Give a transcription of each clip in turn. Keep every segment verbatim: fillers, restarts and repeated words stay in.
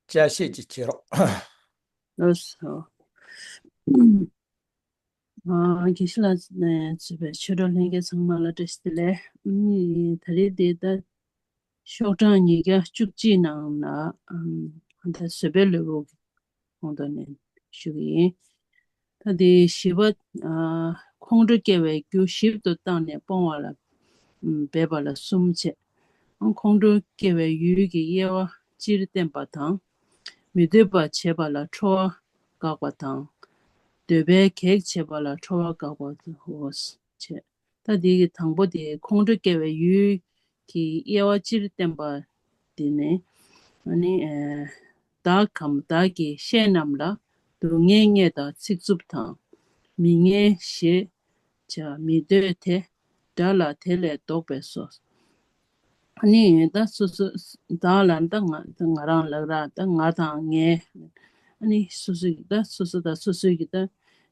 ཅ་ཤེས་ཀྱི་ཁྱེད་རོགས། ལགས་སོ། ཨ། དགེ་བཤེས་ལགས་ནས་གཙོས་པའི་ཆོས་གྲོགས་ལྷན་རྒྱས་ཚང་མ་ལ་བཀྲ་ཤིས་བདེ་ལེགས། ཨ་ནི་ད་རེས་འདི་ད་ཤོག་གྲངས་ཉིས་བརྒྱ་བཅུ་གཅིག་ནང་ལ་ཨམ་ད་བཟོད་པའི་ལུས་པོ་གི་ཁོངས་གཏོགས་ནས་ཞུ་གི་ཡིན། ད་དེ་བཞི་པ། ཨ། ཁོང་ཁྲོ་སྐྱེ་བའི་རྒྱུ་ཞིབ་ཏུ་བརྟགས་ནས་སྤོང་བ་ལ་ཨམ་འབད་པ་ལ་གསུམ་བྱས། ཨ། ཁོང་ཁྲོ་སྐྱེ་བའི་ཡུལ་གྱི་དབྱེ་བ་སྤྱིར་བསྟན་པ་དང་། མི་འདོད་པ་བྱེད་པ་ལ་ཁྲོ་བ་དགག་པ་དང་། འདོད་པའི་གེགས་བྱེད་པ་ལ་ཁྲོ་བ་དགག་པའོ་བྱས། ད་འདི་གི་དང་པོ་དེ་ཁོང་ཁྲོ་སྐྱེ་བའི་ཡུལ་གྱི་དབྱེ་བ་སྤྱིར་བསྟན་པ་དེ་ནི། ཨ་ནི་ཨེ། བདག་གམ་བདག་གི་བཤེས་རྣམས་ལ་སྡུག་བསྔལ་བརྙས་དང་ཚིག་རྩུབ་དང་། མི་ངན་ཞེས་བྱ་མི་འདོད་དེ། དགྲ་ལ་དེ་ལས་བཟློག་པས་སོ། ཨ་ནི་ད་སོ་སོ་བདག་ལ་ད་ང་ང་རང་ལབ་ར། ད་ང་དང་ངའི། ཨ་ནི་སོ་སོ་གི་ད་སོ་སོ་དང་སོ་སོ་གི་ད་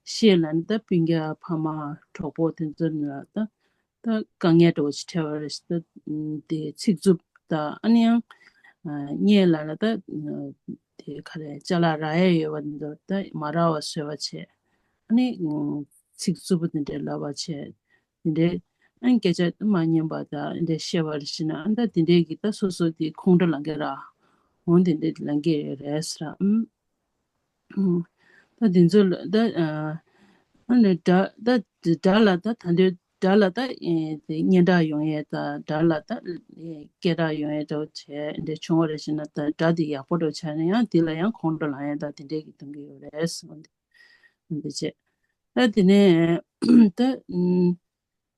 བཤེས་ལ་ནི་ད་སྤུན་ཀྱག་ཕ་མ་གྲོགས་པོ་དེ་ཚོ་ནི་ལ་ད་ད་དཀའ་ངལ་འདྲ་བོ་ཞིག་འཕྲད་པ་རེད་ད། དེ་ཚིག་རྩུབ་ད་ཨ་ནི་ཡང་བརྙས་ལ་ལ་ད་དེ་ག་རེ་ཅ་ལག་རག་ཡས་ཡོད་པ་འདི་ད་མ་རག་པ་བཟོས་པ་བྱས། ཨ་ནི་ཚིག་རྩུབ་པོ་དེ་འདྲས་ལབ་པ་བྱས། དེ་འདྲས་ཨ་ནི་སྐད་ཆ་མ་སྙན་པ་ད་འདྲས་བཤད་པ་རེད་ཤི་ན། ཨ་ད་དེ་འདྲས་ཀྱི་ད་སོ་སོ་དེ་ཁོང་ཁྲོ་ལངས་ཀྱི་ར། འོང་དེ་འདྲས་ལངས་ཀྱི་རེད་ཟེར་ར། ཨུམ། ཨུམ། ད་དེ་ཚོ་ལ་ད་ཨ་ནི་དགྲ་ད་དགྲ་ལ་ད་ད་འདོད་དགྲ་ལ་ད་ཨེ་དེ་སྙན་གྲགས་ཡོང་ཡས་ད་དགྲ་ལ་ད་ཨེ་སྐད་གྲགས་ཡོང་ཡས་འདྲ་བོ་བྱས་འདྲ་བྱུང་བ་རེད་ཤི་ན། ད་དགྲ་དེ་ཡག་པོ་འདྲ་བོ་ཆགས་ན་ཡང་དེ་ལ་ཡང་ཁོང་ཁྲོ་ལངས་ཡས་ད་དེ་འདྲས་ཀྱི་གཏོང་གི་ཡོད་རེད་ཟེར་བ་འདི་འདི་བྱས། ད་དེ་ནས་ད་ཨུམ།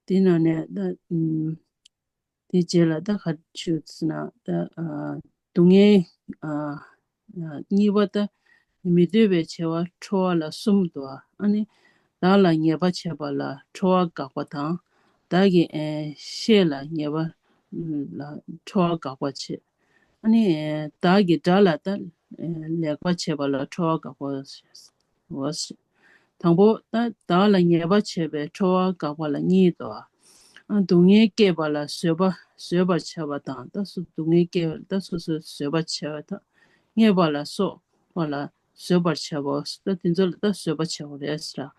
དེ་ནང་ནས་ད་ཨུམ། དེ་རྗེས་ལ་ད་ག་ཞུ་ཟེར་ན་ད་ཨ་སྡུག་བསྔལ་ཨ་ཨ་གཉིས་པ་ད་མི་འདོད་པའི་བྱ་བ་ཁྲོ་བ་ལ་གསུམ་འདུག་ཨ་ནི་བདག་ལ་ཉེས་པ་བྱས་པ་ལ་ཁྲོ་བ་དགག་པ་དང་། བདག་གི་ཨེ་བཤེས་ལ་ཉེས་པ་ལ་ཁྲོ་བ་དགག་པ་བྱེད། ཨ་ནི་ཨེ་བདག་གི་དགྲ་ལ་ད་ཨེ་ལེགས་པ་བྱས་པ་ལ་ཁྲོ་བ་དགག་པ། འོ། དང་པོ་ད་བདག་ལ་ཉེས་པ་བྱས་པའི་ཁྲོ་བ་དགག་པ་ལ་གཉིས་དོ། ཨ་སྡུག་བསྔལ་སྐྱེད་པ་ལ་བཟོད་པ་བཟོད་པར་བྱ་བ་དང་། ད་སོ་སྡུག་བསྔལ་སྐྱེད་པ་ད་སོ་སོས་བཟོད་པར་བྱ་བ་དང་། བརྙས་པ་ལ་སོགས་པ་ལ་བཟོད་པར་བྱ་བའོ། ད་དེ་ཚོ་ལ་ད་བཟོད་པ་བྱ་བ་རེད་ཟེར།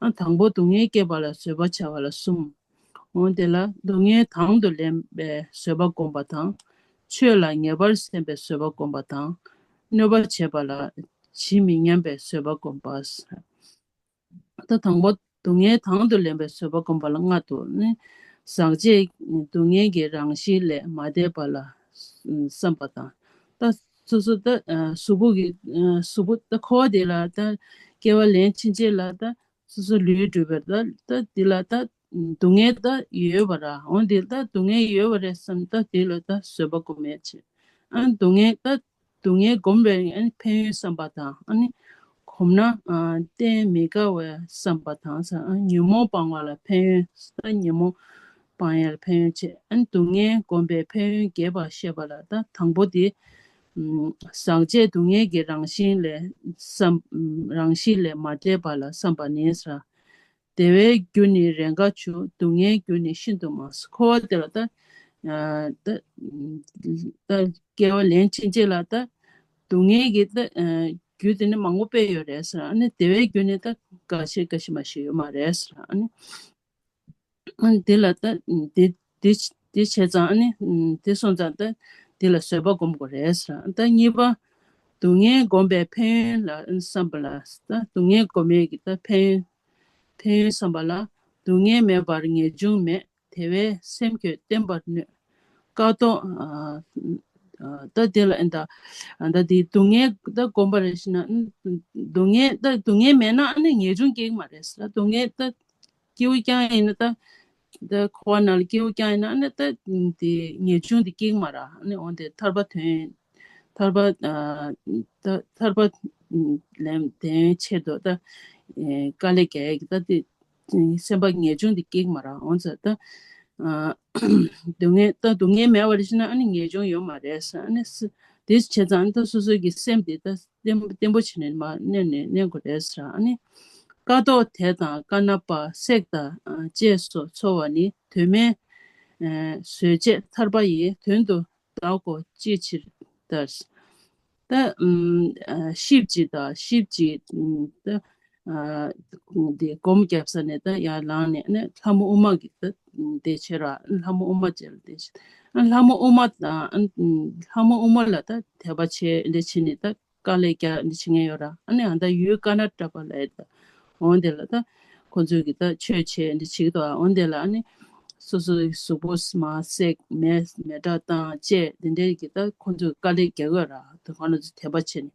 ཨ་དང་པོ་སྡུག་བསྔལ་སྐྱེད་པ་ལ་བཟོད་པར་བྱ་བ་ལ་གསུམ། འོ་དེ་ལ་སྡུག་བསྔལ་དང་དུ་ལེན་པའི་བཟོད་པ་བསྒོམ་པ་དང་། ཆོས་ལ་ངེས་པར་སེམས་པའི་བཟོད་པ་བསྒོམ་པ་དང་། གནོད་པ་བྱེད་པ་ལ་ཇི་མི་སྙམ་པའི་བཟོད་པ་བསྒོམ་པ། ད་དང་པོ་སྡུག་བསྔལ་དང་དུ་ལེན་པའི་བཟོད་པ་བསྒོམ་པ་ལ་ལྔ་འདུག་ནི། ཟག་བཅས་སྡུག་བསྔལ་གྱི་རང་བཞིན་ལས་མ་འདས་པ་ལ་བསམ་པ་དང་། ད་སོ་སོ་ད་གཟུགས་པོ་གི་གཟུགས་པོ་ད་འཁོར་བ་དེ་ལ་ད་སྐྱེ་བ་ལེན་ཕྱིན་ཆད་ལ་ད་སོ་སོ་ལུས་གྲུབ་པར་ད་ད་འདི་ལ་ད་སྡུག་བསྔལ་ད་ཡོད་པ་ར། འོ་འདི་ད་སྡུག་བསྔལ་ཡོད་པ་རེད་བསམ་ད་འདི་ལ་ད་བཟོད་པ་སྒོམ་ཡ་བྱེད། ཨ་སྡུག་བསྔལ་ད་སྡུག་བསྔལ་སྒོམ་པའི་ཨ་ནི་ཕན་ཡོན་བསམ་པ་དང་། ཨ་ནི་གོམས་ན་ཨ་གཏན་མི་དགའ་བའི་བསམ་པ་དང་། ཨ་ཉོན་མོངས་སྤང་བ་ལ་ཕན་ཡོན། ད་ཉོན་མོངས་སྤང་ཡ་ལ་ཕན་ཡོན་བྱེད། ཨ་ནི་སྡུག་བསྔལ་སྒོམ་པའི་ཕན་ཡོན་རྒྱས་པར་བཤད་པ་ལ་ད་དང་པོ་དེ་ཨམ་ཟག་བཅས་སྡུག་བསྔལ་གྱི་རང་བཞིན་ལས་བསམ་རང་བཞིན་ལས་མ་འདས་པ་ལ་བསམ་པ་ནི་ཟེར། བདེ་བའི་རྒྱུ་ནི་རེས་འགའ་བྱུང་། སྡུག་བསྔལ་རྒྱུ་ནི་ཤིན་ཏུ་མང་། འཁོར་བ་དེ་ལ་ད་ཨ་ད་ད་སྐྱེ་བ་ལེན་ཕྱིན་ཆད་ལ་ད་སྡུག་བསྔལ་གྱི་ད་ཨ་རྒྱུ་དེ་ནི་མང་པོ་དཔེ་ཡོད་རེད་ཟེར། ཨ་ནི་བདེ་བའི་རྒྱུ་ནི་ད་འགའ་ཤས་འགའ་ཤས་མ་ཞིག་ཡོད་མ་རེད་ཟེར། ཨ་ནི་ཨ་ནི་དེ་ལ་ད་དེ་དེ་དེ་བྱས་ཙང་ཨ་ནི་དེ་སོང་ཙང་ད་དེ་ལ་བཟོད་པ་སྒོམ་དགོས་རེད་ཟེར། ད་གཉིས་པ་སྡུག་བསྔལ་སྒོམ་པའི་ཕན་ཡོན་ལ་བསམ་པ་ལ། ད་སྡུག་བསྔལ་སྒོམ་ཡས་ཀྱི་ད་ཕན་ཡོན་ཕན་ཡོན་བསམ་པ་ལ། སྡུག་བསྔལ་མེད་པར་ངེས་འབྱུང་མེད། དེ་བས་སེམས་ཁྱོད་བརྟན་པར་ནུས། ཀ་ཏོ། ཨ་ཨ་ད་དེ་ལ་ཨ་ད་ཨ་ད་དེ་སྡུག་བསྔལ་ད་སྒོམ་པ་རེད་ཤི་ན། ཨ་སྡུག་བསྔལ་ད་སྡུག་བསྔལ་མེད་ན་ཨ་ནི་ངེས་འབྱུང་སྐྱེ་གི་མ་རེད། ད་སྡུག་བསྔལ་ད་སྐྱེ་བོ་རྐྱང་ཡིན་ན་ད་ད་འཁོར་བ་ནང་ལ་སྐྱེ་བོ་རྐྱང་ཡིན་ན་ཨ་ནི་ད་དེ་ངེས་འབྱུང་དེ་སྐྱེ་གི་མ་རེད། ཨ་ནི་འོན་ཏེ་ཐར་པ་དོན་ཐར་པ་ཨ་ད་ཐར་པ་ལམ་དོན་ཆེད་དུ་ད་ཨེ་དཀའ་ལས་རྒྱག་ཡ་གི་ད་དེ་སེམས་པ་ངེས་འབྱུང་དེ་སྐྱེ་གི་མ་རེད། འོན་ཙང་ད་ཨ་སྡུག་བསྔལ་ད་སྡུག་བསྔལ་མེད་པ་རེད་ཤི་ན་ཨ་ནི་ངེས་འབྱུང་ཡོད་མ་རེད་ཟེར། ཨ་ནི་སི་དེ་བྱས་ཙང་ཨ་ནི་ད་སོ་སོ་གི་སེམས་དེ་ད་བརྟན་བརྟན་པོ་བྱས་ནས་མ་གནས་ནས་གནས་དགོས་རེད་ཟེར། ཨ་ནི་ཀ་ཏོག་དེ་དང་ཀ་ན་པ་སྲེག་དང་ཨ་བཅས་སོགས་འཚོ་བ་ནི་དོན་མེད་ཨ་བཟོད་བྱེད་ཐར་པ་ཡི་དོན་དུ་བདག་གོ་ཅི་ཕྱིར་ལྟར། ད་ཨམ་ཨ་ཤིབ་ཅིག་དང་ཤིབ་ཅིག་ཨམ་ད་ཨ་དེ་སྒོམ་བརྒྱབ་ས་ནས་ད་ཡར་ལངས་ནས་ཨ་ནི་ལྷ་མོ་ཨུ་མ་གི་ད་དེ་བྱེད་ར། ལྷ་མོ་ཨུ་མ་བྱེད་ལ་དེ་བྱེད། ཨ་ལྷ་མོ་ཨུ་མ་དང་ཨ་ལྷ་མོ་ཨུ་མ་ལ་ད་དད་པ་བྱེད་འདི་བྱེད་ནས་ད་དཀའ་ལས་རྒྱག་འདི་བྱེད་མཁན་ཡོད་ར། ཨ་ནི་ཨ་ད་ཡུལ་ཀ་ན་ཊ་ཀ་ལ་ཡོད་ད། འོན་དེ་ལ་ད་ཁོ་ཚོས་ཀྱི་ད་ཆོས་བྱེད་འདི་བྱེད་ཀྱི་འདུག་འོན་དེ་ལ་ཨ་ནི་སོ་སོའི་གཟུགས་པོ་མར་བསྲེག་མེ་མེ་སྲེག་བཏང་བཅད་འདི་འདྲའི་གི་ད་ཁོ་ཚོས་དཀའ་ལས་རྒྱག་གི་ཡོད་ར། ད་ཁོ་ན་ཚོ་དད་པ་བྱེད་ནས་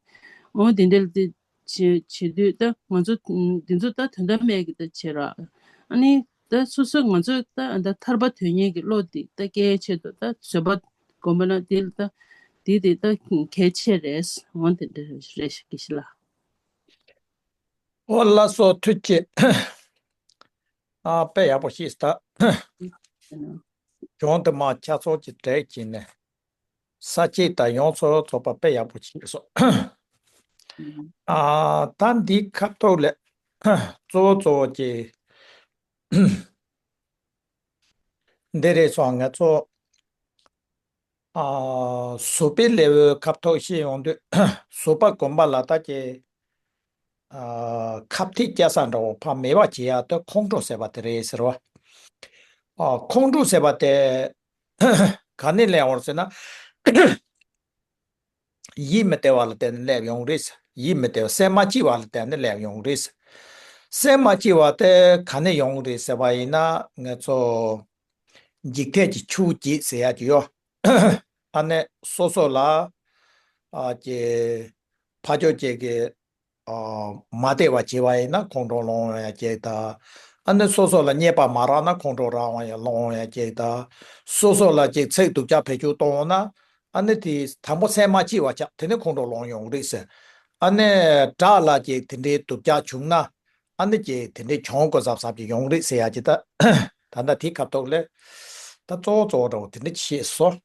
འོན་དེ་འདྲ་ལ་དེ་བྱེད་བྱེད་དུས་ད་ང་ཚོ་འདི་ཚོ་ད་དོན་དག་མེད་ཀྱི་ད་བྱེད་ར། ཨ་ནི་ད་སོ་སོ་ང་ཚོ་ད་ད་ཐར་པ་དོན་གཉེར་གྱི་བློ་འདི་ད་སྐྱེ་ཆེད་དུ་ད་བཟོད་པ་སྒོམ་པ་ན་དེ་ལ་ད་དེ་དེ་ད་གལ་ཆེ་རེད། འོན་དེ་འདྲ་རེད་ཤག་གི་ཤི་ལ། ཨོ་ལགས་སོ། ཐུགས་རྗེ་ཆེ། ཨ་དཔེ་ཡག་པོ་ཤེས་ད། གྱོང་དུ་མ་ཆ་ཚོགས་ཀྱི་གྲས་ཀྱིས་ནས། ས་བཅད་དང་ཡོངས་སུ་རྫོགས་པ་དཔེ་ཡག་པོ་བྱས་སོང་། ཨ་ད་འདིའི་ཁ་ཐོག་ལས་གཙོ་བོ་གཙོ་བོ་ཀྱི་འདི་རེད་སོང་། ང་ཚོ་ཨ་བཟོད་པའི་ལེའུའི་ཁ་ཐོག་བཤད་ཡོང་དུས་བཟོད་པ་སྒོམ་པ་ལ་ད་ཀྱི་ཨ་ཁ་གཏད་བཅག་ས་འདྲ་བོ་ཕར་མེད་པ་བྱེད་ཡ་དེ་ཁོང་ཁྲོ་ཟེར་བ་དེ་རེད་ཟེར་བ། ཨ་ཁོང་ཁྲོ་ཟེར་བ་དེ་ག་ནས་སླེབས་ཡོང་ཟེར་ན། ཡིད་མི་བདེ་བ་ལ་བརྟེན་ནས་སླེབས་ཡོང་རེད། ཡིད་མི་བདེ་བ་སེམས་མ་སྐྱིད་པ་ལ་བརྟེན་ནས་སླེབས་ཡོང་རེད། སེམས་མ་སྐྱིད་པ་དེ་ག་ནས་ཡོང་རེད་ཟེར་བ་ཡིན་ན་ང་ཚོ་འཇིག་རྟེན་གྱི་ཆོས་བརྒྱད་ཟེར་ཡ་ཅིག་ཡོད། ཨ་ནི་སོ་སོ་ལ་ཨ་ཀྱི་ཕ་ཕྱོགས་ཅིག་གི་ཨ་མ་བདེ་བ་བྱས་པ་ཡིན་ན་ཁོང་ཁྲོ་སློང་ཡ་ཅིག་དང་། ཨ་ནི་སོ་སོ་ལ་རྙེད་པ་མ་རག་ན་ཁོང་ཁྲོ་རག་ཡ་སློང་ཡ་ཅིག་དང་། སོ་སོ་ལ་ཅིག་ཚིག་སྡུག་ཅག་བེད་སྤྱོད་གཏོང་ན་ཨ་ནི་དེ་དང་པོ་སེམས་མ་སྐྱིད་པ་ཆགས། དེ་ནི་ཁོང་ཁྲོ་སློང་ཡོང་རེད་ཟེར། ཨ་ནི་བྲག་ལ་ཅིག་དེ་འདྲའི་སྡུག་ཅག་བྱུང་ན་ཨ་ནི་ཅིག་དེ་འདྲའི་གྱོང་གོ་གཟབ་གཟབ་ཅིག་ཡོང་རེད་ཟེར་ཡ་ཅིག་ད་ད་ལྟ་དེ་ཁ་ཐོག་ལས་ད་གཙོ་བོ་གཙོ་བོ་འདྲ་བོ་དེ་འདྲ་བཤད་སོང་།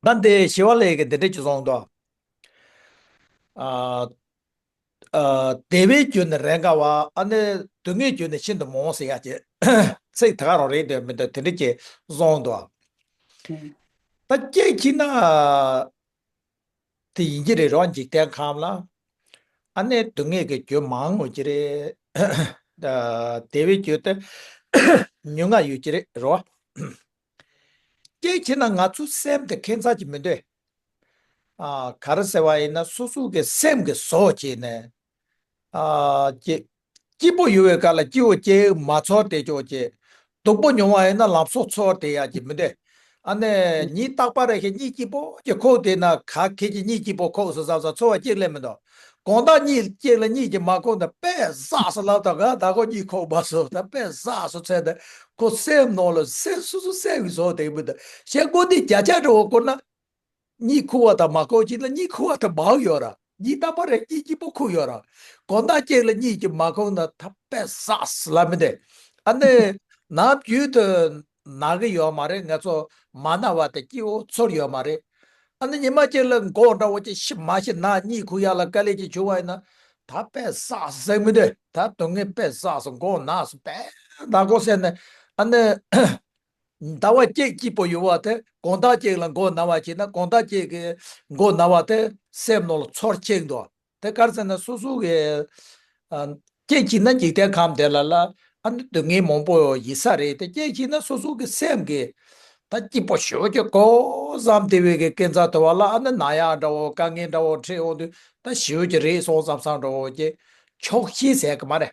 ད་འདི་ཞི་བ་ལྷས་ཀྱིས་འདི་འདྲ་ཅིག་གསུངས་འདུག་ཨ་ཨ་བདེ་བའི་རྒྱུ་ནི་རེས་འགའ་བ། ཨ་ནི་སྡུག་བསྔལ་རྒྱུ་ནི་ཤིན་ཏུ་མང་ཟེར་ཡ་ཅིག་ཚིག་ད་ག་རང་རེད་འདོད་མི་འདོད་དེ་འདྲ་ཅིག་གསུངས་འདུག་ད་སྐད་ཅིག་ན་དེ་ཡིན་གྱི་རེད་རོ། འཇིག་རྟེན་ཁམས་ལ་ཨ་ནི་སྡུག་བསྔལ་གྱི་རྒྱུ་མང་ཡོད་ཀྱི་རེད། ད་བདེ་བའི་རྒྱུ་དེ་ཉུང་ང་ཡོད་ཀྱི་རེད་རོ། སྐད་ཅིག་ན་ང་ཚོ་སེམས་དེ་ཁེངས་ཚར་གྱི་མི་འདུག་ཨ་ག་རེ་ཟེར་བ་ཡིན་ན་སོ་སོ་གི་སེམས་ཀྱི་བཟོ་བྱས་ནས་ཨ་ཅི་སྐྱིད་པོ་ཡོད་པའི་སྐབས་ལ་སྐྱིད་པོ་ཅིག་མ་ཚོར་བསྡད་ཆོག་ཅིག་སྡུག་པོ་མྱོང་བ་ཡིན་ན་ལམ་སང་ཚོར་བསྡད་ཡ་ཅིག་མི་འདུག་ཨ་ནི་ཉིན་རྟག་པ་རེ་བཞིན་གཉིད་སྐྱིད་པོ་ཅིག་ཁུག་བསྡད་ན་ག་ཁེ་ཅིག་གཉིད་སྐྱིད་པོ་ཁུག་སོང་བསམ་བསམ་ཚོར་བ་གཅིག་སླེབས་མི་འདུག་གང་ལྟར་གཉིད་གཅིག་ལ་གཉིད་ཀྱིས་མ་ཁུག་ན་དཔེ་བསགས་སོང་ལབ་དང་། ག་ད་ཁོ་གཉིད་ཁུག་མ་སོང་། ད་དཔེ་བསགས་སོང་ཚེ་ད་ཁོ་སེམས་ནང་ལ་སེམས་སོ་སོ་སེམས་ཀྱི་བཟོ་བསྡད་མི་འདུག་ཞེས་ཀོ་འདི་བརྒྱ་ཆ་འདྲ་བོ་བསྐོར་ན། གཉིད་ཁུག་པ་དང་མ་ཁུག་ཅིག་ལ་གཉིད་ཁུག་པ་དེ་མང་ཡོད་ར། གཉིད་རྟག་པ་རེ་གཉིད་སྐྱིད་པོ་ཁུག་ཡོད་ར། གང་ལྟར་གཅིག་ལ་གཉིད་ཀྱིས་མ་ཁུག་ན་ད་དཔེ་བསགས་ལབ་མི་འདུག་ཨ་ནི་ནམ་རྒྱུན་དུ་ན་གི་ཡོད་མ་རེད། ང་ཚོ་མ་ན་བ་དེ་སྐྱིད་པོ་ཚོར་ཡོད་མ་རེད། ཨ་ནི་ཉི་མ་གཅིག་ལ་མགོ་འདྲ་བོ་ཅིག་ཤི་མ་ཤི་ན་གཉིད་ཁུག་ཡ་ལ་དཀའ་ལས་ཅིག་བྱུང་བ་ཡིན་ན་ད་དཔེ་བསགས་ཟེར་མི་འདུག་ད་སྡུག་བསྔལ་དཔེ་བསགས་སོང་། མགོ་ན་སོང་། དཔེ་ན་གོ་ཟེར་ནས་ཨ་ནི། ཟླ་བ་གཅིག་སྐྱིད་པོ་ཡོད་པ་དེ་གང་ལྟར་གཅིག་ལ་མགོ་ན་བ་བྱས་ན་གང་ལྟར་གཅིག་གི་མགོ་ན་བ་དེ་སེམས་ནང་ལ་ཚོར་ཆེན་འདུག་དེ་ག་རེ་ཟེར་ན་སོ་སོ་གི་ཨ་སྐད་ཅིག་ན་འཇིག་རྟེན་ཁམས་དེ་ལ་ལ་ཨ་ནི་སྡུག་བསྔལ་མང་པོ་ཡོད་ས་རེད། དེ་སྐད་ཅིག་ན་སོ་སོ་གི་སེམས་ཀྱི་ད་སྐྱིད་པོ་ཞེ་པོ་ཅིག་གོ་བསམ་བསྡད་པའི་གི་སྐྱེ་འཚར་དུ་བ་ལ་ཨ་ནི་ན་ཡག་འདྲ་བོ་དཀའ་ངལ་འདྲ་བོ་འཕྲད་འོང་དུས་ད་ཞེ་པོ་ཅིག་རེད་སོང་བསམ་བསམ་འདྲ་བོ་ཅིག་ཆོག་ཤེས་ཟེར་གི་མ་རེད།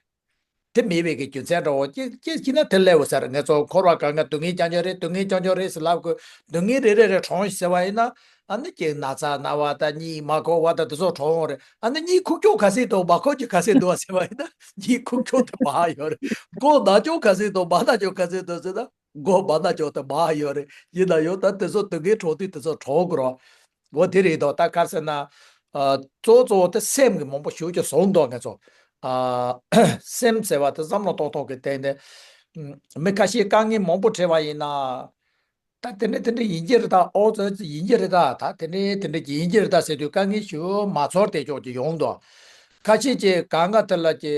དེ་མེད་པའི་གི་རྒྱུ་མཚན་འདྲ་བོ་ཅིག་ཅིག་བྱས་ན་དེ་སླེབས་ཡོད་ས་རེད། ང་ཚོ་འཁོར་བ་གང་ག་སྡུག་བསྔལ་རྐྱང་རྐྱང་རེད། སྡུག་བསྔལ་རྐྱང་རྐྱང་རེད་ཟེར་ལབ་དགོས། སྡུག་བསྔལ་རེ་རེ་རེ་གྲོངས་ཟེར་བ་ཡིན་ན་ཨ་ནི་ཅིག་ན་ཚ་ན་བ་དང་གཉིད་མ་ཁུག་པ་དང་དེ་ཚོ་གྲོངས་ཡོང་རེད། ཨ་ནི་གཉིད་ཁུག་ཀྱོག་ག་ཚོད་འདུག་མ་ཁུག་ཀྱོག་ག་ཚོད་འདུག་བ་ཟེར་བ་ཡིན་ན་གཉིད་ཁུག་ཀྱོག་དེ་མང་ཡོད་རེད། མགོ་ན་ཀྱོག་ག་ཚོད་འདུག་མ་ན་ཀྱོག་ག་ཚོད་འདུག་ཟེར་ན། མགོ་མ་ན་ཀྱོག་དེ་མང་ཡོད་རེད། ཡིན་ན་ཡང་ད་དེ་ཚོ་སྡུག་བསྔལ་གྲོངས་དུས་དེ་ཚོ་གྲོངས་དགོས་རོགས། འོ་དེ་རེད་དོ། ད་ག་རེ་ཟེར་ན། ཨ་གཙོ་བོ་གཙོ་བོ་དེ་སེམས་ཀྱི་མང་པོ་ཞེ་པོ་ཅིག་བཟུང་འདུག་ང་ཚོ། ཨ་སེམས་ཟེར་བ་དེ་བསམ་བློ་གཏོང་ཐུབ་ཀྱི་སྟེང་ནས། ཨ་མི་ཁ་ཤས་དཀའ་ངལ་མང་པོ་འཕྲད་པ་ཡིན་ན། ད་དེ་འདྲ་དེ་འདྲ་ཡིན་གྱི་རེད་ད། ཨོ་ཙི་ཙི་ཡིན་གྱི་རེད་ད། ད་དེ་འདྲ་དེ་འདྲ་ཅིག་ཡིན་གྱི་རེད་ད་ཟེར་དུས་དཀའ་ངལ་ཞེ་པོ་མ་ཚོར་བསྡད་ཀྱོག་ཅིག་ཡོང་འདུག་ཁ་ཤས་ཀྱིས་གང་ག་དེ་ལ་ཀྱི།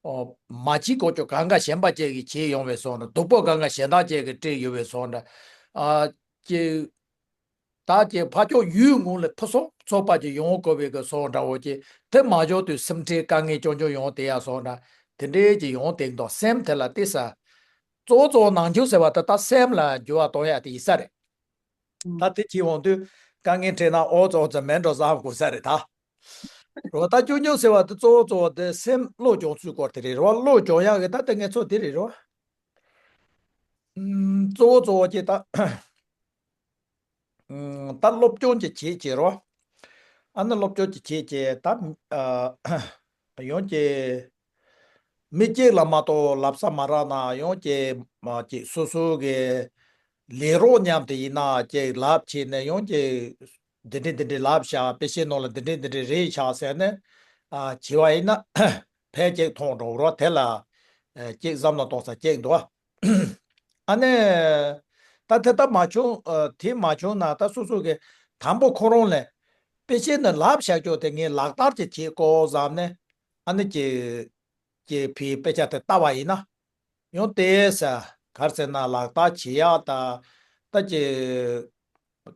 ཨོ། མ་བྱེད་དགོས་ཀྱོག་གང་ག་གཞན་པ་ཅིག་གིས་བྱས་ཡོང་བའི་བཟོ་འདྲ། སྡུག་པོ་གང་ག་གཞན་དག་ཅིག་གིས་སྤྲད་ཡོད་པའི་བཟོ་འདྲ། ཨ་ཀྱི། ད་ཀྱི་ཕ་ཕྱོགས་ཡུལ་ངོས་ལ་ཕུན་སུམ་ཚོགས་པ་ཅིག་ཡོང་དགོས་པའི་གི་བཟོ་འདྲ་བོ་ཅིག་དེ་མ་འཇོག་དུས་སེམས་ཁྲལ་དཀའ་ངལ་སྐྱོན་སྐྱོན་ཡོང་དེ་ཡ་བཟོ་འདྲ་དེ་འདྲའི་ཅིག་ཡོང་དེ་འདུག་སེམས་དེ་ལ་ཏི་ས། གཙོ་བོ་གཙོ་བོ་ནང་ཆུང་ཟེར་བ་དེ་ད་སེམས་ལ་འགྱུར་བ་གཏོང་ཡ་དེ་ཡིན་ས་རེད། ད་དེ་ཁྱེད་འོང་དུས་དཀའ་ངལ་འཕྲད་ན་ཨོ་ཙོ་ཙོ་མེད་འགྲོ་བསམ་དགོས་ས་རེད་ད། རོ་ད་སྐྱོ་སྐྱོ་ཟེར་བ་དེ་གཙོ་བོ་གཙོ་བོ་དེ་སེམས་བློ་སྦྱོང་ཚུལ་སྐོར་དེ་རེད་རོ། བློ་སྦྱོང་ཡག་གི་ད་ལྟ་ངས་ཚོ་དེ་རེད་རོ། ཨུམ། གཙོ་བོ་གཙོ་བོ་ཅེ་ད། ཨུམ། ད་སློབ་སྦྱོང་ཅིག་བྱེད་ཅེས་རོ། ཨ་ནི་སློབ་སྦྱོང་ཅིག་བྱེད་ཅེས་ད། ཨ། ཡོང་ཅེས། མི་གཅིག་ལ་མ་གཏོགས་ལབ་ས་མ་རག་ན་ཡོང་ཅེས་མ་ཅིག་སོ་སོ་གི་ལས་རོགས་མཉམ་དུ་ཡིན་ན་ཅིག་ལབ་བྱས་ནས་ཡོང་ཅེས་འདི་འདྲས་འདི་འདྲས་ལབ་ཤག་དཔེ་ཆའི་ནང་ལ་འདི་འདྲས་འདི་འདྲས་རེད་ཤག་ཟེར་ནས་ཨ་བྱས་པ་ཡིན་ན་ཕལ་ཅིག་མཐོང་འགྲོ་རོགས་དེ་ལ་ཨ་ཅིག་བསམ་བློ་གཏོང་ས་ཅིག་འདུག་ཨ་ནི་ད་དེ་ལྟ་མ་བྱུང་ཨ་དེ་མ་བྱུང་ན་ད་སོ་སོ་གི་དང་པོ་ཁོ་རང་ལས་དཔེ་ཆའི་ནང་ལབ་བཞག་ཀྱོག་དེ་ངས་ལག་བསྟར་ཅིག་བྱེད་དགོས་བསམ་ནས་ཨ་ནི་ཀྱི་ཀྱི་ཕའི་དཔེ་ཆ་དེ་ལྟ་བ་ཡིན་ན། ཡང་དེ་ས་གར་ཟེར་ན་ལག་བསྟར་བྱེད་ཡག་ད་ད་ཀྱི་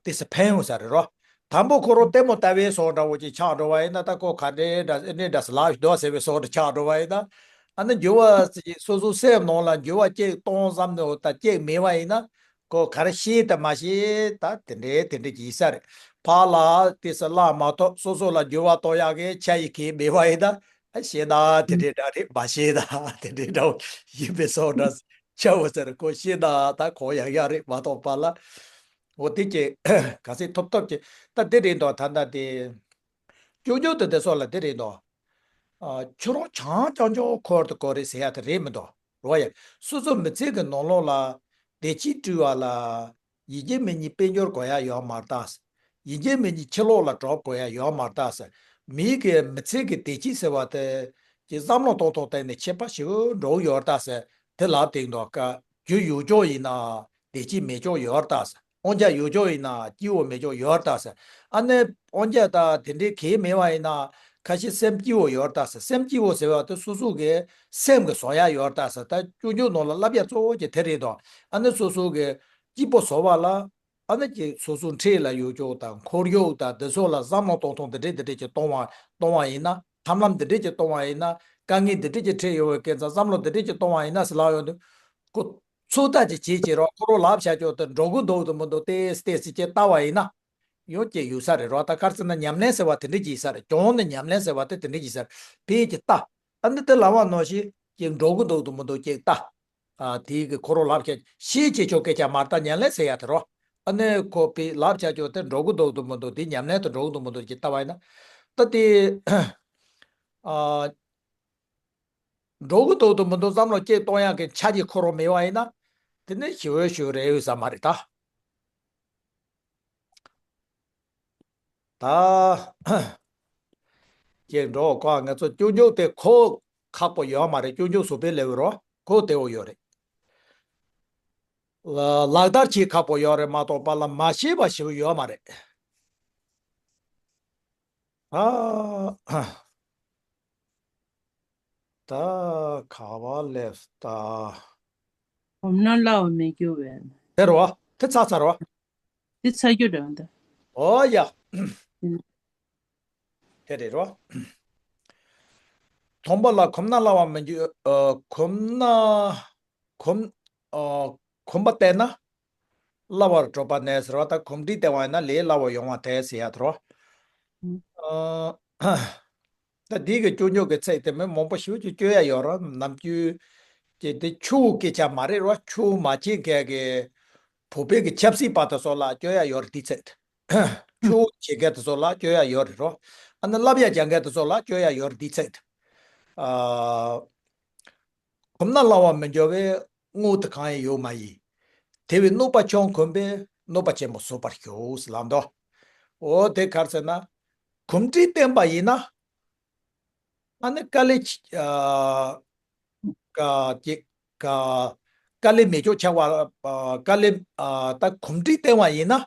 དེ་ས་ཕན་ཡོང་ས་རེད་རོ། དང་པོ་ཁོ་རང་ལྟད་མོ་ལྟ་བའི་སོགས་འདྲ་བོ་ཅིག་ཆགས་འགྲོ་བ་ཡིན་ན་ད་ཁོ་ག་འདྲའི་འདྲ་ཨེ་འདྲའི་འདྲ་ས་ལབ་འདུག་ཟེར་བའི་སོགས་འདྲ་ཆགས་འགྲོ་བ་ཡིན་ན། ཨ་ནི་འགྱུར་བ་ཅིག་སོ་སོ་སེམས་ནང་ལ་འགྱུར་བ་ཅིག་གཏོང་བསམ་ནས་ད་ཅིག་མེད་པ་ཡིན་ན། ཁོ་ག་རེ་ཤེས་དང་མ་ཤེས་ད་དེ་འདྲའི་དེ་འདྲའི་ཡིན་ས་རེད། ཕར་ལ་དེ་ས་བརླག་མ་ཐོབ་སོ་སོ་ལ་འགྱུར་བ་གཏོང་ཡག་གི་ཆ་ཡི་གེ་མེད་པ་ཡིན་ན་ཨ་ཤེས་ན་དེ་འདྲའི་འདྲ་རེད། མ་ཤེས་ན་དེ་འདྲའི་འདྲ་བོ་ཡིན་པའི་སོགས་འདྲ་ཆགས་འོང་ས་རེད། ཁོ་ཤེས་ན་ད་གོ་ཡག་ཡག་རེད་མ་གཏོགས་ཕར་ལ་འོ་དེ་ཀྱི་ག་ཚད་ཐོབ་ཐོབ་ཀྱི་ད་དེ་རེད་འདུག་ད་ལྟ་དེ་ཅུང་ཅུང་དེ་དེ་སོགས་ལ་དེ་རེད་འདུག་ཨ། ཁྱོད་རང་བྱང་ཆུབ་འཁོར་དུ་གོ་རེད་ཟེར་ཡ་དེ་རེད་མི་འདུག་རོ་ཡ། སོ་སོ་མི་ཚེ་གི་ནང་ལོགས་ལ་བདེ་སྐྱིད་སྤྲུལ་བ་ལ་ཡིན་གཅིག་མིན་གཉིས་དཔལ་འབྱོར་དགོས་ཡ་ཡོད་མ་རེད་ད། ཡིན་གཅིག་མིན་གཉིས་ཕྱི་ལོགས་ལ་གྲོགས་དགོས་ཡ་ཡོད་མ་རེད་ད། མིའི་གི་མི་ཚེ་གི་བདེ་སྐྱིད་ཟེར་བ་དེ་ཀྱི་བསམ་བློ་གཏོང་ཐོག་སྟེང་ནས་ཁྱད་པར་ཞེ་པོ་འགྲོ་གི་ཡོད་རེད་ད། དེ་ལ་བརྟེན་དུ་ཀ་རྒྱུ་ཡོད་ཅོག་ཡིན་ན་བདེ་སྐྱིད་མེད་ཅོག་ཡོད་རེད་ད། དབང་ཆ་ཡོད་ཅོག་ཡིན་ན་སྐྱིད་པོ་མེད་ཅོག་ཡོད་རེད་ད། ཨ་ནི་དབང་ཆ་དང་དེ་འདྲའི་གལ་མེད་པ་ཡིན་ན་ཁ་ཤས་སེམས་སྐྱིད་པོ་ཡོད་རེད་ད། སེམས་སྐྱིད་པོ་ཟེར་བ་དེ་སོ་སོ་གི་སེམས་ཀྱི་བཟོ་ཡ་ཡོད་རེད་ད། ད་སྤྱོད་འཇུག་ནང་ལ་བསླབ་ཡ་གཙོ་བོ་གི་དེ་རེད་དོ། ཨ་ནི་སོ་སོ་གི་སྐྱིད་པོ་བཟོ་བ་ལ་ཨ་ནི་ཀྱི་སོ་སོ་འཕྲལ་ལ་ཡོད་ཅོག་དང་འཁོར་ཡུག་དང་འདི་ཚོ་ལ་བསམ་བློ་གཏོང་སྟངས་འདི་འདྲས་འདི་འདྲས་ཀྱི་གཏོང་བ་གཏོང་བ་ཡིན་ན། ཐབས་ལམ་འདི་འདྲས་ཀྱི་གཏོང་བ་ཡིན་ན། དཀའ་ངལ་འདི་འདྲས་ཀྱི་འཕྲད་ཡོང་བའི་སྐད་ཆ་བསམ་བློ་འདི་འདྲས་ཀྱི་གཏོང་བ་ཡིན་ན་ཟེར་ལབ་ཡོང་དུས། ཁོ་ཚོད་ལྟ་ཅིག་བྱེད་ཀྱི་རོགས། ཁོ་རང་ལབ་བྱ་ཅོག་དེ་འགྲོ་གི་འདུག་འདུག་མི་འདུག་ཏེས་ཏེས་ཅིག་ལྟ་བ་ཡིན་ན། ཡོང་ཀྱི་ཡོད་ས་རེད་རོགས། ད་གར་ཟེར་ན་ཉམས་ལེན་ཟེར་བ་དེ་འདྲས་ཀྱི་ཡིན་ས་རེད། གྱོང་ནི་ཉམས་ལེན་ཟེར་བ་དེ་དེ་འདྲས་ཀྱི་ཡིན་ས་རེད། བེད་ཀྱི་ལྟ། ཨ་ནི་དེ་ལབ་པ་ནང་བཞིན་ཅིག་འགྲོ་གི་འདུག་འདུག་མི་འདུག་ཅིག་ལྟ། ཨ། དེའི་གི་ཁོ་རང་ལབ་བྱ་ཤེས་བྱེད་ཆོག་སྐད་ཆ་མ་ལྟ་ཉམས་ལེན་ཟེར་ཡ་དེ་རོ། ཨ་ནི་ཁོ་པའི་ལབ་བྱ་ཆོག་དེ་འགྲོ་གི་འདུག་འདུག་མི་འདུག་དེ་ཉམས་ལེན་དུ་འགྲོ་གི་འདུག་མི་འདུག་ཅིག་ལྟ་བ་ཡིན་ན། ད་དེ། ཨ། འགྲོ་གི་འདུག་འདུག་མི་འདུག་བསམ་བློ་སྐྱེ་གཏོང་ཡག་གི་ཆ་གཅིག་ཁོ་རང་མེད་པ་ཡིན་ན། དེ་ནི་ཞི་བའི་ཞུ་རེ་ཡོད་ས་མ་རེད་ད། ད། ཅེས་འགྲོ་ཁོ་ང་ཚོ་སྐྱོན་བརྗོད་དེ་ཁོ་ཁག་པོ་ཡོད་མ་རེད། སྐྱོན་བརྗོད་བཟོ་པའི་ལེའུ་རོ་ཁོ་དེ་བོ་ཡོད་རེད། ལ་ལག་བསྟར་བྱེད་ཁག་པོ་ཡོད་རེད་མ་གཏོགས་པ་ལ་མ་ཤེས་པ་ཞེ་པོ་ཡོད་མ་རེད། ཨ། ད་ག་བ་ལེབ་ད། གོམས་ན་སླ་བ་མི་འགྱུར་བས། དེ་རོ། དེ་ཚ་ཚ་རོ། དེ་ཚ་རྒྱུ་རེད་འདི། ཨོ་ཡ། ཨིན། དེ་རེད་རོ། མཐོང་བ་ལ་གོམས་ན་སླ་བ་མི་འགྱུར། ཨ། གོམས་ན། གོམས། ཨ། གོམས་པ་བསྟེན་ན། སླ་བར་གྲུབ་པ་ནས་ཟེར་བ་ད་གོམས་འདྲིས་བསྟེན་པ་ཡིན་ན་ལས་སླ་བོ་ཡོང་བ་དེ་ཟེར་ཡ་དེ་རོ། ཨ། ད་འདི་གི་སྐྱོན་བརྗོད་ཀྱི་ཚིག་དེ་མི་མང་པོ་ཞེ་པོ་ཅིག་སྐྱོན་ཡ་ཡོད་ར། ནམ་རྒྱུན་ཀྱི་དེ་ཆུ་བོ་སྐད་ཆ་མ་རེད་རོ། ཆུ་བོ་མ་བྱེད་མཁན་གྱི་བོད་པའི་གི་ཆབ་སྲིད་པ་དེ་ཚོ་ལ་སྐྱོན་ཡ་ཡོད་རེད་འདི་ཚིག་ཆུ་བོ་བྱེད་མཁན་དེ་ཚོ་ལ་སྐྱོན་ཡ་ཡོད་རེད་རོ། ཨ་ནི་བསླབ་ཡ་སྦྱང་མཁན་དེ་ཚོ་ལ་སྐྱོན་ཡ་ཡོད་རེད་འདི་ཚིག་ཨ། གོམས་ན་སླ་བ་མི་འགྱུར་བའི་དངོས་དེ་གང་ཡང་ཡོད་མ་ཡིན། དེ་བས་གནོད་པ་ཆུང་གོམས་པས་གནོད་པ་ཆེན་པོ་བཟོད་པར་ཞུ་ཟེར་ལབ་འདུག་འོ་དེ་ག་རེ་ཟེར་ན། གོམས་འདྲིས་བསྟེན་པ་ཡིན་ན། ཨ་ནི་དཀའ་ལས་ཆེ། ཨ། ཀ་ཅིག་ཀ་དཀའ་ལས་མེད་ཅོག་ཆགས་པ། ཨ། དཀའ་ལས། ཨ། ད་གོམས་འདྲིས་བསྟེན་པ་ཡིན་ན།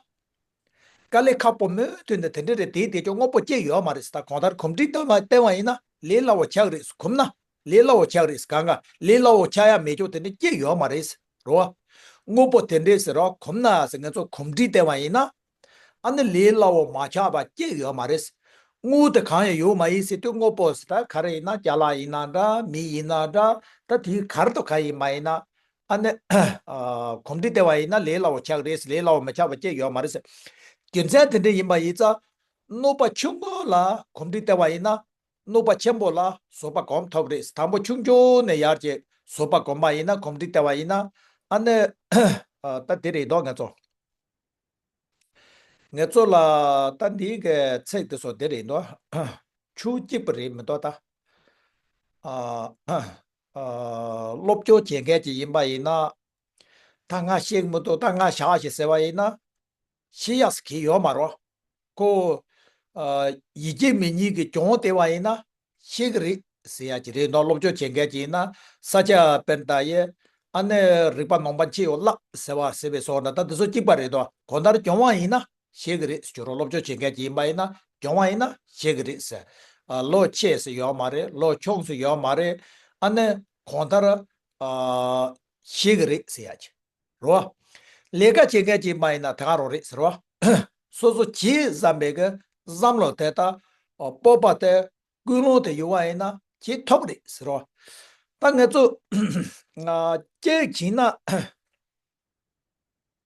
དཀའ་ལས་ཁག་པོ་མུ་མཐུད་ནས་དེ་འདྲ་རེད་དེ་དེ་ཅོག་དངོས་པོ་སྐྱེ་ཡོད་མ་རེད་ཟེར། ད་གང་ལྟར་གོམས་འདྲིས་བསྟེན་པ་བསྟེན་པ་ཡིན་ན་ལས་སླ་བོ་ཆགས་རེད་ཟེར། གོམས་ན་ལས་སླ་བོ་ཆགས་རེད་ཟེར། གང་ག་ལས་སླ་བོ་ཆགས་ཡ་མེད་ཅོག་དེ་འདྲ་སྐྱེ་ཡོད་མ་རེད་ཟེར་རོ། དངོས་པོ་དེ་འདྲས་ཟེར་རོ། གོམས་ན་ཟེར་ང་ཚོ་གོམས་འདྲིས་བསྟེན་པ་ཡིན་ན། ཨ་ནི་ལས་སླ་བོ་མ་ཆགས་པ་གཅིག་ཡོད་མ་རེད། དངུལ་དེ་གང་ཡང་ཡོད་མ་ཡིན་ཟེར་དུས་དངོས་པོ་ཟེར་ད་ག་རེ་ཡིན་ན་ཅ་ལག་ཡིན་ན་འདྲ་མི་ཡིན་ན་འདྲ་ད་དེའི་གར་དུ་ག་ཡིན་མ་ཡིན་ན། ཨ་ནི། གོམས་འདྲིས་བལྟས་པ་ཡིན་ན་ལས་སླ་བོ་ཆགས་རེད་ཟེར་ལས་སླ་བོ་མི་ཆགས་པ་གཅིག་ཡོད་མ་རེད་ཟེར། རྒྱུ་མཚན་དེ་འདྲ་ཡིན་པ་ཡིན་ཙང་། གནོད་པ་ཆུང་ངུ་ལ་གོམས་འདྲིས་བལྟས་པ་ཡིན་ན། གནོད་པ་ཆེན་པོ་ལ་བཟོད་པ་སྒོམ་ཐུབ་རེད། དང་པོ་ཆུང་ཆུང་ནས་ཡར་གྱི་བཟོད་པ་སྒོམ་པ་ཡིན་ན་གོམས་འདྲིས་བལྟས་པ་ཡིན་ན། ཨ་ནི། ད་དེ་རེད་དོ་ང་ཚོ། ང་ཚོ་ལ་ད་འདིའི་གི་ཚིག་དེ་ཚོ་དེ་རེད་དོ། ཆུ་གཅིག་པ་རེད་མི་འདུག་ད། ཨ། ཨ། སློབ་སྦྱོང་བྱེད་མཁན་ཅིག་ཡིན་པ་ཡིན་ན། ད་ང་ཤེས་ཀྱི་མི་འདུག་ད་ང་བཞག་ཞེས་ཟེར་བ་ཡིན་ན། ཤེས་ཡག་ཟེར་གྱི་ཡོད་མ་རེད། ཁོ། ཨ། ཡིད་ཀྱི་མི་ཉིད་ཀྱི་སྦྱོང་བསྡད་པ་ཡིན་ན། ཤེས་ཀྱི་རེད་ཟེར་ཡག་ཅིག་རེད་འདུག་སློབ་སྦྱོང་བྱེད་མཁན་ཅིག་ཡིན་ན། ས་སྐྱ་པཎྜི་ཏ་ཡིས། ཨ་ནི་རིག་པ་ནང་པ་མཆེ་བ་བརླག་ཟེར་བ་ཟེར་བའི་སོགས་འདྲ་ད་འདི་ཚོ་གཅིག་པ་རེད་འདུག་གང་ལྟར་སྦྱོང་བ་ཡིན་ན་ཤེས་ཀྱི་རེད་ཟེར་རོ། སློབ་སྦྱོང་བྱེད་མཁན་ཅིག་ཡིན་པ་ཡིན་ན་སྦྱོང་བ་ཡིན་ན་ཤེས་ཀྱི་རེད་ཟེར། ཨ། ལོ་ཆེ་ཟེར་ཡོད་མ་རེད། ལོ་ཆུང་ཟེར་ཡོད་མ་རེད། ཨ་ནི་གང་ལྟར། ཨ། ཤེས་ཀྱི་རེད་ཟེར་ཡག་ཅིག་རེད་བ། ལས་ཀ་བྱེད་མཁན་ཅིག་མ་ཡིན་ན་དེ་ག་རང་རེད་ཟེར་བ། སོ་སོ་བྱེད་བསམ་པའི་གི་བསམ་བློ་དེ་དང་། སྤོབས་པ་དེ། ཀུན་སློང་དེ་ཡོད་པ་ཡིན་ན་བྱེད་ཐུབ་རེད་ཟེར་བ། ད་ང་ཚོ་ང་གཅིག་བྱས་ན།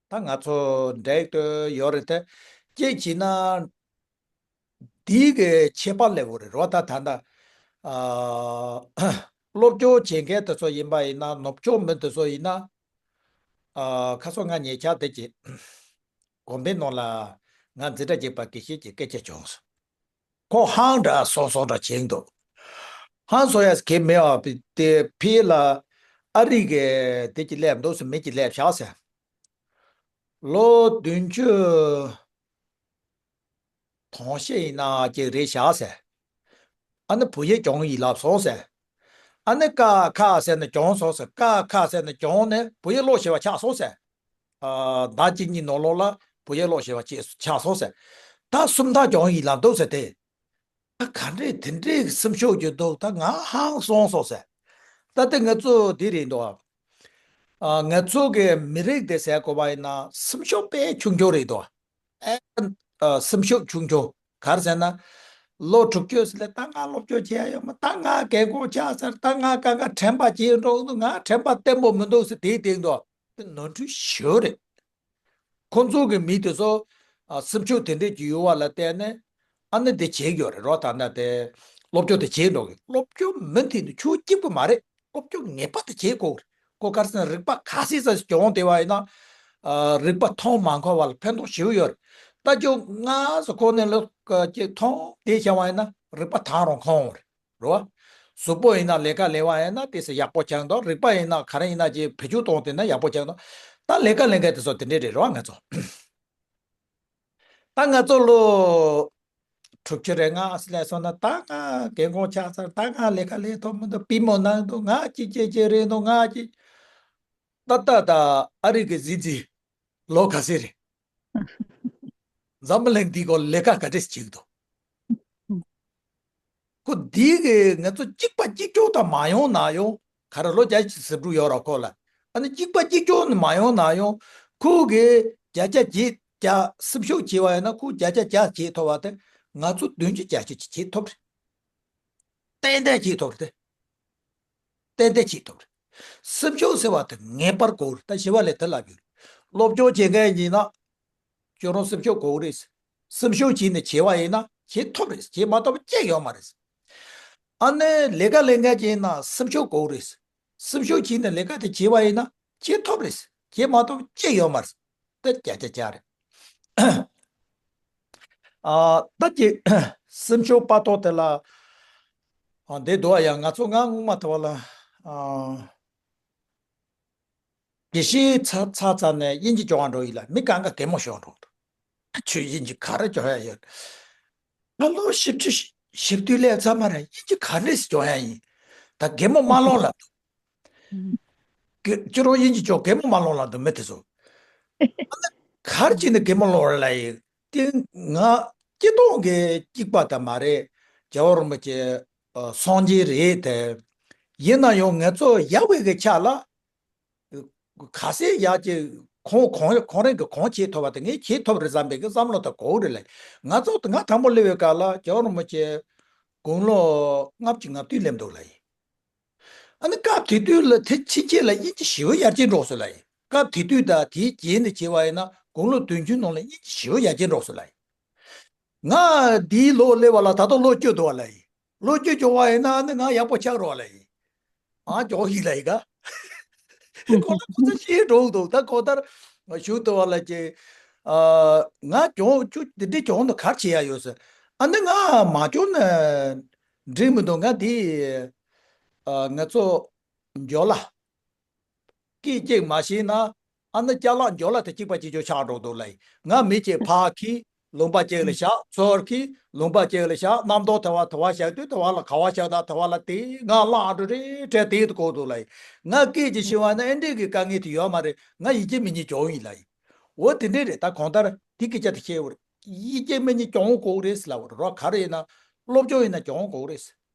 ད་ང་ཚོ་འབྲེལ་ཡོད་ཡོད་རེད་དེ། གཅིག་བྱས་ན། འདི་གི་ཁྱད་པར་ལས་འོ་རེད་རོ། ད་ད་ད། ཨ། སློབ་སྦྱོང་བྱེད་མཁན་དེ་ཚོ་ཡིན་པ་ཡིན་ན་ནུབ་ཕྱོགས་མི་དེ་ཚོ་ཡིན་ན། ཨ། ཁ་སང་ང་ཉེ་ཆར་དེ་གི་དགོན་པའི་ནང་ལ་ང་འཛིན་གྲྭ་གཅིག་པ་དགེ་བཤེས་ཀྱི་སྐད་ཆ་བྱུང་སོང་། ཁོ་ཧང་འདྲ་སོང་སོང་འདྲ་བྱེད་འདུག་ཧང་སོང་ཡ་གི་མེད་པ་དེ་ཕི་ལ་ཨ་རི་གི་དེ་གི་སླེབས་འདུག་ཟེར། མི་གི་སླེབས་བཞག་ཟེར། ལོ་བདུན་ཅུ་དོན་ཤེས་ཡིན་ན་ཅིག་རེད་བཞག་ཟེར། ཨ་ནི་བུ་ཡས་གྱོང་ཡིན་ལབ་སོང་ཟེར། ཨ་ནི་ཀ་ཁ་ཟེར་ནས་གྱོང་སོང་ཟེར། ཀ་ཁ་ཟེར་ནས་གྱོང་ནས་བུ་ཡས་ལོག་ཤེས་པ་ཆགས་སོང་ཟེར། ཨ། ཟླ་གཅིག་གཉིས་ནང་ལོགས་ལ་བུ་ཡས་ལོག་ཤེས་པ་ཆགས་སོང་ཟེར། ད་སུམ་རྟགས་གྱོང་ཡིན་ལབ་འདུག་ཟེར་ཏེ། ད་ག་འདྲས་དེ་འདྲས་སེམས་ཤུགས་ཀྱི་འདུག་ད་ང་ཧང་སོང་སོང་ཟེར། ད་ལྟ་ང་ཚོ་འདི་རེད་འདུག་ཨ། ང་ཚོ་གི་མི་རིགས་དེ་ཟེར་དགོས་པ་ཡིན་ན་སེམས་ཤུགས་དཔེ་ཆུང་ཆུང་རེད་འདུག་ཨེ། ཨ། སེམས་ཤུགས་ཆུང་ཆུང་ག་རེ་ཟེར་ན། ལོ་དྲུག་ཅུ་ཟིན་ལ་ད་ང་སློབ་སྦྱོང་བྱེད་ཡ་ཡོད་མ། ད་ང་རྒན་གོག་ཆགས་ཚར། ད་ང་ག་ག་དྲན་པ་བརྗེད་འགྲོ་གི་འདུག་ང་དྲན་པ་བརྟན་པོ་མི་འདུག་ཟེར་དེའི་སྟེང་དུ་ནོར་འཁྲུལ་ཞེ་པོ་རེད། ཁོང་ཚོ་གི་མི་དེ་ཚོ། ཨ། སེམས་ཤུགས་དེ་འདྲས་ཀྱི་ཡོད་པ་ལ་བརྟེན་ནས་ཨ་ནི་དེ་བྱེད་ཀྱི་ཡོད་རེད་རོ། ད་ནི་དེ་སློབ་སྦྱོང་དེ་བྱེད་འགྲོ་གི། སློབ་སྦྱོང་མུ་མཐུད་ནས་ཆུ་གཅིག་པུ་མ་རེད། སློབ་སྦྱོང་ངེས་པར་དུ་བྱེད་དགོས་རེད། ཁོ་ག་རེ་ཟེར་ན་རིག་པ་ག་ཚོད་ཙམ་སྦྱོང་བསྡད་པ་ཡིན་ན། ཨ། རིག་པ་མཐོང་མ་མཁོ་བ་ལ་ཕན་ཐོགས་ཞེ་པོ་ཡོད་རེད། ད་ཁྱོད་ང་ཚོ་ཁོ་ནས་ལོ་ཅིག་མཐོང་བསྡད་བྱས་པ་ཡིན་ན་རིག་པ་ད་རུང་ཁོང་རེད། རེད་བ། གཟུགས་པོ་ཡིན་ན་ལས་ཀ་ལས་པ་ཡིན་ན་དེ་ཚོ་ཡག་པོ་ཆགས་འདུག་རིག་པ་ཡིན་ན་ག་རེ་ཡིན་ན་ཅིག་བེད་སྤྱོད་གཏོང་བསྡད་ན་ཡག་པོ་ཆགས་འདུག་ད་ལས་ཀ་ལས་མཁན་དེ་ཚོ་དེ་འདྲས་རེད་རེད་བ། ང་ཚོ། ད་ང་ཚོ་ལོ་དྲུག་ཅུ་རེ་ལྔ་ལས་སོང་ན་ད་ང་རྒན་གོག་ཆགས་ཚར། ད་ང་ལས་ཀ་ལས་ཐུབ་མི་འདུག་པུས་མོ་ན་འདུག་ང་ཅིག་ཅིག་ཅིག་རེད་འདུག་ང་ཅིག་ད་ལྟ་ད་ཨ་རི་གི་གཟི་བརྗིད་ལོ་ག་ཚོད་རེད། འཛམ་བུ་གླིང་འདིའི་སྐོར་ལས་ཀ་ག་འདྲས་བྱེད་ཀྱི་འདུག་ཁོ་འདི་གི་ང་ཚོ་གཅིག་པ་གཅིག་རྐྱང་དུ་མ་ཡོང་ན་ཡང་ག་རེ་ལོ་བརྒྱ་ཆ་ཞིག་ཟིན་འགྲོ་ཡོད་ར་ཁོ་ལ། ཨ་ནི་གཅིག་པ་གཅིག་རྐྱང་ནི་མ་ཡོང་ན་ཡང་ཁོ་གི་བརྒྱ་ཆ་བརྒྱད་བརྒྱ་སེམས་ཤུགས་བྱེད་པ་ཡིན་ན་ཁོ་བརྒྱ་ཆ་བརྒྱ་བྱེད་ཐུབ་པ་དེ་ང་ཚོ་བདུན་ཅུ་བརྒྱད་ཅུ་ཅིག་བྱེད་ཐུབ་རེད། ཏན་ཏན་བྱེད་ཐུབ་རེད་དེ། ཏན་ཏན་བྱེད་ཐུབ་རེད། སེམས་ཤུགས་ཟེར་བ་དེ་ངེས་པར་དགོས་རེད། ད་ཞི་བ་ལྷས་དེ་ལབ་ཡོད་རེད། སློབ་སྦྱོང་བྱེད་མཁན་ཡིན་ན་ཁྱོད་རང་སེམས་ཤུགས་དགོས་རེད། སེམས་ཤུགས་བྱས་ནས་བྱས་པ་ཡིན་ན་བྱེད་ཐུབ་རེད། བྱེད་མ་ཐུབ་པ་ཅི་ཡོད་མ་རེད། ཨ་ནི་ལས་ཀ་ལས་མཁན་ཅིག་ཡིན་ན་སེམས་ཤུགས་དགོས་རེད། སེམས་ཤུགས་བྱས་ནས་ལས་ཀ་དེ་བྱས་པ་ཡིན་ན་བྱེད་ཐུབ་རེད། བྱེད་མ་ཐུབ་པ་ཅི་ཡོད་མ་རེད། དེ་བརྒྱ་ཆ་བརྒྱ་རེད། ཨ། ད་ཀྱི་སེམས་ཤུགས་སྤར་ཐོག་དེ་ལ། ཨ། འདི་འདུག་ཨ། ཡང་ང་ཚོ་ང་སྔོན་མ་དེ་བ་ལ། ཨ། དགེ་བཤེས་ཚར་ཚར་ཚར་ནས་དབྱིན་ཇི་སྦྱོང་བ་འགྲོ་ཡིན་ལ་མི་གང་ག་གད་མོ་ཤོར་འགྲོ་འདུག་ཁྱོད་དབྱིན་ཇི་ག་རེ་སྦྱོང་ཡ་ཡོད། ད་ལོ་བཞི་བཅུ་ཞིབ་དུས་ལས་ཚར་མ་རེད། དབྱིན་ཇི་ག་འདྲས་སྦྱོང་ཡ་ཡིན། ད་གད་མོ་མ་ལོག་ལབ་འདུག་ཁྱོད་རང་དབྱིན་ཇི་སྦྱོང་གད་མོ་མ་ལོག་ལབ་འདུག་མི་དེ་ཚོ། གར་ཅིག་ནས་གད་མོ་ལོག་རེད་ལ་ཡིན། དེ་ང་སྤྱི་སྟོང་གི་གཅིག་པ་དང་མ་རེད། རྒྱལ་བ་རིན་པོ་ཆེ་སངས་རྒྱས་རེད་དེ། ཡིན་ན་ཡང་ང་ཚོ་ཡག་པའི་གི་ཆ་ལ། ག་ཚད་ཡག་ཅིག་ ཁོང་ཁོང་ཁོང་རང་གིས་གང་བྱེད་ཐུབ་པ་དེ་ངས་བྱེད་ཐུབ་རེད་བསམ་པའི་གི་བསམ་བློ་དེ་དགོས་རེད་ལབ་ཡིན། ང་ཚོ་ང་དང་པོ་སླེབས་པའི་སྐབས་ལ་རྒྱལ་བ་རིན་པོ་ཆེ་དགུང་ལོ་ལྔ་བཅུ་ང་བདུན་སླེབས་འདུག་ལབ་ཡིན། ཨ་ནི་སྐབས་དེ་དུས་ལ་དེ་ཕྱིན་ཆད་ལ་དབྱིན་ཇི་ཞེ་པོ་ཡར་རྒྱས་འགྲོ་སོང་ལབ་ཡིན། སྐབས་དེ་དུས་དང་དེའི་རྗེས་ནས་བྱས་པ་ཡིན་ན་དགུང་ལོ་བདུན་ཅུ་ནང་ལ་དབྱིན་ཇི་ཞེ་པོ་ཡར་རྒྱས་འགྲོ་སོང་ལབ་ཡིན། ང་འདིའི་ལོ་སླེབས་པ་ལ་ད་དུང་ལོ་བཅུ་འདུག་པ་ལབ་ཡིན། ལོ་བཅུ་འགྱོ་བ་ཡིན་ན་ཨ་ནི་ང་ཡག་པོ་ཆགས་རོགས་ལབ་ཡིན། ཨ་ཇོ་ཡིན་ལ་ཡི་ག་ཁོ་ལ་ཁོ་ཚོ་ཤེས་འགྲོ་འདུག་ད་ཁོ་ལྟར་ཞུ་ཏུ་བ་ལ་ཀྱི་ཨ་ང་གྱོང་ཁྱོད་འདི་འདྲའི་གྱོང་དུ་གར་བྱེད་ཡ་ཡོད་ཟེར། ཨ་ནི་ང་མ་གྱོང་ན་འགྲིག་མི་འདུག་ང་འདི་ཨ་ང་ཚོ་འཇོ་ལ་སྐད་ཅིག་མ་ཤེས་ན་ཨ་ནི་ཅ་ལག་འཇོ་ལ་དེ་གཅིག་པ་གཅིག་ཅོ་ཆགས་འགྲོ་འདུག་ལ་ཡི་ང་མི་གཅིག་ཕ་ཁི། ལུང་པ་གཅིག་ལ་བཞག་ཚོར་གི། ལུང་པ་གཅིག་ལ་བཞག་རྣམ་རྟོག་དེ་བ་དེ་བ་བཞག་དུས་དེ་བ་ལ་ག་བ་བཞག་ད་དེ་བ་ལ་དེ་ང་བླངས་འགྲོ་རེ་བྲལ་དེ་ཡིད་དུ་འགོག་འདུག་ལ་ཡིན། ང་སྐད་ཅིག་ཤི་བ་ན་ཨེ་འདྲས་ཀྱི་དཀའ་ངལ་དེ་ཡོད་མ་རེད། ང་ཡིད་ཀྱི་མི་ཉིད་གྱོང་ཡིན་ལ་ཡིན། འོ་དེ་འདྲས་རེད། ད་གང་ལྟར་དེ་སྐད་ཆ་དེ་བཤད་འོ་རེད། ཡིད་ཀྱི་མི་ཉིད་གྱོང་འགོག་རེད་ཟེར་ལ་འོ་རེད་རོ། ག་རེ་ཡིན་ན་སློབ་སྦྱོང་ཡིན་ན་གྱོང་འགོག་རེད། ལས་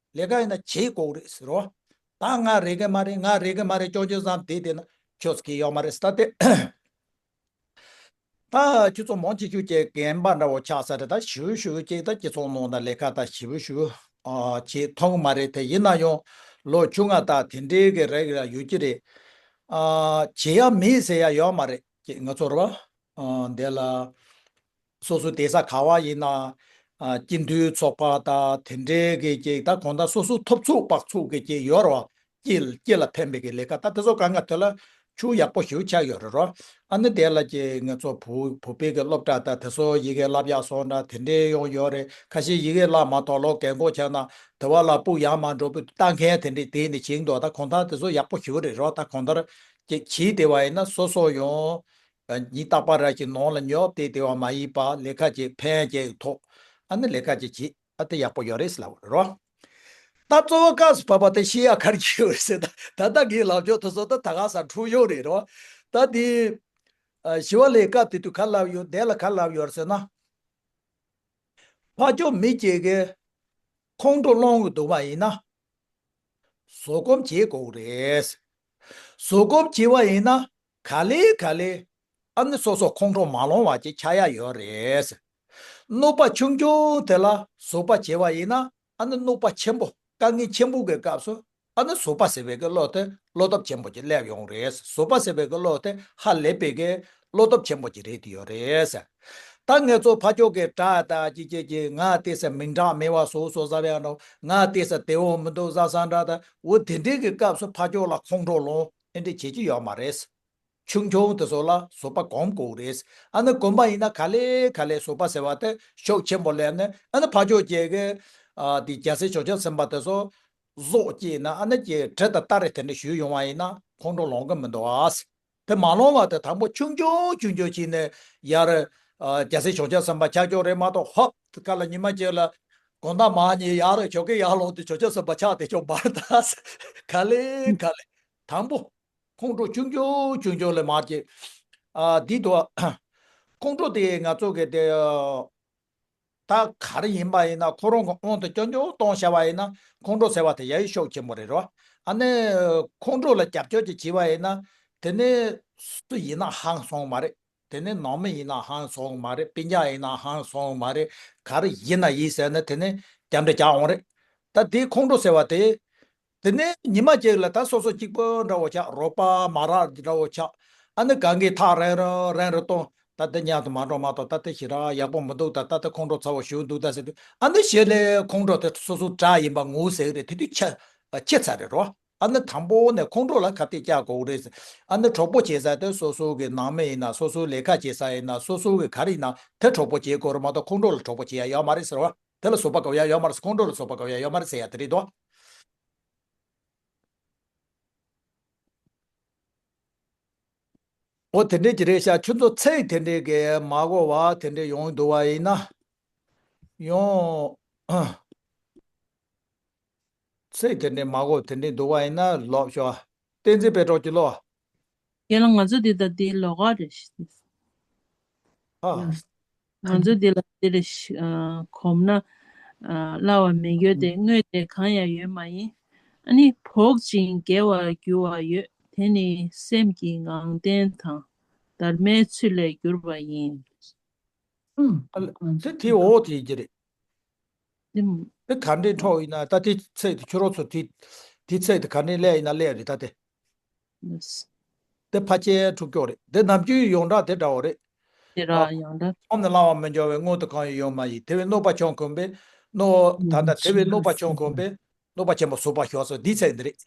ཀ་ཡིན་ན་བྱེད་འགོག་རེད་ཟེར་རོ། ད་ང་རེ་གི་མ་རེད། ང་རེ་གི་མ་རེད། ཅོ་ཅོ་ཙམ་དེ་དེ་ན་ཆོས་སྐད་ཡོད་མ་རེད་ཟེར་ད་དེ། ད་ཁྱོད་ཚོ་མང་ཆེ་ཤོས་ཀྱི་རྒན་པ་འདྲ་བོ་ཆགས་ས་རེད། ད་ཞུ་ཞུ་ཅིག་ད་སྤྱི་ཚོགས་ནང་ད་ལས་ཀ་ད་ཞུ་ཞུ་ཨ་བྱེད་ཐུབ་མ་རེད། དེ་ཡིན་ན་ཡང་ལོ་བཅོ་ལྔ་ད་དེ་འདྲའི་གི་རེ་གི་ལ་ཡོད་ཀྱི་རེད། ཨ་བྱེད་ཡ་མེད་ཟེར་ཡ་ཡོད་མ་རེད་ཀྱི་ང་ཚོ་རེད་བ། ཨ་འདི་ལ་སོ་སོ་བསྡད་ས་ག་བ་ཡིན་ན་ཨ་སྤྱི་འཐུས་ཚོགས་པ་ད་དེ་འདྲའི་གི་ཀྱི་ད་གང་ད་སོ་སོ་ཐོབ་ཚུགས་དཔག་ཚུགས་གི་ཀྱི་ཡོད་རེད་བ། སྤྱི་སྤྱི་ལ་ཕན་པའི་གི་ལས་ཀ་ད་དེ་ཚོ་གང་ག་དེ་ལ་ཆུ་ཡག་པོ་ཞིག་ཆགས་ཡོད་རེད་རོ། ཨ་ནི་དེ་ལ་ཀྱི་ང་ཚོ་བུ་བུ་པའི་གི་སློབ་གྲྭ་ད་དེ་ཚོ་ཡི་གེ་བསླབ་ཡག་སོགས་འདྲ་དེ་འདྲའི་ཡོང་ཡོད་རེད། ཁ་ཤས་ཡི་གེ་བསླབ་མ་ཐོག་ལོ་རྒན་གོག་ཆགས་ན་དེ་བ་ལ་སྤུ་ཡག་མ་འགྲོ་བུ་ལྟ་མཁན་དེ་འདྲའི་དེ་ནི་བྱེད་འདུག་ད་གང་ལྟར་དེ་ཚོ་ཡག་པོ་ཞིག་རེད་རོ། ད་གང་ལྟར་ཀྱི་བྱེད་དེ་བ་ཡིན་ན་སོ་སོ་ཡོང་ཉིན་རྟག་པར་ར་ཞིག་ནང་ལ་ཉོབ་སྟེ་དེ་བ་མ་ཡིན་པ་ལས་ཀ་ཅིག་ཕན་ཅིག་ཐོགས། ཨ་ནི་ལས་ཀ་ཅིག་བྱེད། ཨ་དེ་ཡག་པོ་ཡོད་རེད་ཟེར་ལབ་རོ། ད་གཙོ་བོ་སྐབས་སུ་བབ་པ་དེ་ཤེས་ཡ་ག་རེ་ཡོད་རེད་ཟེར་ན། ད་ལྟ་གི་ལབ་ཕྱོགས་དེ་ཚོ་ད་ད་ག་ས་འཁྲུག་ཡོད་རེད་རོ། ད་དེ་ཨ་ཞི་བ་ལྷས་སྐབས་དེ་དུས་ག་ལབ་ཡོད་དེ་ལ་ག་ལབ་ཡོད་རེད་ཟེར་ན། ཕར་ཕྱོགས་མི་གཅིག་གིས་ཁོང་ཁྲོ་སློང་གི་འདུག་པ་ཡིན་ན། བཟོད་སྒོམ་བྱེད་དགོས་རེད། བཟོད་སྒོམ་བྱེད་པ་ཡིན་ན་ག་ལེ་ག་ལེ་ཨ་ནི་སོ་སོ་ཁོང་ཁྲོ་མ་སློང་བ་ཅིག་ཆགས་ཡ་ཡོད་རེད། གནོད་པ་ཆུང་ཆུང་དེ་ལ་བཟོད་པ་བྱེད་པ་ཡིན་ན་ཨ་ནི་གནོད་པ་ཆེན་པོ་དཀའ་ངལ་ཆེན་པོ་གི་སྐབས་སུ་ཨ་ནི་བཟོད་པ་ཟེར་བའི་གི་བློ་དེ་བློ་སྟོབས་ཆེན་པོ་ཅིག་སླེབས་ཡོང་རེད། བཟོད་པ་ཟེར་བའི་གི་བློ་དེ་ཧ་ལས་པའི་གི་བློ་སྟོབས་ཆེན་པོ་ཅིག་རེད་དེ་ཡོད་རེད། ད་ངེད་ཚོ་ཕ་ཕྱོགས་ཀྱི་དགྲ་དང་ཅི་ཅི་ཅི་ང་དེ་ས་མིང་གྲགས་མེད་པ་སོ་སོ་ཟ་བའི་འགྲོ། ང་དེ་ས་དེ་འོ་མི་འདུག་ཟ་ས་འདྲ་ད་འོ་དེ་འདྲའི་གི་སྐབས་སུ་ཕ་ཕྱོགས་ལ་ཁོང་ཁྲོ་ལངས་ཨེ་འདྲ་བྱེད་ཀྱི་ཡོད་མ་རེད། ཆུང་ཆུང་དེ་ཚོ་ལ་བཟོད་པ་སྒོམ་དགོས་རེད། ཨ་ནི་སྒོམ་པ་ཡིན་ན་ག་ལེ་ག་ལེ་བཟོད་པ་ཟེར་བ་དེ་ཤུགས་ཆེན་པོ་སླེབས་ནས་ཨ་ནི་ཕ་ཕྱོགས་ཀྱི་གི་ཨ་དེ་རྒྱལ་སྲས་བྱང་ཆུབ་སེམས་དཔའ་དེ་ཚོ་བཟོད་ཅེས་ན་ཨ་ནི་ཀྱི་གྲི་དང་སྟ་རེ་དེ་འདྲ་གཞུས་ཡོང་བ་ཡིན་ན་ཁོང་ཁྲོ་ལངས་གི་མི་འདུག་ཨ། དེ་མ་ལོང་བ་དེ་དང་པོ་ཆུང་ཆུང་ཆུང་ཆུང་བྱས་ནས་ཡར་ཨ་རྒྱལ་སྲས་བྱང་ཆུབ་སེམས་དཔའ་ཆགས་ཆོག་རེད་མ་གཏོགས་ཧོབ་དེ་ཀ་ལ་ཉི་མ་གཅིག་ལ་དགོང་དག་མར་ཉལ་ཡར་ཞོགས་ཀས་ཡར་ལོངས་དུས་བྱང་ཆུབ་སེམས་དཔའ་ཆགས་བསྡད་ཆོག་མ་རེད་ད། ག་ལེ་ག་ལེ་དང་པོ་ཁོང་ཁྲོ་ཆུང་ཆུང་ཆུང་ཆུང་ལས་མར་སྐྱེ། ཨ་འདི་དུ་ཁོང་ཁྲོ་དེ་ང་ཚོ་གི་དེ། ད་ག་རེ་ཡིན་པ་ཡིན་ན་ཁོ་རང་གི་དབང་དུ་སྐྱོན་སྐྱོན་གཏོང་བྱ་བ་ཡིན་ན་ཁོང་ཁྲོ་ཟེར་བ་དེ་ཡ་ཡི་ཤུགས་ཆེན་པོ་རེད་རོ། ཨ་ནི་ཁོང་ཁྲོ་ལ་རྒྱབ་སྐྱོར་ཅིག་བྱས་པ་ཡིན་ན་དེ་ནི་སུ་ཡིན་ན་ཧང་སོང་མ་རེད། དེ་ནི་ནང་མི་ཡིན་ན་ཧང་སོང་མ་རེད། སྤུན་ཀྱག་ཡིན་ན་ཧང་སོང་མ་རེད། ག་རེ་ཡིན་ན་ཡིན་ཟེར་ན་དེ་ནི་རྒྱབ་འདྲེ་རྒྱག་འོང་རེད། ད་དེ་ཁོང་ཁྲོ་ཟེར་བ་དེ། དེ་ནས་ཉི་མ་གཅིག་ལ་ད་སོ་སོ་གཅིག་པོ་འདྲ་བོ་ཆགས། རོགས་པ་མ་རག་འདྲ་བོ་ཆགས། ཨ་ནི་གང་གི་ཐག་རིང་རུ་རིང་རུ་གཏོང་། ད་དེ་མཉམ་དུ་མ་འགྲོ་མ་གཏོགས་ད་དེ་ཞེ་དྲག་ཡག་པོ་མི་འདུག་ད་ད་དེ་ཁོང་ཁྲོ་ཚ་བོ་ཞིག་འདུག་ད་ཟེར་དུས་ཨ་ནི་གཞི་ལས་ཁོང་ཁྲོ་དེ་སོ་སོ་དགྲ་ཡིན་པ་ངོ་ཟེར་གི་རེད། དེ་དུས་ཆད་ཆད་ཚར་རེད་རོ། ཨ་ནི་དང་པོ་ནས་ཁོང་ཁྲོ་ལ་ཁ་གཏད་བཅག་དགོས་རེད། ཨ་ནི་གྲོགས་པོ་བྱེད་ས་དེ་སོ་སོ་གི་ནང་མི་ཡིན་ན་སོ་སོའི་ལས་ཀ་བྱེད་ས་ཡིན་ན་སོ་སོ་གི་ག་རེ་ཡིན་ན་དེ་གྲོགས་པོ་བྱེད་དགོས་རེད་མ་གཏོགས་ཁོང་ཁྲོ་ལ་གྲོགས་པོ་བྱེད་ཡ་ཡོད་མ་རེད་ཟེར་བ། དེ་ལ་བཟོད་པ་དགོས་ཡ་ཡོད་མ་རེད། ཁོང་ཁྲོ་ལ་བཟོད་པ་དགོས་ཡ་ཡོད་མ་རེད་ཟེར་ཡ་དེ་རེད་དོ། འོ་དེ་འདྲས་ཀྱི་རེད་ཤག་ཁྱོད་ཚོ་ཚིག་དེ་འདྲས་ཀྱི་མ་གོ་བ་དེ་འདྲས་ཡོང་འདུག་བ་ཡིན་ན། ཡོང་། ཚིག་དེ་འདྲས་མ་གོ་དེ་འདྲས་འདུག་བ་ཡིན་ན་ལོབས་ཤོག་བསྟན་འཛིན་དཔལ་གྲགས་ཀྱི་ལོ། ཁྱེད་ལ་ང་ཚོ་འདི་ལྟ་འདི་ལོགས་ཀ་རེད་ཤག་ཨ། ང་ཚོ་འདི་ལ་འདི་རེད་ཤག་གོམས་ན་སླ་བ་མེད་ཡོད་དེ་དངོས་དེ་གང་ཡང་ཡོད་མ་ཡིན། ཨ་ནི་བོག་ཅིང་དགེ་བར་འགྱུར་བ་ཡོད། དེ་ནི་སེམས་ཀྱི་ངང་བརྟན་དང་། དར་མའི་ཚུལ་ལས་གྱུར་པ་ཡིན། ཨ་ལ་དེ་དེ་འོ་དེ་ཡིན་གྱི་རེད། དེ་ག་འདྲའི་འཕྲོག་ཡིན་ན་ད་དེ་ཚིག་དེ་ཁྱོད་རང་ཚོ་དེ་དེ་ཚིག་དེ་ག་འདྲའི་ལས་ཡིན་ན་ལས་རེད་ད་དེ། དེ་ཕལ་ཆེར་འཁྲུག་སྐྱོ་རེད། དེ་ནམ་རྒྱུན་ཡོངས་གྲགས་དེ་འདྲ་བོ་རེད། དེ་ར་ཡོངས་གྲགས། ཁོམ་ནས་བླང་བར་མི་འགྱུར་བའི་དངོས་དང་གང་ཡང་ཡོད་མ་ཡིན། དེ་བས་གནོད་པ་ཆུང་གོམས་པས་གནོད་ད་ལྟ་དེ་བས་གནོད་པ་ཆུང་གོམས་པས་གནོད་པ་ཆེན་པོ་ཟུག་པར་ཤོག་ཟེར་འདི་ཚིག་འདི་རེད།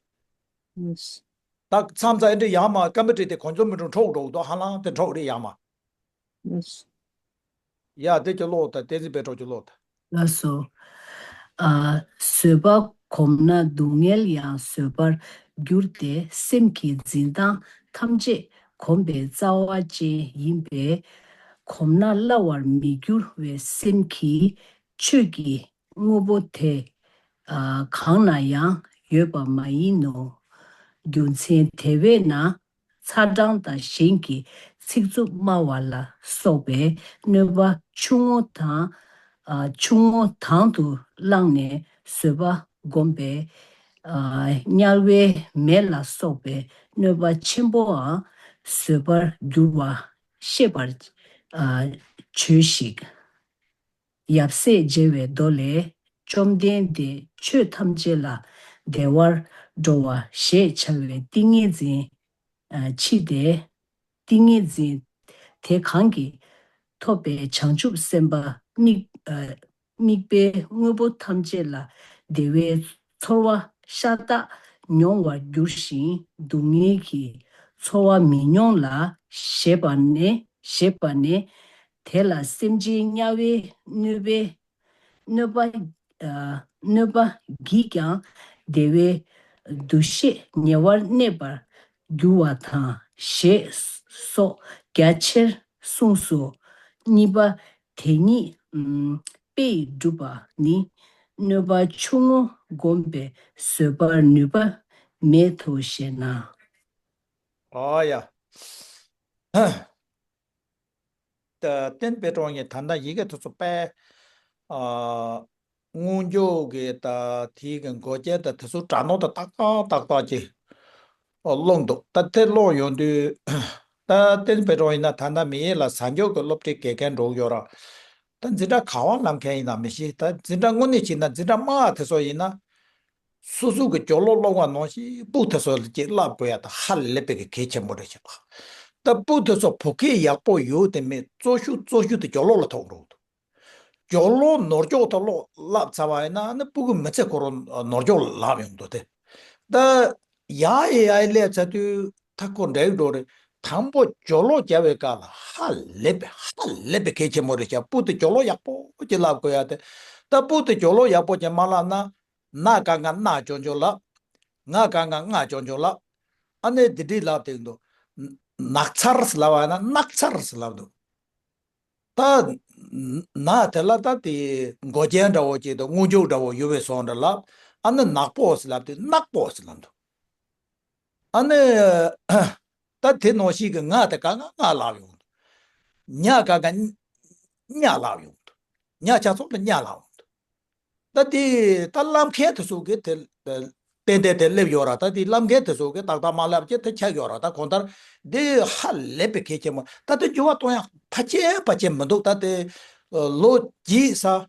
ད་མཚམས་མཚམས་ཨེ་འདྲ་ཡང་མ་སྐམ་པའི་དྲི་དེ་གོ་འཛོལ་མི་འགྲོ་འཕྲོག་འགྲོ་འདུག་ཧ་ལམ་དེ་འཕྲོག་རེད་ཡང་མ། ཡ་དེ་ཀྱི་ཀློག་དང་བསྟན་འཛིན་པད་སྒྲོན་གྱི་ཀློག་དང་། ལགས་སོ། ཨ། བཟོད་པ་གོམས་ན་སྡུག་བསྔལ་ཡང་བཟོད་པར་འགྱུར་ཏེ། སེམས་ཀྱི་འཛིན་སྟངས་ཐམས་ཅད་གོམས་པའི་རྩ་བ་ཅན་ཡིན་པས། གོམས་ན་སླ་བར་མི་འགྱུར་བའི་སེམས་ཀྱིས་ཆོས་ཀྱི་དངོས་པོ་དེ་གང་ན་ཡང་ཡོད་པ་མ་ཡིན་ནོ། རྒྱུ་མཚན་དེ་བས་ན། ཚ་གྲང་དང་གཞན་གྱི་ཚིག་རྩུབ་སྨྲ་བ་ལ་སོགས་པའི་གནོད་པ་ཆུང་ངུ་དང་། ཨ། ཆུང་ངུ་དང་དུ་བླངས་ནས་བཟོད་པ་བསྒོམས་པས། ཨ། དམྱལ་བའི་མེ་ལ་སོགས་པའི་གནོད་པ་ཆེན་པོའང་བཟོད་པར་འགྱུར་བ་ཤེས་པར། ཨ། བྱོས་ཤིག་ཡབ་སྲས་མཇལ་བའི་མདོ་ལས། བཅོམ་ལྡན་འདས་ཆོས་ཐམས་ཅད་ལ་བདེ་བར་འགྲོ་བ་ཞེས་བྱ་བའི་ཏིང་ངེ་འཛིན། ཨ། མཆིས་ཏེ། ཏིང་ངེ་འཛིན་དེ་གང་གིས་ཐོབ་པའི་བྱང་ཆུབ་སེམས་དཔའ་དམིགས། ཨ། དམིགས་པའི་དངོས་པོ་ཐམས་ཅད་ལ་བདེ་བའི་ཚོར་བ་ཤ་སྟག་མྱོང་བར་འགྱུར་ཞིང་། སྡུག་བསྔལ་གྱི་ཚོར་བ་མི་མྱོང་ལ་ཞེས་པ་ནས། ཞེས་པ་ནས། དེ་ལ་སེམས་ཅན་དམྱལ་བའི་གནོད་པའི་གནོད་པ། ཨ། གནོད་པ་བགྱིས་ཀྱང་བདེ་བའི་འདུ་ཤེས་ཉེ་བར་གནས་པར་འགྱུར་བ་དང་ཞེས་སོགས་རྒྱ་ཆེར་གསུངས་སོ། གཉིས་པ་དེ་ཉིད་དཔེ་ཡིས་བསྒྲུབས་པ་ནི་གནོད་པ་ཆུང་ངུ་བསྒོམས་པས་བཟོད་པར་ནུས་པ་མེད་དོ་ཞེ་ན། ཨ་ཡ། ད་བསྟན་པའི་གྲོང་ཉིད་ད་ལྟ་ཡི་གེ་དེ་ཚོ་དཔེ། ཨ། སྔོན་འཇུག་གི་ད་དེའི་གི་མགོ་རྒྱན་ད་དེ་ཚོ་སྒྲ་ནོར་ད་ཏག་ཏག་ཏག་ཏག་ཅིག་ཨ། ཀློག་འདུག་ད་དེ་ཀློག་ཡོང་དུས་ད་བསྟན་པའི་གྲོང་ཡིན་ན་ད་ལྟ་མི་ཡུལ་ལ་གཟའ་མཇུག་གི་སློབ་ཁྲིད་དགེ་རྒན་འགྲོ་གི་ཡོད་ར། ད་འཛིན་གྲྭ་ག་བ་ལམ་མཁན་ཡིན་ན་མི་ཤེས། ད་འཛིན་གྲྭ་དངོས་གནས་བྱས་ན་འཛིན་གྲྭ་དམའ་བ་དེ་ཚོ་ཡིན་ན། སོ་སོ་གི་སྦྱོར་ཀློག་ཀློག་པ་ནང་བཞིན་སྤུ་དེ་ཚོ་ལ་ཅིག་བསླབ་དགོས་ཡ་ད་ཧ་ལས་པའི་གི་གལ་ཆེན་པོ་རེད་ཤག་ད་སྤུ་དེ་ཚོ་བོད་སྐད་ཡག་པོ་ཡོད་དེ་མེད་གཙོ་ཤུགས་གཙོ་ཤུགས་དེ་སྦྱོར་ཀློག་ལ་ཐོགས་འགྲོ་འདུག་སྦྱོར་ཀློག་ནོར་འཇོག་ད་ཀློག་བསླབ་ཚར་བ་ཡིན་ན་ནི་སྤུ་གུ་མི་ཚེ་ཁོ་རང་ནོར་འཇོག་ལ་ལབ་ཡོང་འདུག་སྟེ། ད་ཡ་ཨེ་ཨའི་སླེབས་ཚར་དུས་ད་ཁོ་འདྲ་ཡི་འགྲོ་རེད། དང་པོ་སྦྱོར་ཀློག་རྒྱབ་པའི་སྐབས་ལ་ཧ་ལས་པའི་ཧ་ལས་པའི་གལ་ཆེན་པོ་རེད་ཤག་སྤུ་དེ་སྦྱོར་ཀློག་ཡག་པོ་ཅིག་བསླབ་དགོས་ཡ་དེ། ད་སྤུ་དེ་སྦྱོར་ཀློག་ཡག་པོ་ཅིག་མ་བསླབ་ན། ན་ག་ང་ན་ཆུང་ཆུང་ལབ། ང་ག་ང་ང་ཆུང་ཆུང་ལབ། ཨ་ནི་འདི་འདྲའི་ལབ་དེ་འདུག་ནག་ཚར་ཟེར་ལབ་པ་ན་ནག་ཚར་ཟེར་ལབ་འདུག་ད་ན་དེ་ལ་ད་དེ་མགོ་རྒྱན་འདྲ་བོ་ཅིག་དང་སྔོན་འཇུག་འདྲ་བོ་ཡོད་པའི་བཟོ་འདྲ་ལབ། ཨ་ནི་ནག་པོ་ཟེར་ལབ་དེ་ནག་པོ་ཟེར་ལབ་འདུག་ཨ་ནི་ད་དེ་ནང་བཞིན་གྱི་ང་དེ་ག་ང་ང་ལབ་ཡོང་འདུག་ཉ་ག་ག་ཉ་ལབ་ཡོང་འདུག་ཉ་ཆ་ཚང་ལ་ཉ་ལབ་ཡོང་འདུག་ད་དེ་ད་བསླབ་མཁན་དེ་ཚོ་གི་དེ་ཏན་ཏན་དེ་སླེབས་ཡོད་ར། ད་དེ་བསླབ་མཁན་དེ་ཚོ་གི་ཏག་ཏག་མ་བསླབ་ཀྱི་དེ་ཆགས་ཡོད་ར། ད་གང་ལྟར་དེ་ཧ་ལས་པའི་གལ་ཆེན་པོ། ད་དེ་འགྱུར་བ་གཏོང་ཡག་ཕལ་ཆེར་ཕལ་ཆེར་མི་འདུག་ད་དེ་ལོ་བགྱིས་ས།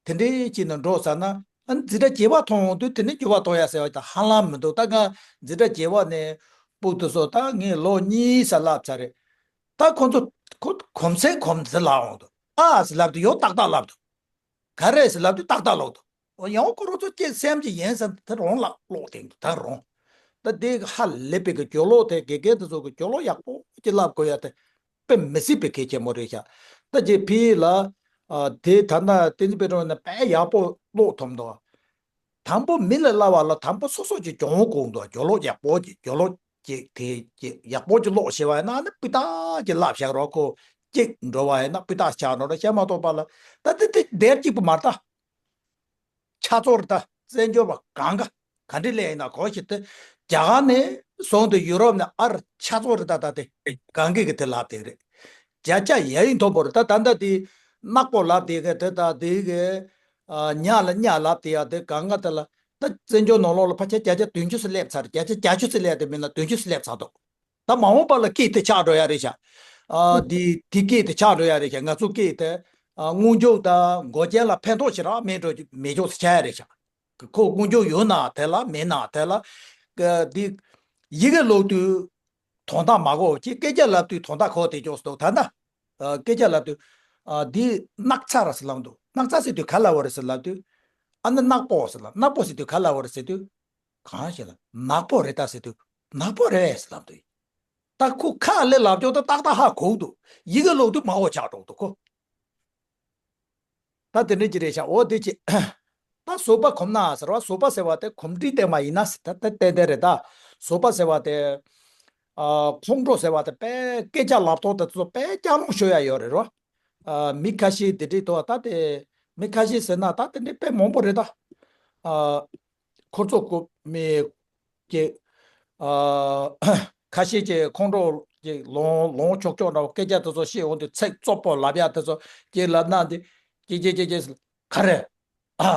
དེ་འདྲའི་ཅིག་ནས་འགྲོ་ཚར་ན། ཨ་ནི་འཛིན་གྲྭ་བརྒྱད་པ་མཐོང་ཡོང་དུས་དེ་ནས་འགྱུར་བ་གཏོང་ཡ་ཟེར་བ་དང་ཧ་ལམ་མི་འདུག་ད་ང་འཛིན་གྲྭ་བརྒྱད་པ་ནས་སྤུ་དེ་ཚོ་ད་ངས་ལོ་གཉིས་ཙམ་བསླབས་ཚར་རེད། ད་ཁོ་ཚོ་ཁོ་གོམས་སེ་གོམས་སེ་ལབ་འོང་འདུག་ཨ་ཟེར་ལབ་དུས་ཡང་ཏག་ཏག་ལབ་འདུག་ག་རེ་ཟེར་ལབ་དུས་ཏག་ཏག་ལབ་འདུག་ཡང་ཁོ་རང་ཚོ་སྐྱེ་སེམས་ཀྱི་ཡིན་ཟེར་དེ་རང་ལ་ཀློག་དེ་འདུག་ད་རང་། ད་དེ་ཧ་ལས་པའི་གི་སྦྱོར་ཀློག་དེ་དགེ་རྒན་དེ་ཚོ་གི་སྦྱོར་ཀློག་ཡག་པོ་ཅིག་བསླབ་དགོས་ཡ་དེ། དཔེ་མི་སྲིད་པའི་གལ་ཆེན་མོ་རེད་ཤག་ད་རྗེས་ཕི་ལ། ཨ། དེ་ད་ལྟ་བསྟན་འཛིན་དཔལ་སྒྲོན་ནས་དཔེ་ཡག་པོ་ཀློག་ཐུབ་འདུག་དང་པོ་མི་ལ་བསླབ་པ་ལ་དང་པོ་སོ་སོ་ཅིག་སྦྱོང་དགོས་འདུག་སྦྱོར་ཀློག་ཡག་པོ་ཅིག་སྦྱོར་ཀློག་ཅིག་དེ་ཅིག་ཡག་པོ་ཅིག་ཀློག་ཤེས་པ་ཡིན་ན་ནི་སྤུས་དག་ཅིག་བསླབ་བཞག་རོགས། ཁོ་གཅིག་འགྲོ་བ་ཡིན་ན་སྤུས་དག་ཆགས་འགྲོ་ར། བཤད་མ་གཏོགས་པ་ལ་ད་དེ་དེ་དེར་གཅིག་པུ་མ་རེད་ད། ཆ་ཚང་རེད་ད། བཙན་བྱོལ་བ་གང་ག་ག་འདྲ་སླེབས་ཡིན་ན་གོ་ཤེས་ཏེ། རྒྱ་གར་ནས་བཟུང་སྟེ་ཡུ་རོབ་ནས་ཨ་རི་ཆ་ཚང་རེད་ད། ད་དེ་གང་གི་གི་དེ་ལབ་དེ་རེད། བརྒྱ་ཆ་ཡ་ཡིན་མཐོན་པོ་རེད་ད། ད་ལྟ་དེ་ནག་པོ་ལབ་དེ་གི་དེ་ད་དེ་གི་ཨ་ཉ་ལ་ཉ་ལབ་དེ་ཡ་དེ་གང་ག་དེ་ལ་ད་བཙན་བྱོལ་ནང་ལོགས་ལ་ཕལ་ཆེར་བརྒྱ་ཆ་བདུན་ཅུ་ཙམ་སླེབས་ཚར། བརྒྱ་ཆ་བརྒྱད་ཅུ་ཙམ་སླེབས་དེ་མིན་ལ་བདུན་ཅུ་ཙམ་སླེབས་ཚར་འདུག་ད་མ་འོངས་པ་ལ་སྐད་དེ་ཆགས་འགྲོ་ཡ་རེད་ཤག་ཨ་འདི་དེ་སྐད་དེ་ཆགས་འགྲོ་ཡ་རེད་ཤག་ང་ཚོ་སྐད་དེ་ཨ་སྔོན་འཇུག་དང་འགོག་རྐྱེན་ལ་ཕན་ཐོགས་ཞེ་དྲག་མེད་འགྲོ་མེད་འཇོག་ཆགས་ཡ་རེད་ཤག་ཁོ་སྔོན་འཇུག་ཡོད་ན་དེ་ལ་མེད་ན་དེ་ལ་ཀ་འདི་ཡི་གེ་ཀློག་དུས་དོན་དག་མ་གོ་ཅིག་སྐད་ཆ་ལབ་དུས་དོན་དག་གོ་དེ་འཇོག་སྟོག་ད་ལྟ་ཨ་སྐད་ཆ་ལབ་དུས་ཨ་འདི་སྣག་ཚ་ར་ཟེར་ལབ་འདུག་སྣག་ཚ་ཟེར་དུས་ག་ལབ་པ་རེད་ཟེར་ལབ་དུས་ཨ་ནི་ནག་པོ་ཟེར་ལབ་ནག་པོ་ཟེར་དུས་ག་ལབ་པ་རེད་ཟེར་དུས། གང་ཞིག་ལ་ནག་པོ་རེད་ད་ཟེར་དུས་ནག་པོ་རེད་ཟེར་ལབ་འདུག་ད་ཁོ་ཁ་ལས་ལབ་ཀྱོག་ད་ཏག་ཏག་ཧ་གོ་འདུག་ཡི་གེ་ཀློག་དུས་མ་གོ་ཆགས་འགྲོ་འདུག་ཁོ། ད་དེ་འདྲ་ཅིག་རེད་ཤག་འོ་དེ་ཅི། ད་བཟོད་པ་གོམས་ན་ཟེར་བ་བཟོད་པ་ཟེར་བ་དེ་གོམས་འདྲིས་བསྟེན་པ་ཡིན་ན་ཟེར་ད་དེ་ཏན་ཏན་རེད་ད། བཟོད་པ་ཟེར་བ་དེ། ཨ་ཁོང་ཁྲོ་ཟེར་བ་དེ་དཔེ་སྐད་ཆ་ལབ་ཐོག་དེ་ཚོ་དཔེ་སྐྱག་རླུང་ཤོར་ཡ་ཡོད་རེད་རོ། ཨ་མི་ཁ་ཤས་དེ་འདྲའི་ཐོག་ད་དེ་མི་ཁ་ཤས་ཟེར་ན་ད་དེ་འདྲའི་དཔེ་མང་པོ་རེད་ད། ཨ་ཁོ་ཚོ་ཀོ་མི་ཀྱེ་ཨ་ཁ་ཤས་ཀྱི་ཁོང་ཁྲོ་ཀྱི་ལོང་ལོང་ཆོག་ཆོག་འདྲ་བོ་སྐད་ཆ་དེ་ཚོ་བཤད་འོང་དུས་ཚིག་རྩུབ་པོ་ལབ་ཡ་དེ་ཚོ་ཀྱེ་ལབ་ན་འདི་ཀྱེ་ཀྱེ་ཀྱེ་ཀྱེ་ག་རེ་ཨ་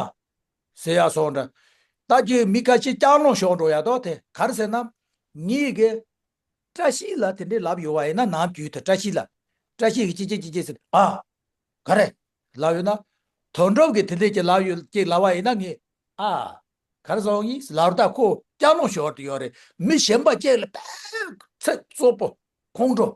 ཟེར་ཡ་སོང་འདྲ། ད་ཀྱེ་མི་ཁ་ཤས་སྐྱག་རླུང་ཤོར་འགྲོ་ཡ་དོ་དེ་ག་རེ་ཟེར་ན་ངེད་ཀྱི། བཀྲ་ཤིས་ལ་དེ་འདྲའི་ལབ་ཡོད་པ་ཡིན་ན་ནམ་རྒྱུན་དུ་བཀྲ་ཤིས་ལ། བཀྲ་ཤིས་ཀྱིས་ཅི་ཅི་ཅི་ཅི་ཟེར་ཨ། ག་རེ། ལབ་ཡོད་ན། དོན་གྲུབ་ཀྱིས་དེ་འདྲའི་ཅིག་ལབ་ཡོད་ཅིག་ལབ་པ་ཡིན་ན་ངས་ཨ། ག་རེ་བཟོ་ཡིན་ལབ་ད་ཁོ་སྐྱག་རླུང་ཤོར་དུ་ཡོད་རེད་མི་གཞན་པ་ཅིག་ལ་དཔེ་ཚིག་རྩུབ་པོ་ཁོང་ཁྲོ།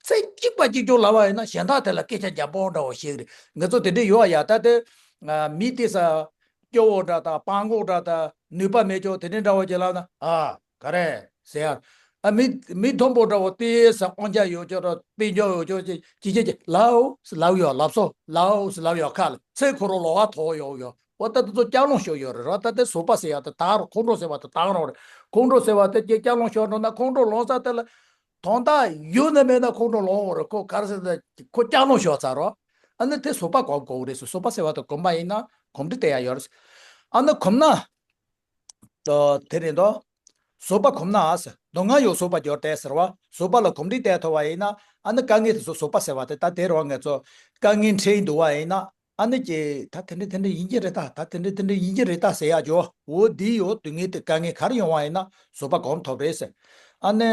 ཚིག་གཅིག་པ་གཅིག་ཀྱང་ལབ་པ་ཡིན་ན་གཞན་དག་དེ་ལ་སྐད་ཆ་འཇམ་པོ་འདྲ་བོ་ཞིག་རེད་ང་ཚོ་དེ་འདྲའི་ཡོད་ཡ་ད་དེ། མི་དེ་ས། སྐྱོ་བོ་འདྲ་དང་སྤྲང་པོ་འདྲ་དང་ནུས་པ་མེད་ཀྱོག་དེ་འདྲའི་འདྲ་བོ་ཅིག་ལབ་ན་ཨ། ག་རེ་ཟེར་ཡ། ཨ་མི་མི་མཐོན་པོ་འདྲ་བོ་ཏི་ས་དབང་ཆ་ཡོད་ཅོག་ར་དཔལ་འབྱོར་ཡོད་ཅོག་ཅི་ཅི་ཅི་ཅི་ལའོ་ལའོ་ཡོ་ལབ་སོ་ལའོ་ལའོ་ཡོ་ཁ་ལ་ཚེ་ཁོ་རོ་ལོ་ཧ་ཐོ་ཡོ་ཡོ་འོ་ད་དེ་ཚོ་སྐྱག་རླུང་ཤོར་ཡོད་རེད་ར་ད་དེ་བཟོད་པ་ཟེར་ཡ་དེ་དག་རོ་ཁོང་ཁྲོ་ཟེར་བ་དེ་དག་རོ་རེད་ཁོང་ཁྲོ་ཟེར་བ་དེ་ཀྱེ་སྐྱག་རླུང་ཤོར་འགྲོ་ན་ཁོང་ཁྲོ་ལོང་ས་དེ་ལ་དོན་དག་ཡོད་ན་མེད་ན་ཁོང་ཁྲོ་ལོང་འོ་རེད་ཁོ་ག་རེ་ཟེར་ད་ཁོ་སྐྱག་རླུང་ཤོར་ཚར་རོ་ཨ་ནི་དེ་བཟོད་པ་གོམས་དགོས་རེད་ཟེར་བཟོད་པ་ཟེར་བ་དེ་གོམས་པ་ཡིན་ན་གོམས་འདྲིས་བསྟེན་ཡ་ཡོད་རེད་ཨ་ནི་གོམས་ན། ཨ། དེ་རེད་དོ། བཟོད་པ་གོམས་ན་ཨ་ཟེར། སྡུག་བསྔལ་ཡང་བཟོད་པར་འགྱུར་ཏེ་ཟེར་བ། བཟོད་པ་ལ་གོམས་འདྲིས་བསྟེན་ཐུབ་པ་ཡིན་ན། ཨ་ནི་དཀའ་ངལ་དེ་ཚོ་བཟོད་པ་ཟེར་བ་དེ་ད་དེ་རུ་ང་ཚོ་དཀའ་ངལ་འཕྲད་འདུག་པ་ཡིན་ན། ཨ་ནི་ཀྱེ་ད་དེ་འདྲ་དེ་འདྲ་ཡིན་གྱི་རེད་ད། ད་དེ་འདྲ་དེ་འདྲ་ཡིན་གྱི་རེད་ད་ཟེར་ཡག་ཅོ། འོ་འདི་ཡོད་དུས་ངས་དེ་དཀའ་ངལ་ག་རེ་ཡོང་བ་ཡིན་ན་བཟོད་པ་གོམས་ཐུབ་རེད་ཟེར། ཨ་ནི།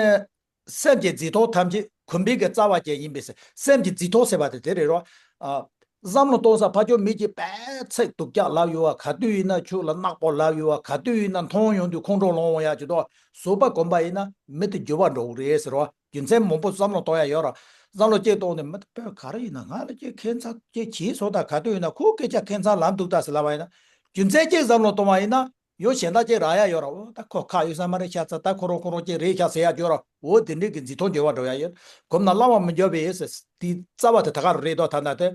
སེམས་ཀྱི་རྫས་ཐོག་ཐམས་ཅད་གོམས་པའི་གི་རྩ་བ་ཅན་ཡིན་པས་ཟེར། སེམས་ཀྱི་རྫས་ཐོག་ཟེར་བ་དེ་དེ་རེད་རོ། ཨ། བསམ་བློ་གཏོང་ས་ཕ་ཆོས་མི་གཅིག་པས་ཚིག་སྡུག་ཅག་ལབ་ཡོད་བ་ག་དུས་ཡིན་ན་ཆུ་ལ་ནག་པོ་ལབ་ཡོད་བ་ག་དུས་ཡིན་ན་མཐོང་ཡོང་དུས་ཁོང་ཁྲོ་ལངས་ཡ་ཅིག་དོ། བཟོད་པ་གོམས་པ་ཡིན་ན་མི་དེ་འགྱུར་བ་འགྲོ་གི་རེད་ཟེར་བ། རྒྱུ་མཚན་མང་པོ་བསམ་བློ་གཏོང་ཡ་ཡོད་ར། བསམ་བློ་གཅིག་གཏོང་ནས་མི་དེ་དཔེ་ག་རེ་ཡིན་ན་ང་ལ་ཅིག་ཁེ་མཚར་ཅིག་བྱས་སོང་ད་ག་དུས་ཡིན་ན་ཁོ་སྐད་ཆ་ཁེ་མཚར་ལབ་འདུག་ད་ཟེར་ལབ་པ་ཡིན་ན། རྒྱུ་མཚན་གཅིག་བསམ་བློ་གཏོང་བ་ཡིན་ན། ཡོ་གཞན་དག་ཅིག་རག་ཡ་ཡོད་ར། འོ་ད་ཁོ་ཁ་ཡོད་ས་མ་རེད་ཤག་ཚ་ད་ཁོ་རང་ཁོ་རང་ཅིག་རེད་ཤག་ཟེར་ཡ་ཡོད་ར། འོ་དེ་འདྲའི་གི་འཛིན་ཐོག་འགྱུར་བ་འགྲོ་ཡ་ཡོད། གོམས་ན་བླང་བར་མི་འགྱུར་བས་ཟེར། དེ་རྩ་བ་དེ་ད་ག་རུ་རེད་དོ་ད་ན་དེ།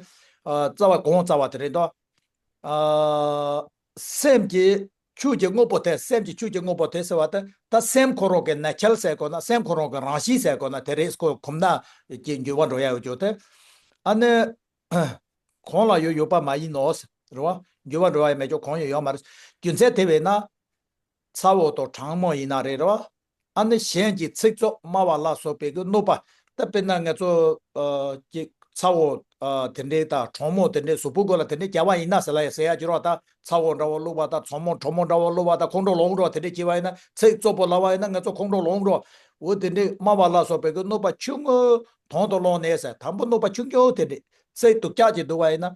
ཨ། རྩ་བ་གོང་རྩ་བ་དེ་རེད་དོ། ཨ། སེམས་ཀྱི་ཆོས་ཀྱི་དངོས་པོ་དེ་སེམས་ཀྱི་ཆོས་ཀྱི་དངོས་པོ་དེ་ཟེར་བ་དེ་ད་སེམས་ཁོ་རང་གི་ནེ་ཅར་ཟེར་དགོས་ན་སེམས་ཁོ་རང་གི་རང་བཞིན་ཟེར་དགོས་ན་དེ་རེད་ཁོ་གོམས་ན་ཀྱི་འགྱུར་བ་འགྲོ་ཡ་ཡོད་ཅོ་དེ། ཨ་ནི། གོང་ལ་ཡོད་ཡོད་པ་མ་ཡིན་ནོ། རེད་བ། འགྱུར་བ་འགྲོ་བ་ཡང་མེད་ཆོག་གོང་ཡོད་ཡོད་མ་རེད། རྒྱུ་མཚན་དེ་བས་ན། ཚ་བོ་དང་གྲང་མོ་ཡིན་ན་རེད་རེད་བ། ཨ་ནི་གཞན་གྱི་ཚིག་རྩུབ་སྨྲ་བ་ལ་སོགས་པའི་གི་གནོད་པ། ད་དཔེར་ན་ང་ཚོ། ཨ། ཅིག་ཚ་བོ། ཨ། དེ་འདྲའི་དང་གྲང་མོ་དེ་འདྲའི་གཟུགས་པོའི་སྐོར་ལ་དེ་འདྲའི་བྱ་བ་ཡིན་ན་ཟེར་ལ་ཡ་ཟེར་ཡ་ཅི་རོགས་ད་ཚ་བོ་འདྲ་བོ་བླུགས་པ་དང་གྲང་མོ་གྲང་མོ་འདྲ་བོ་བླུགས་པ་དང་ཁོང་ཁྲོ་ལངས་འགྲོ་དེ་འདྲའི་བྱས་པ་ཡིན་ན་ཚིག་རྩུབ་པོ་ལབ་པ་ཡིན་ན་ང་ཚོ་ཁོང་ཁྲོ་ལངས་འགྲོ། འོ་དེ་འདྲའི་སྨྲ་བ་ལ་སོགས་པའི་གི་གནོད་པ་ཆུང་ངུ་དང་དུ་བླངས་ནས་ཟེར་དང་པོ་གནོད་པ་ཆུང་ཆུང་དེ་འདྲའི་ཚིག་སྡུག་ཅག་ཅིག་འདུག་པ་ཡིན་ན།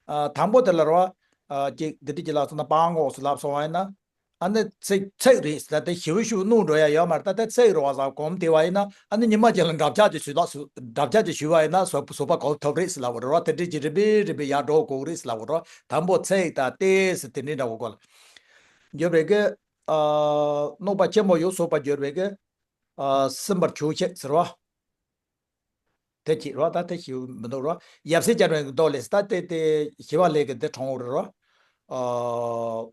ཨ། དང་པོ་དེ་ལ་རོ། ཨ། ཅིག་འདི་འདྲ་ཅིག་ལབ་སོང་ན་སྤྲང་པོ་ཟེར་ལབ་སོང་བ་ཡིན་ན། ཨ་ནི་ཚིག་ཚིག་རེད་ཟེར་ད་དེ་ཞེ་པོ་ཞེ་པོ་བླུགས་འགྲོ་ཡ་ཡོད་མ་རེད་ད་དེ་ཚིག་རེད་བ་ཟེར་གོམས་བསྡད་པ་ཡིན་ན་ཨ་ནི་ཉི་མ་གཅིག་ལ་འདྲ་ཆགས་ཅིག་ཞུ་ལ་ཞུ་འདྲ་ཆགས་ཅིག་ཞུ་བ་ཡིན་ན་བཟོད་བཟོད་པ་གོམས་ཐུབ་རེད་ཟེར་ལབ་པ་རེད་རོ། དེ་འདྲ་ཅིག་རིམ་པས་རིམ་པས་ཡར་འགྲོ་དགོས་རེད་ཟེར་ལབ་པ་རོ། དང་པོ་ཚིག་དང་ཏོག་ཙམ་དེ་འདྲའི་འདྲ་བོ་གོ་ལ། འགྱུར་བའི་གི། ཨ། གནོད་པ་ཆེན་པོ་ཡོད་བཟོད་པར་འགྱུར་བའི་གི། ཨ། སེམས་པར་གྱུར་ཅིག་ཟེར་བ། དེ་ཅིག་རོ། ད་དེ་ཞིག་མི་འདུག་རོ། ཡབ་སྲས་བཅོམ་ལྡན་གྱི་མདོ་ལས་ད་དེ་དེ་ཞི་བ་ལྷས་ཀྱི་འདི་དྲངས་ཡོད་རེད་རོ། ཨ།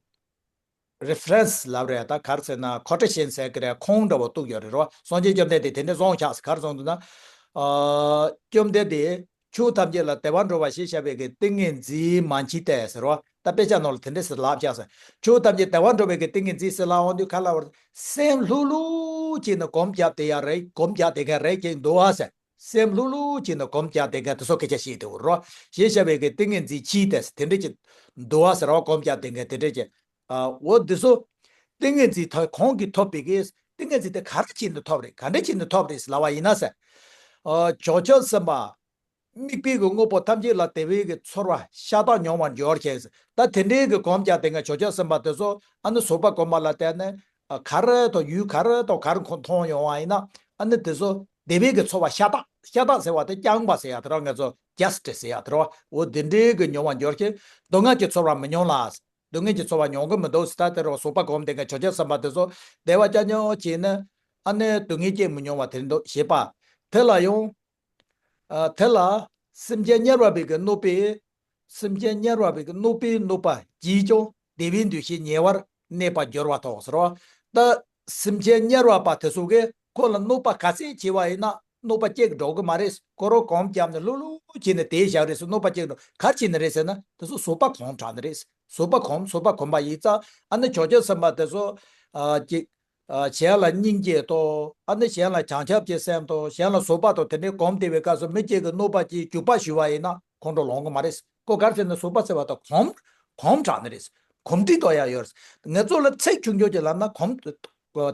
རི་ཕ་རན་སི་ལབ་རེད་ད་ག་རེ་ཟེར་ན་ཁོ་ཊེ་ཤན་ཟེར་གི་རེད། ཁུངས་འདྲ་བོ་གཏུགས་ཡོད་རེད་རོ། སངས་རྒྱས་བཅོམ་ལྡན་འདས་དེ་འདྲ་གསུངས་ཤག་ཟེར། ག་རེ་གསུངས་འདུག་ན། ཨ། བཅོམ་ལྡན་འདས་ཆོས་ཐམས་ཅད་ལ་དད་པ་འགྲོ་བ་ཞེས་བྱ་བའི་གི་ཏིང་ངེ་འཛིན་མ་མཆིས་ཏེ་ཟེར་རོ། ད་དཔེ་ཆ་ནང་ལ་དེ་འདྲ་ཟེར་ལབ་ཤག་ཟེར། ཆོས་ཐམས་ཅད་དད་པ་འགྲོ་བའི་གི་ཏིང་ངེ་འཛིན་ཟེར་ལབ་འོང་དུས་ག་ལབ་པ་རེད། སེམས་ལྷུག་ལྷུག་བྱས་ནས་སྒོམ་རྒྱབ་བསྡད་ཡ་རེད། སྒོམ་རྒྱབ་བསྡད་མཁན་རེད་ཅེས་འདུག་ཨ་ཟེར། སེམས་ལྷུག་ལྷུག་བྱས་ནས་སྒོམ་རྒྱག་བསྡད་མཁན་དེ་ཚོ་སྐད་ཆ་བཤད་དེ་འུར་རོ། ཞེས་བྱ་བའི་གི་ཏིང་ངེ་འཛིན་མཆིས་ཏེ་དེ་འདྲ་ཅིག་འདུག་པ་ཟེར་བ། སྒོམ་རྒྱག་བསྡད་མཁན་དེ་འདྲ་ཅིག་ཨ། འོ་འདི་ཚོ་ཏིང་ངེ་འཛིན་ཐོབ་གོང་གི་ཐོབ་པའི་གི་ ཏིང་ངེ་འཛིན་དེ་ག་རེ་བྱས་ནས་ཐོབ་རེད། ག་འདྲ་བྱས་ནས་ཐོབ་རེད་ལབ་པ་ཡིན་ན་ཟེར། ཨ། བྱང་ཆུབ་སེམས་དཔའ། དམིགས་པའི་གི་དངོས་པོ་ཐམས་ཅད་ལ་བདེ་བའི་གི་ཚོར་བ་ཤ་སྟག་མྱོང་བར་འགྱུར་ཞེས། ད་དེ་འདྲའི་གི་གོམས་ཀྱང་དེ་སྔ་བྱང་ཆུབ་སེམས་དཔའ་དེ་ཚོ་ཨ་ནི་བཟོད་པ་སྒོམ་པ་ལ་བརྟེན་ནས། ཨ། ག་རེ་དང་ཡུལ་ག་རེ་དང་ག་རེ་ཁོ་མཐོང་ཡོང་བ་ཡིན་ན། ཨ་ནི་དེ་ཚོ་བདེ་བའི་གི་ཚོར་བ་ཤ་སྟག། ཤ་སྟག་ཟེར་བ་དེ་རྐྱང་པ་ཟེར་ཡ་དེ་ར། ང་ཚོ་just ཟེར་ཡ་དེ་ར། འོ་དེ་འདྲའི་གི་མྱོང་བ་འགྱུར་ཞིང་། སྡུག་བསྔལ་གྱི་ཚོར་བ་མི་མྱོང་ལ། སྡུག་བསྔལ་གྱི་ཚོར་བ་མྱོང་གི་མི་འདུག་ཟེར། ད་དེ་རུ་བཟོད་པ་སྒོམ་དེ་སྔ་བྱང་ཆུབ་སེམས་དཔའ་དེ་ཚོ་བདེ་བ་ཅན་ཉོ་བྱས་ནས། ཨ་ནི་སྡུག་བསྔལ་སྐྱེ་མི་མྱོང་བ་དེ་འདུག་ཞེས་པ། དེ་ལ་ཡང་། ཨ། དེ་ལ་སེམས་ཅན་དམྱལ་བ་པའི་གི་གནོད་པའི། སེམས་ཅན་དམྱལ་བ་པའི་གི་གནོད་པའི་གནོད་པ་བགྱིས་ཀྱང་བདེ་བའི་འདུ་ཤེས་ཉེ་བར་གནས་པར་འགྱུར་བ་ཐོགས་ཟེར་བ། ད་སེམས་ཅན་དམྱལ་བ་པ་དེ་ཚོ་གིས་ཁོ་ལ་གནོད་པ་ག་ཚད་བྱས་པ་ཡིན་ན་གནོད་པ་སྐྱེ་གི་འགྲོ་གི་མ་རེད། ཁོ་རང་གོམས་བརྒྱབ་ནས་ལྷུག་ལྷུག་བྱས་ནས་བསྡད་བཞག་རེད་ཟེར། གནོད་པ་སྐྱེ་གི་འགྲོ། ག་རེ་བྱས་ནས་རེད་ཟེར་ན། དེ་ཚོ་བཟོད་པ་གོམས་དྲགས་ནས་རེད། བཟོད་པ་གོམས། བཟོད་པ་གོམས་པ་ཡིན་ཙང་། ཨ་ནི་བྱང་ཆུབ་སེམས་དཔའ་དེ་ཚོ། ཨ། ཅིག་ཨ། གཞན་ལ་སྙིང་རྗེ་དང་། ཨ་ནི་གཞན་ལ་བྱང་ཆུབ་ཀྱི་སེམས་དང་། གཞན་ལ་བཟོད་པ་དང་། དེ་འདྲའི་གོམས་བསྡད་པའི་སྐབས་སུ་མི་གཅིག་གིས་གནོད་པ་ཅིག་རྒྱུག་པ་ཞུས་པ་ཡིན་ན་ཁོང་ཁྲོ་ལངས་གི་མ་རེད། ཁོ་ག་རེ་ཟེར་ན་བཟོད་པ་ཟེར་བ་དང་གོམས། གོམས་དྲགས་ནི་རེད། གོམས་འདྲིས་དང་ཡང་ཡོད་རེད། ང་ཚོ་ལ་ཚེགས་ཆུང་ཆུང་ཅིག་ལབ་ན་གོམས་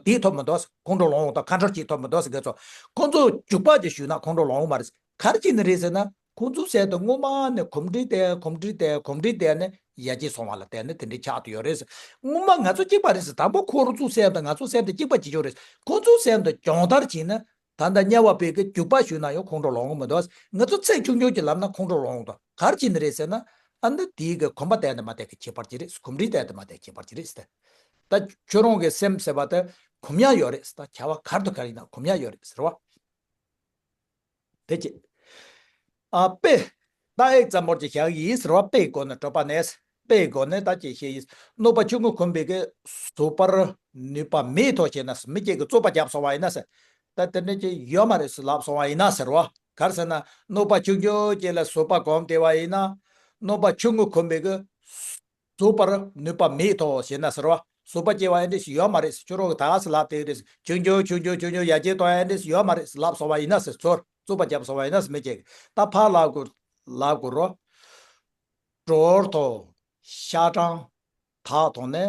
དེ་ཐོབ་མི་འདུག་ཁོང་ཁྲོ་ལངས་དང་། ཁ་འཁྲུལ་ཅིག་ཐོབ་མི་འདུག་ཟེར། ང་ཚོ་ཁོང་ཚོ་རྒྱུག་པ་ཅིག་ཞུས་ན་ཁོང་ཁྲོ་ལངས་གི་མ་རེད། ག་རེ་བྱས་ནི་རེད་ཟེར་ན། ཁོང་ཚོའི་སེམས་དུ་སྔོན་མ་ནས་གོམས་འདྲིས་དེ། གོམས་འདྲིས་དེ། གོམས་འདྲིས་དེ་ནི་ཡར་རྒྱས་སོང་བ་ལ་བརྟེན་ནས་དེ་འདྲའི་ཆགས་བསྡད་ཡོད་རེད། སྔོན་མ་ང་ཚོ་གཅིག་པ་རེད་ཟེར། དང་པོ་ཁོ་རང་ཚོའི་སེམས་དང་ང་ཚོའི་སེམས་དེ་གཅིག་པ་གཅིག་རྐྱང་རེད། ཁོང་ཚོའི་སེམས་དུ་སྦྱོང་བརྡར་བྱས་ན། ད་ལྟ་དམྱལ་བ་པའི་གི་རྒྱུག་པ་ཞུས་ན་ཡང་ཁོང་ཁྲོ་ལངས་གི་མི་འདུག་ང་ཚོ་ཚེགས་ཆུང་ཆུང་ཅིག་ལབ་ན་ཁོང་ཁྲོ་ལངས་འདུག་ག་རེ་བྱས་ནི་རེད་ཟེར་ན། ཨ་ནི་དེའི་གི་གོམས་པ་གཏན་ནས་མ་གཏོགས་ཀྱི་ཁྱད་པར་ཅིག་རེད། གོམས་འདྲིས་གཏན་ནས་མ་གཏོགས་ཁྱད་པར་ཅིག་རེད་ཟེར། ད་ཁྱོད་རང་གི་སེམས་ཟེར་བ་དེ་གོམས་ཡ་ཡོད་རེད་ཟེར། ད་བྱ་བ་ག་རེ་དང་ག་རེ་ཡིན་ན་གོམས་ཡ་ཡོད་རེད་ཟེར་བ། དེ་གཅིག་ཨ། དཔེ། ད་ཨེག་ཛམ་པལ་ཅིག་བཞག་ཡིན་ཟེར་བ། དཔེའི་སྒོ་ནས། དྲོ་པ་ནས་དཔེའི་སྒོ་ནས་ད་ཅིག་བཤད་ཡིན། གནོད་པ་ཆུང་ངུ་གོམས་པའི་གི་བཟོད་པར་ནུས་པ་མེད་དོ་ཞེ་ན་ཟེར། མི་གཅིག་གིས་རྩོད་པ་བརྒྱབ་སོང་བ་ཡིན་ན་ཟེར། ད་དེ་འདྲ་ཅིག་ཡོད་མ་རེད་ཟེར་ལབ་སོང་བ་ཡིན་ན་ཟེར་བ། ག་རེ་ཟེར་ན། གནོད་པ་ཆུང་ཆུང་ཅིག་ལ་བཟོད་པ་གོམས་བསྡད་པ་ཡིན་ན། གནོད་པ་ཆུང་ངུ་གོམས་པའི་གི་བཟོད་པར་ནུས་པ་མེད་དོ་ཞེ་ན་ཟེར་བ། བཟོད་པ་སྐྱེ་བ་ཨེ་འདྲ་ཞིག་ཡོད་མ་རེད་ཟེར། ཁྱོད་རང་གིས་ད་ག་ཟེ་ལབ་དེ་རེད་ཟེར། ཆུང་ཆུང་ཆུང་ཆུང་ཆུང་ཆུང་ཡར་རྒྱས་གཏོང་ཡ་ཨེ་འདྲ་ཞིག་ཡོད་མ་རེད་ཟེར་ལབ་སོང་བ་ཡིན་ན་ཟེར། ཚུར་རྩོད་པ་བརྒྱབ་སོང་བ་ཡིན་ན་ཟེར། མི་གཅིག་གིས། ད་ཕར་ལབ་དགོས། ལབ་དགོས་རོ། གྲོར་དང་ཤ་སྦྲང་དག་དང་ནི།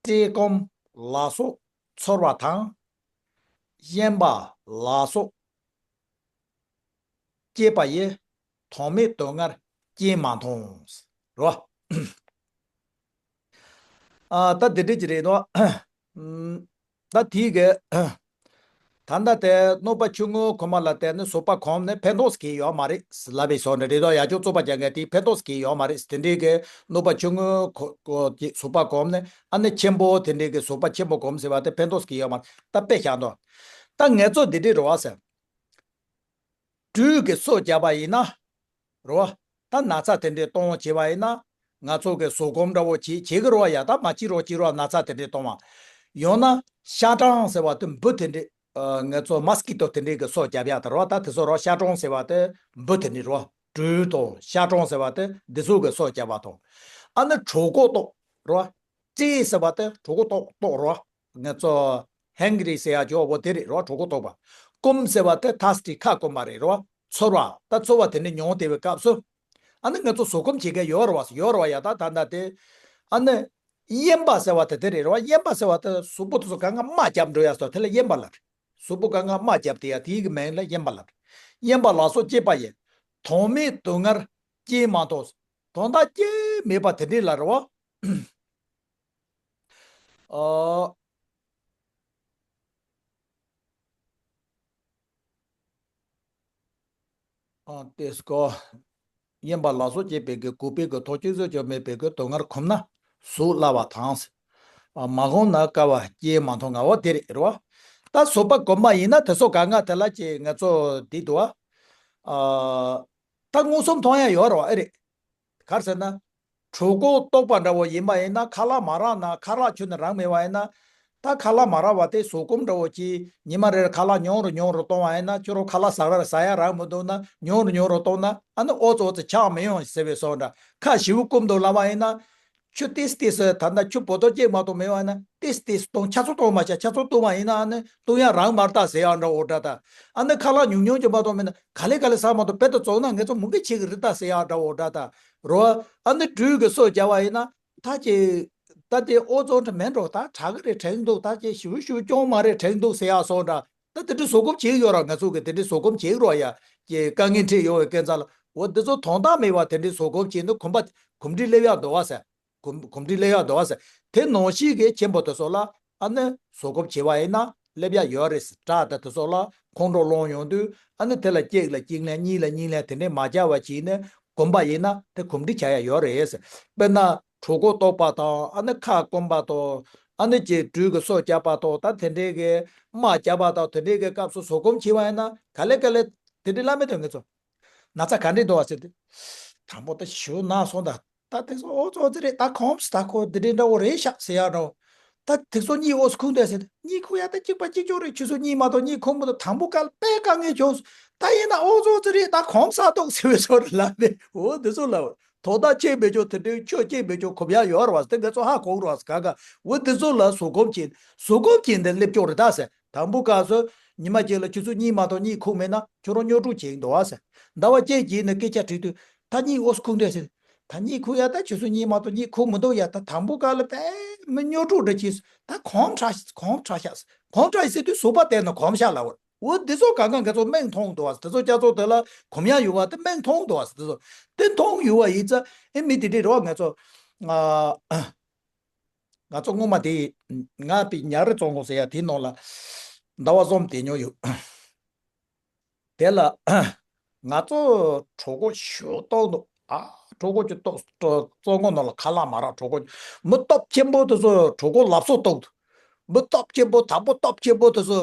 བཀྲེས་སྐོམ་ལ་སོགས་ཚོར་བ་དང་། གཡེངས་པ་ལ་སོགས་སྐྱེས་པ་ཡི། ཐོག་མེད་སྡུག་བསྔལ་རྐྱེན་མ་མཐོང་། རོ། ཨ། ད་འདི་འདྲ་ཅིག་རེད་དོ། ཨམ། ད་དེའི་གི། ད་ལྟ་དེ་གནོད་པ་ཆུང་ངུ་གོམས་པ་ལ་བརྟེན་ནས་བཟོད་པ་གོམས་ནས་ཕན་ཐོགས་གང་ཡང་ཡོད་མ་རེད་ལབ་པའི་བཟོ་འདྲ་རེད་དོ། ཡར་རྒྱས་རྩོད་པ་རྒྱག་མཁན་དེས་ཕན་ཐོགས་གང་ཡང་ཡོད་མ་རེད། དེ་འདྲའི་གི་གནོད་པ་ཆུང་ངུ་གོ་གོ་གི་བཟོད་པ་གོམས་ནས། ཨ་ནི་ཆེན་པོ་དེ་འདྲའི་གི་བཟོད་པ་ཆེན་པོ་གོམས་ཟེར་བ་དེ་ཕན་ཐོགས་གང་ཡང་ཡོད་མ་རེད། ད་དཔེ་བཞག་དོ། ད་ང་ཚོ་འདི་འདྲའི་རེད་བ་ཟེར། སྦྲུལ་གྱིས་སོ་བརྒྱབ་པ་ཡིན་ན། རོ། ད་ན་ཚ་དེ་འདྲའི་གཏོང་བྱས་པ་ཡིན་ན། ང་ཚོ་གི་བཟོད་སྒོམ་འདྲ་བོ་བྱེད་བྱེད་གི་རོ། ཡ། ད་མ་བྱེད་རོ། བྱེད་རོ། ན་ཚ་དེ་འདྲའི་གཏོང་བ། ཡང་ན་ཤ་སྦྲང་ཟེར་བ་དེ་འབུ་དེ་འདྲའི། ཨ། ང་ཚོ་མོས་ཀི་ཊོ་དེ་འདྲའི་གི་སོ་བརྒྱབ་ཡ་དེ་རོ། ད་དེ་ཚོ་རོ། ཤ་སྦྲང་ཟེར་བ་དེ་འབུ་དེ་འདྲའི་རོ། སྦྲུལ་དང་ཤ་སྦྲང་ཟེར་བ་དེ་འདི་ཚོ་གི་སོ་བརྒྱབ་པ་དང་། ཨ་ནི་གྲོད་ཁོག་ལྟོགས་རོ། བཀྲེས་ཟེར་བ་དེ་གྲོད་ཁོག་ལྟོགས་ལྟོགས་རོ། ང་ཚོ་ཧེང་གི་རི་ཟེར་ཡ་ཅིག་ཡོད་པོ་དེ་རེད་རོ། གྲོད་ཁོག་ལྟོགས་པ། སྐོམ་ཟེར་བ་དེ་ཐི་རི་སི་ཊི། ཁ་སྐོམ་པ་རེད་རོ། ཚོར་བ། ད་ཚོར་བ་དེ་འདྲ་མྱོང་བསྡད་པའི་སྐབས་སུ། ཨ་ནི་ང་ཚོ་བཟོད་སྒོམ་བྱེད་མཁན་ཡོད་རེད་བ། ཡོད་རེད་བ། ཡ། ད་ད་ད་དེ། ཨ་ནི་གཡེངས་པ་ཟེར་བ་དེ་དེ་རེད་རོ། གཡེངས་པ་ཟེར་བ་དེ་གཟུགས་པོ་དེ་ཚོ་གང་ག་རྨ་བརྒྱབ་འགྲོ་ཡ་སོ། དེ་ལ་གཡེངས་པ་ལབ་རེད། གཟུགས་པོ་གང་ག་རྨ་བརྒྱབ་བསྡད་ཡ་དེའི་གི་མིང་ལ་གཡེངས་པ་ལབ་རེད། གཡེངས་པ་ལ་སོགས་སྐྱེས་པ་ཡི། ཐོག་མེད་སྡུག་བསྔལ་རྐྱེན་མ་མཐོང་། དོན་དག་རྐྱེན་མེད་པ་དེ་འདྲའི་ལ་རེད་བ། ཨ། ཨ། དེ་སྐོར། གཡེངས་པ་ལ་སོགས་སྐྱེས་པའི་གི་འགོག་པའི་གི་ཐོག་གཅིག་ཙམ་ཀྱང་མེད་པའི་གི་སྡུག་བསྔལ་གོམས་ན་གཟུགས་སླ་བ་དང་། ཨ། མ་གོམས་ན་དཀའ་བ་རྐྱེན་མ་མཐོང་ངོ་། འོ་དེ་རེད་རོ། ད་བཟོད་པ་གོམས་པ་ཡིན་ན་དེ་ཚོ་གང་ག་དེ་ལ་ཅིག་ང་ཚོ་འདི་འདུག་ཨ། ཨ། ད་མངོན་སུམ་མཐོང་ཡ་ཡོད་རེད་བ། ཨེ་རེད། ག་རེ་ཟེར་ན། གྲོད་ཁོག་ལྟོགས་པ་འདྲ་བོ་ཡིན་པ་ཡིན་ན། ཁ་ལག་མ་རག་ན། ཁ་ལག་ཁྱོན་ནས་རག་མེད་པ་ཡིན་ན། ད་ཁ་ལག་མ་རག་པ་དེ་བཟོད་སྒོམ་འདྲ་བོ་གྱིས་ཉི་མ་རེར་ཁ་ལག་ཉུང་རུ་ཉུང་རུ་གཏོང་བ་ཡིན་ན། ཁྱོད་རང་ཁ་ལག་ཟ་ར་ཟ་ཡ་རག་མི་འདུག་ན། ཉུང་རུ་ཉུང་རུ་གཏོང་ན། ཨ་ནི་ཨོ་ཙི་ཨོ་ཙི་ཆག་མི་ཡོང་ཟེར་བའི་བཟོ་འདྲ། ཁ་ཞེ་པོ་སྐོམ་འདུག་ལབ་པ་ཡིན་ན། ཆུ་ཏིས་ཏིས། ད་ལྟ་ཆུ་བོ་ཏོ་གཅིག་མ་གཏོགས་མེད་པ་ཡིན་ན། ཏིས་ཏིས་བཏུང་། ཆུ་ཚོད་གཏོང་མ་བྱ། ཆུ་ཚོད་བཏུང་བ་ཡིན་ན། ཨ་ནི་བཏུང་ཡ་རག་མ་རེད་ད་ཟེར་ཡ་འདྲ་བོ་འདྲ་ད། ཨ་ནི་ཁ་ལག་ཉུང་ཉུང་གཅིག་མ་གཏོགས་མེད་ན། ག་ལེ་ག་ལེ་ཟ་མ་གཏོགས་བེད་དུ་བཙོང་ན་ང་ཚོ་མུ་གེ་བྱེད་གི་རེད་ད་ཟེར་ཡ་འདྲ་བོ་འདྲ་ད། རོ། ཨ་ནི་སྦྲུལ་གྱིས་སོ་བརྒྱབ་པ་ཡིན་ན། ད་ཅིག་ ད་དེ་ཨོ་ཙོ་འདྲ་མེད་འགྲོ། ད་དྲག་གི་རེད་དྲན་འདུག་ད་ཅེ་ཞུ་ཞུ་ཅོང་མ་རེད་དྲན་འདུག་ཟེར་ཡག་སོང་འདྲ། ད་དེ་འདྲ་བཟོད་སྒོམ་བྱེད་ཡོད་ར། ང་ཚོ་གི་དེ་འདྲ་བཟོད་སྒོམ་བྱེད་རོགས་ཡ། ཀྱེ་དཀའ་ངལ་འཕྲད་ཡོང་བའི་སྐད་ཆ་ལ་འོ་འདི་ཚོ་དོན་དག་མེད་པ་དེ་འདྲ་བཟོད་སྒོམ་བྱེད་ན་གོམ་པ་གོམ་འདྲི་སླེབས་ཡག་འདུག་བ་ཟེར། གོམ་གོམ་འདྲི་སླེབས་ཡག་འདུག་བ་ཟེར། དེ་ནང་བཞིན་གི་ཆེན་པོ་དེ་ཚོ་ལ་ཨ་ནི་བཟོད་སྒོམ་བྱེད་པ་ཡིན་ན་སླེབས་ཡག་ཡོད་རེད་ཟེར། དྲག་དེ་དེ་ཚོ་ལ་ཁོང་ཁྲོ་སློང་ཡོང་དུས་ཨ་ནི་དེ་ལ་གཅིག་ལ་གཅིག་ལན་གཉིས་ལ་གཉིས་ལན་དེ་འདྲ་མ་བྱས་པ་བྱས་ནས་གོམས་པ་ཡིན་ན་དེ་གོམས་འདྲིས་བྱ་ཡག་ཡོད་རེད་ཟེར། དཔེར་ན་གྲོད་ཁོག་ལྟོགས་པ་དང་ཨ་ནི་ཁ་སྐོམ་པ་དང་ཨ་ནི་ཅིག་སྦྲུལ་གྱི་སོ་བརྒྱབ་པ་དང་ད་དེ་འདྲའི་གི་རྨ་བརྒྱབ་པ་དང་དེ་འདྲའི་གི་སྐབས་སུ་བཟོད་སྒོམ་བྱེད་པ་ཡིན་ན་ག་ལེ་ག་ལེ་དེ་འདྲའི་བླ་མེད་དོན་གི་ཚོ། ན་ཚ་ག་འདྲས་འདུག་བ་ཟེར་ཏེ། དང་པོ་ད་ཞུ་ན་སོང་ད། ད་དེ་ཚོ་ཨོ་ཙོ་ཙི་རེད། ད་གོམས་ད་ཁོ་འདི་འདྲའི་འདྲ་བོ་རེད་ཤག་ཟེར་ཡག་འདྲ་བོ། ད་དེ་ཚོ་གཉིད་ཨོ་སི་ཁུག་འདུག་ཟེར་ཏེ། གཉིད་ཁུག་ཡག་ད་གཅིག་པ་གཅིག་ལྕོགས་རེད། ཆུ་ཚོད་གཉིད་མ་གཏོགས་གཉིད་ཁུག་མི་འདུག་དང་པོ་ག་ལ་དཔེ་དཀའ་ངལ་བྱུང་སོང་། ད་ཡིན་ན་ཨོ་ཙོ་ཙི་རེད། ད་གོམས་ས་འདུག་ཟེར་བའི་ཚོར་ལབ་ནས་འོ་འདི་ཚོ་ལབ། དོ་ད་ཅེས་མེད་ཆོག་དེ་འདྲའི་ཆོས་ཅེས་མེད་ཆོག་གོམས་ཡག་ཡོད་རེད་བ་ཟེར་ཏེ་ང་ཚོ་ཧ་གོ་གི་རེད་བ་ཟེར། ག་ག་འོ་འདི་ཚོ་ལ་བཟོད་སྒོམ་བྱེད། བཟོད་སྒོམ་བྱེད་འདི་སླེབས་ཆོག་རེད་ད་ཟེར། དང་པོ་སྐབས་སུ་ཉི་མ་གཅིག་ལ་ཆུ་ཚོད་གཉིས་མ་གཏོགས་གཉིད་ཁུག་མེད་ན་ཁྱོད་རང་སྨྱོ་དཀྲུག་བྱེད་ཀྱི་འདུག་བ་ཟེར། ཟླ་བ་གཅིག་རྗེས་ནས་སྐད་ཆ་དྲིས་དུས་ད་གཉིད་ཨོ་སི་ཁུག་འདུག་ཟེར། ད་གཉིད་ཁུག་ཡག་ད་ཆུ་ཚོད་གཉིས་མ་གཏོགས་གཉིད་ཁུག་མི་འདུག་ཡ། ད་དང་པོ་སྐབས་ལ་དཔེ་མི་སྨྱོ་དཀྲུག་འདྲ་བྱས་སོང་། ད་གོམས་དྲག་གོམས་དྲག་ཤག་གོམས་དྲག་ཟེར་དུས་གཟུགས་པོ་བལྟས་ན་གོམས་ཤག་ལབ་པ་རེད། འོ་འདི་ཚོ་གང་ག་ང་ཚོ་མིག་མཐོང་འདུག་བ། འདི་ཚོ་སྐྱ་ཚོགས་དེ་ལ་གོམས་ཡག་ཡོད་བ་དེ་མིག་མཐོང་འདུག་བ། འདི་ཚོ་དེ་མཐོང་ཡོད་བ་ཡིན་ཙང་ཨེ་མི་དེ་འདྲས་རེད་བ། ང་ཚོ་ཨ། ང་ཚོ་སྔོན་མ་དེ་ང་པའི་ཉ་རི་བཙོང་གོང་ཟེར་ཡ་དེའི་ནང་ལ་ཟླ་བ་གསུམ་བསྡད་མྱོང་ཡོད། དེ་ལ་ང་ཚོ་གྲོད་ཁོག་ཞེ་པོ་ལྟོགས་འདུག་ཨ་གྲོད་ཁོག་ཅིག་ལྟོགས། བཙོང་གོང་ནང་ལ་ཁ་ལག་མ་རག་གྲོད་ཁོག་མི་སྟོབས་ཆེན་པོ་དེ་ཚོ་གྲོད་ཁོག་ལབ་སོ་ལྟོགས་འདུག་མི་སྟོབས་ཆེན་པོ་དང་པོ་སྟོབས་ཆེན་པོ་དེ་ཚོ་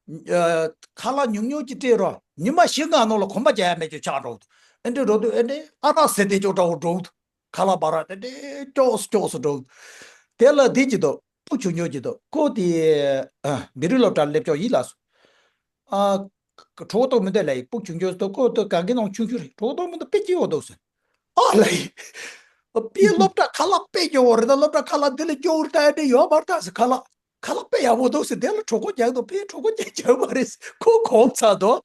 ཨ་ཁ་ལག་ཉུང་ཉུང་ཅིག་སྤྲད་རོགས། ཉི་མ་བཞི་ལྔ་ནང་ལ་གོམ་པ་རྒྱག་ཡ་མེད་ཅིག་ཆགས་འགྲོ་འདུག་ཨེ་འདྲས་འགྲོ་དུས་ཨེ་འདྲས་ཨ་རག་ཟེར་དེ་ཅོག་འདྲ་བོ་འགྲོ་འདུག་ཁ་ལག་བ་ར་དེ་འདྲའི་ཀྱོགས་ཀྱོགས་སུ་འགྲོ། དེ་ལ་འདི་ཅི་འདུག་སྤུ་ཆུང་ཆུང་ཅི་འདུག་ཁོ་དེ་ཨ་མི་རིགས་སློབ་གྲྭར་སླེབས་ཆོག་ཡིན་ལགས་སོ། ཨ་གྲོད་ཁོག་ལྟོགས་མི་འདུག་ལབ་ཡིན། སྤུ་ཆུང་ཆུང་ཅི་འདུག་ཁོ་དེ་གང་གི་ནང་ཆུང་ཆུང་རེད། གྲོད་ཁོག་ལྟོགས་མི་འདུག་དཔེ་སྐྱིད་པོ་འདུག་ཟེར། ཨ་ལབ་ཡིན། ཨ་དཔེ་སློབ་གྲྭ་ཁ་ལག་དཔེ་སྐྱིད་པོ་རེད་ད། སློབ་གྲྭ་ཁ་ལག་འདི་ལས་སྐྱིད་པོ་རེད་ད། ཨེ་འདྲ་ཡོད་མ་རེད་ད་ཟེར། ཁ་ལག་ཁ་ལག་དཔེ་ཡག་པོ་འདུག་ཟེར། དེ་ལ་གྲོད་ཁོག་རྒྱག་འདུག་ཕའི་གྲོད་ཁོག་རྒྱག་རྒྱག་མ་རེད་ཟེར། ཁོ་གོམས་ཚར་འདུག་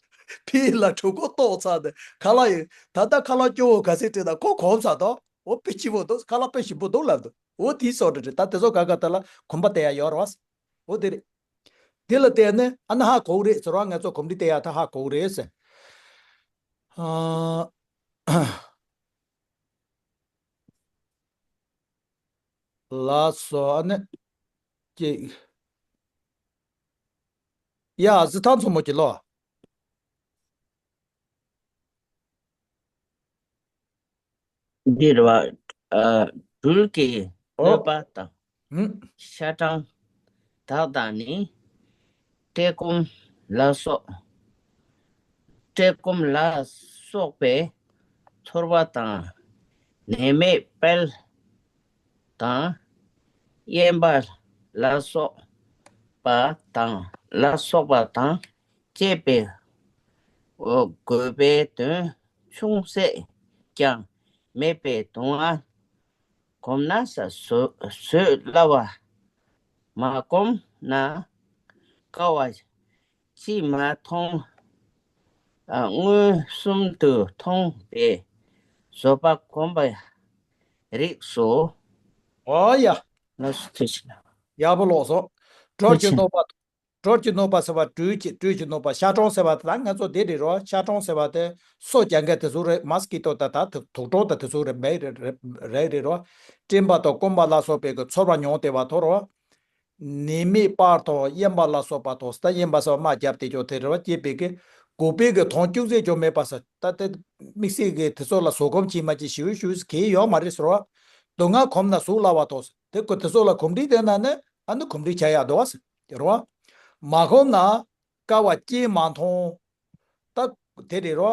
ཕའི་ལ་གྲོད་ཁོག་ལྟོགས་ཚར་འདུག་ཁ་ལག་ཡིན་ད་ལྟ་ཁ་ལག་སྐྱོ་བོ་ག་ཚད་སྤྲད་ད་ཁོ་གོམས་ཚར་འདུག་འོ་དཔེ་སྐྱིད་པོ་འདུག་ཁ་ལག་དཔེ་ཞིམ་པོ་འདུག་ལབ་འདུག་འོ་དེའི་སོགས་རེད། ད་དེ་ཚོ་ག་ག་ད་ལ་གོམ་པ་བལྟ་ཡ་ཡོད་རེད་བ། འོ་དེ་རེད། དེ་ལ་བལྟས་ནས་ཨ་ན་ཧ་གོ་གི་རེད་ཟེར་བ། ང་ཚོ་གོམ་འདྲི་བལྟ་ཡ་ད་ཧ་གོ་གི་རེད་ཟེར། ཨ། ལགས་སོ། ཨ་ནི། ཅིག་ཡ་གཟི་ཐང་མཚོ་མོ་གྱི་ལོ། འདིར་བ། ཨ། སྦྲུལ་གྱི་ཨོ། གནོད་པ་དང་། ཧུམ། ཤ་སྦྲང་དག་དང་ནི། བཀྲེས་སྐོམ་ལ་སོགས། བཀྲེས་སྐོམ་ལ་སོགས་པའི་ཚོར་བ་དང་། ནད་མེད་དཔལ་དང་། གཡན་པ་ལ་སོགས་པ་དང་། ལ་སོགས་པ་དང་བཅས་པའི་དགོས་པའི་དོན་ཅུང་ཟད་ཀྱང་མེད་པའི་སྡུག་བསྔལ་གོམས་ན་ས་བཟོད་བཟོད་སླ་བ། མ་གོམས་ན་དཀའ་བ། ཅིས་མ་མཐོང་། ཨ། མངོན་སུམ་དུ་མཐོང་བས་བཟོད་པ་སྒོམ་པའི་རིགས་སོ། ཨོ་ཡ། ལགས་སོ་ཐུགས་རྗེ་ཆེ། ཡག་པོ་ལོག་སོང་། སྦྲུལ་གྱི་ཐུགས་རྗེ་གནོད་པ། སྦྲུལ་གྱི་གནོད་པ་ཟེར་བ་སྦྲུལ་གྱི་སྦྲུལ་གྱི་གནོད་པ། ཤ་སྦྲང་ཟེར་བ་དེ་ད་ང་ཚོ་དེ་རེད་རོ། ཤ་སྦྲང་ཟེར་བ་དེ་སོ་རྒྱག་མཁན་དེ་ཚོ་རེད། མ་སི་ཀི་ཏོ་དང་ད་དུག་སྦྲང་དང་དེ་ཚོ་རེད་མེད་རེད་རེད་རེད་རོ། སྤྲིན་པ་དང་སྐོམ་པ་ལ་སོགས་པའི་གི་ཚོར་བ་མྱོང་བསྡད་པ་ཐོ་རོ། ནད་མེད་དཔལ་དང་གཡན་པ་ལ་སོགས་པ་དང་། ད་གཡན་པ་ཟེར་བ་རྨ་བརྒྱབ་དེ་ཅོག་དེ་རེད་བ། སྐྱེས་པའི་གི་དགོས་པའི་གི་དོན་ཅུང་ཟད་ཀྱང་མེད་པ་ཟེར། ད་དེ་དམིགས་བསལ་གི་དེ་ཚོ་ལ་བཟོད་སྒོམ་བྱེད་མ་བྱེད་ཞིབ་ཞིབ་གལ་ཡོད་མ་རེད་ཟེར་བ། སྡུག་བསྔལ་གོམས་ན་ཟུག་སླ་བ་དང་ཟེར། དེ་ཀོ་དེ་ཚོ་ལ་གོམས་འདྲིས་ལྡན་ན་ནི་ཨ་ནི་གོམས་འདྲིས་བྱ་ཡག་འདུག་བ་ཟེར་རེད་བ། མ་གོམས་ན་དཀའ་བ་སྐྱེས་མ་མཐོང་། ད་དེ་རེད་རོ།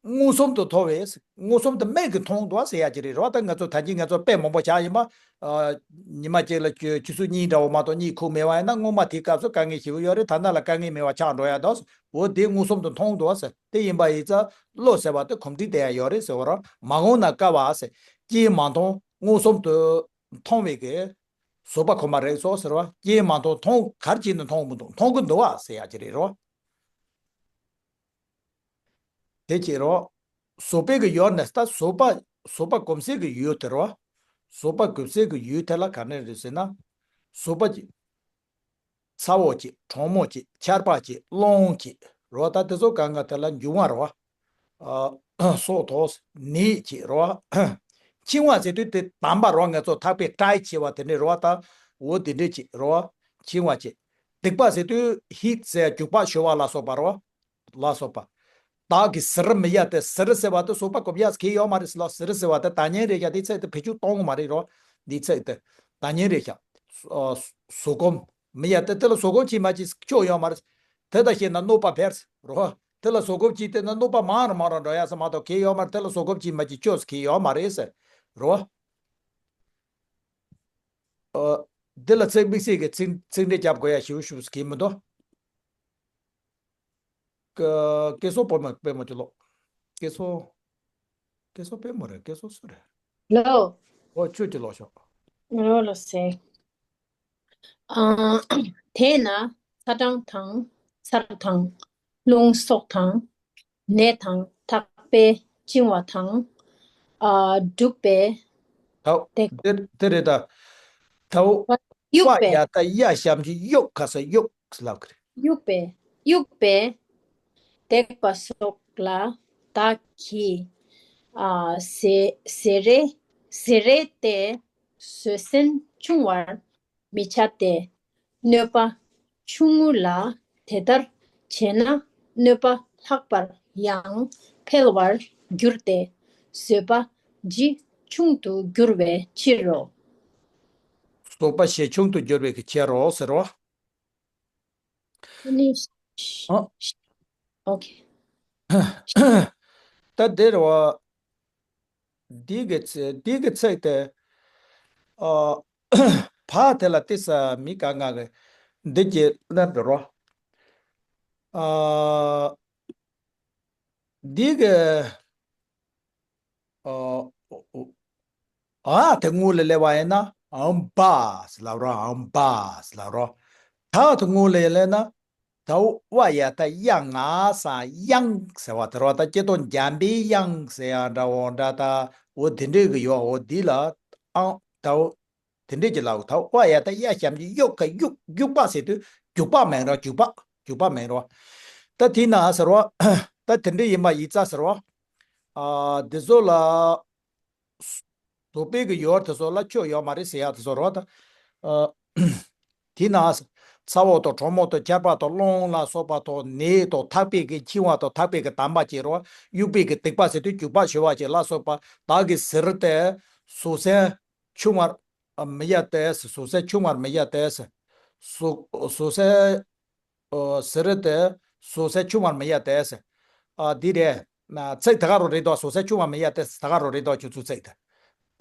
མངོན་སུམ་དུ་མཐོང་བས། མངོན་སུམ་དུ་མིག་གིས་མཐོང་འདུག་ཟེར་ཡག་ཅིག་རེད་རོ། ད་ང་ཚོ་ད་གིན་ང་ཚོ་དཔེ་མང་པོ་བཞག་ཡིན་པ། ཨ། ཉི་མ་གཅིག་ལ་ཆུ་ཆུ་ཚོད་གཉིས་འདྲ་བོ་མ་གཏོགས་གཉིད་ཁུག་མེད་པ་ཡིན་ན་སྔོན་མ་དེའི་སྐབས་སུ་དཀའ་ངལ་ཞེ་པོ་ཡོད་རེད། ད་ལྟ་ལ་དཀའ་ངལ་མེད་པ་ཆགས་འགྲོ་ཡག་འདུག་འོ་དེ་མངོན་སུམ་དུ་མཐོང་འདུག་ཟེར། དེ་ཡིན་པ་ཡིན་ཙང་བློ་ཟེར་བ་དེ་གོམས་འདྲིས་ལྡན་ཡག་ཡོད་རེད་ཟེར་བ་རོ། མ་འོངས་ན་དཀའ་བ་ཟེར། སྐྱེས་མ་མཐོང་མངོན་སུམ་དུ་མཐོང་བའི་གི་བཟོད་པ་གོམས་པ་རེད་སོ་ཟེར་བ། སྐྱེས་མ་མཐོང་མཐོང་ག་རེ་བྱས་ནས་མཐོང་མི་འདུག་མཐོང་གི་འདུག་བ་ཟེར་ཡག་ཅིག་རེད་རོ། དེ་བྱེད་རོགས། བཟོད་པའི་གི་ཡུལ་ནི་ད་བཟོད་པ་བཟོད་པ་སྒོམ་སའི་གི་ཡུལ་དེ་རོ། བཟོད་པ་དགོས་སའི་གི་ཡུལ་དེ་ལ་ག་ནས་རེད་ཟེར་ན། བཟོད་པ་ཅིག་ཚ་བོ་ཅིག་གྲང་མོ་ཅིག་ཆར་པ་ཅིག་རླུང་ཅིག་རེད་བ། ད་དེ་ཚོ་གང་ག་དེ་ལ་འབྱུང་བ་རེད་བ། ཨ། སྲོག་ཐོག་ནད་ཅིག་རེད་བ། འཆིང་བ་ཟེར་དུས་དེ་དམ་པ་རེད་བ། ང་ཚོ་ཐག་པས་བྲལ་ཆེ་བ་དེ་འདྲས་རེད་བ། ད་འོ་དེ་འདྲས་ཅིག་རེད་བ། འཆིང་བ་ཅིག་སྡིག་པ་ཟེར་དུས་ཧིད་ཟེར་རྒྱུག་པ་ཤོར་བ་ལ་སོགས་པ་རེད་བ། ལ་སོགས་པ། བདག་གིས་ཟེར་མི་ཡ་སྟེ། ཟེར་ཟེར་བ་དེ་བཟོད་པ་སྒོམ་ཡ་ཟེར་གྱི་ཡོད་མ་རེད་ཟེར་ལ། ཟེར་ཟེར་བ་དེ་ད་ཉན་རེད་ཡ། དེ་ཚད་དེ་བེད་སྤྱོད་གཏོང་གི་མ་རེད་རོ། འདི་ཚད་དེ་ད་ཉན་རེད་ཤག་ཨ། བཟོད་སྒོམ་མི་ཡ་སྟེ། དེ་ལ་བཟོད་སྒོམ་བྱེད་མ་བྱེད་ཆོག་ཡོད་མ་རེད། དེ་ལྟར་བྱས་ན་གནོད་པ་འཕེལ་རོ། དེ་ལ་བཟོད་སྒོམ་བྱེད་དེ་ན་གནོད་པ་མང་རུ་མང་རུ་འགྲོ་ཡ་ས་མ་གཏོགས་གལ་ཡོད་མ་རེད། དེ་ལ་བཟོད་སྒོམ་བྱེད་མ་བྱེད་ཆོག་ཟེར་གྱི་ཡོད་མ་རེད་ཟེར་རོ། ཨ། དེ་ལ་ཚིག་དམིགས་བསལ་གྱི་ཚིག་ཚིག་འགྲེལ་རྒྱབ་དགོས་ཡ་ཞིབ་ཞིབ་ཟེར་གྱི་མི་འདུག་ཀ་སྐལ་བཟང་དཔེ་མ་དཔེ་མ་ཅིག་ཀློག་སྐལ་བཟང་། སྐལ་བཟང་དཔེ་མ་རེད། སྐལ་བཟང་སུ་རེད། ལོ། ཨོ་ཁྱོད་ཀྱིས་ཀློག་ཤོག་ལོ་ལོ་སེ། ཨ། དེས་ན་ཚ་གྲང་དང་། ཆར་དང་། རླུང་སོགས་དང་། ནད་དང་ཐག་པས་བཅིང་བ་དང་། ཨ། སྒྲུག་པས། དའོ། དེ་དེ་དེ་རེད་ད། དའོ། གཡུག་པས། ཡ་ད་ཡ་ཞབས་ཀྱུ་གཡུག་ག་ས་གཡུག་ལབ་ཀྱི་རེད། གཡུག་པས། གཡུག་པས། བརྡེག་པ་སོགས་ལ་བདག་གིས། ཨ། ཟེར་ཟེར་རེ་ཟེར་རེ་སྟེ་བཟོད་བསྲན་ཆུང་བར་མི་བྱ་སྟེ། གནོད་པ་ཆུང་ངུ་ལ་དེ་ལྟར་བྱས་ན་གནོད་པ་ལྷག་པར་ཡང་འཕེལ་བར་འགྱུར་ཏེ། བཟོད་པ་ཇེ་ཆུང་དུ་འགྱུར་བའི་ཕྱིར་རོ། བཟོད་པ་ཇེ་ཆུང་དུ་འགྱུར་བའི་གི་ཕྱིར་རོ་ཟེར་རོ། ཨ་ནི། ཨ། ཨོ་ཁེ། ད་འདིར་བ། འདི་གི་ཚེ་འདི་གི་ཚིག་དེ། ཨ། བ་དེ་ལ་ཏི་ས་མི་ག་ང་གི་འདི་གི་ལན་དུ་རོ། ཨ། འདི་གི། ཨ། ཨ་དེ་སྔོན་ལ་སླེབས་པ་ཡིན་ན་ཨམ་བ་ཟེར་ལབ་རོ། ཨམ་བ་ཟེར་ལབ་རོ། ད་དེ་སྔོན་ལ་སླེབས་ན། ད་བ་ཡ་ད་ཡ་ང་ས་དབྱངས་ཟེར་བ་དེ་རོ། ད་སྐྱེ་སྟོང་འཇམ་པའི་དབྱངས་ཟེར་ཡ་འདྲ་བོ་འདྲ་ད། འོ་དེ་འདྲའི་གི་ཡོད། འོ་འདི་ལ་ཨང་ད། དེ་འདྲས་ཀྱི་ལའོ་ཐའོ་ཨ་ཡ་ད་ཡ་ཞབས་ཀྱུ་གཡུག་ག་གཡུག་གཡུག་པ་ཟེར་དུས་རྒྱུག་པ་མེན་རོ། རྒྱུག་པ་རྒྱུག་པ་མེན་རོ། ད་དེ་ན་ཟེར་བ། ད་དེ་འདྲས་ཡིན་པ་ཡིན་ཙ་ཟེར་བ། ཨ། འདི་ཚོ་ལ། བཟོད་པའི་གི་ཡུལ་དེ་ཚོ་ལ་ཆོས་ཡོད་མ་རེད་ཟེར་ཡ་དེ་ཚོ་རོ་ད། ཨ། དེ་ན། ཚ་བོ་དང་གྲང་མོ་དང་ཆར་པ་དང་རླུང་ལ་སོགས་པ་དང་ནད་དང་ཐག་པའི་གི་འཆིང་བ་དང་ཐག་པའི་གི་དམ་པ་བྱེད་རོ། གཡུག་པའི་གི་སྡིག་པ་ཟེར་དུས་རྒྱུག་པ་ཞུ་བ་བྱེད་ལ་སོགས་པ་བདག་གིས་ཟེར་ཏེ། བཟོད་བསྲན་ཆུང་བར་མི་བྱ་སྟེ། བཟོད་བསྲན་ཆུང་བར་མི་བྱ་སྟེ། བཟོད་བཟོད་བསྲན། ཨོ། ཟེར་རེ་སྟེ། བཟོད་བསྲན་ཆུང་བར་མི་བྱ་སྟེ། ཨ། འདི་རེད། ཚིག་ད་ག་རང་རེད་དོ། བཟོད་བསྲན་ཆུང་བར་མི་བྱ་སྟེ་ད་ག་རང་རེད་དོ། ཁྱོད་ཚོ་ཚིག་དེ།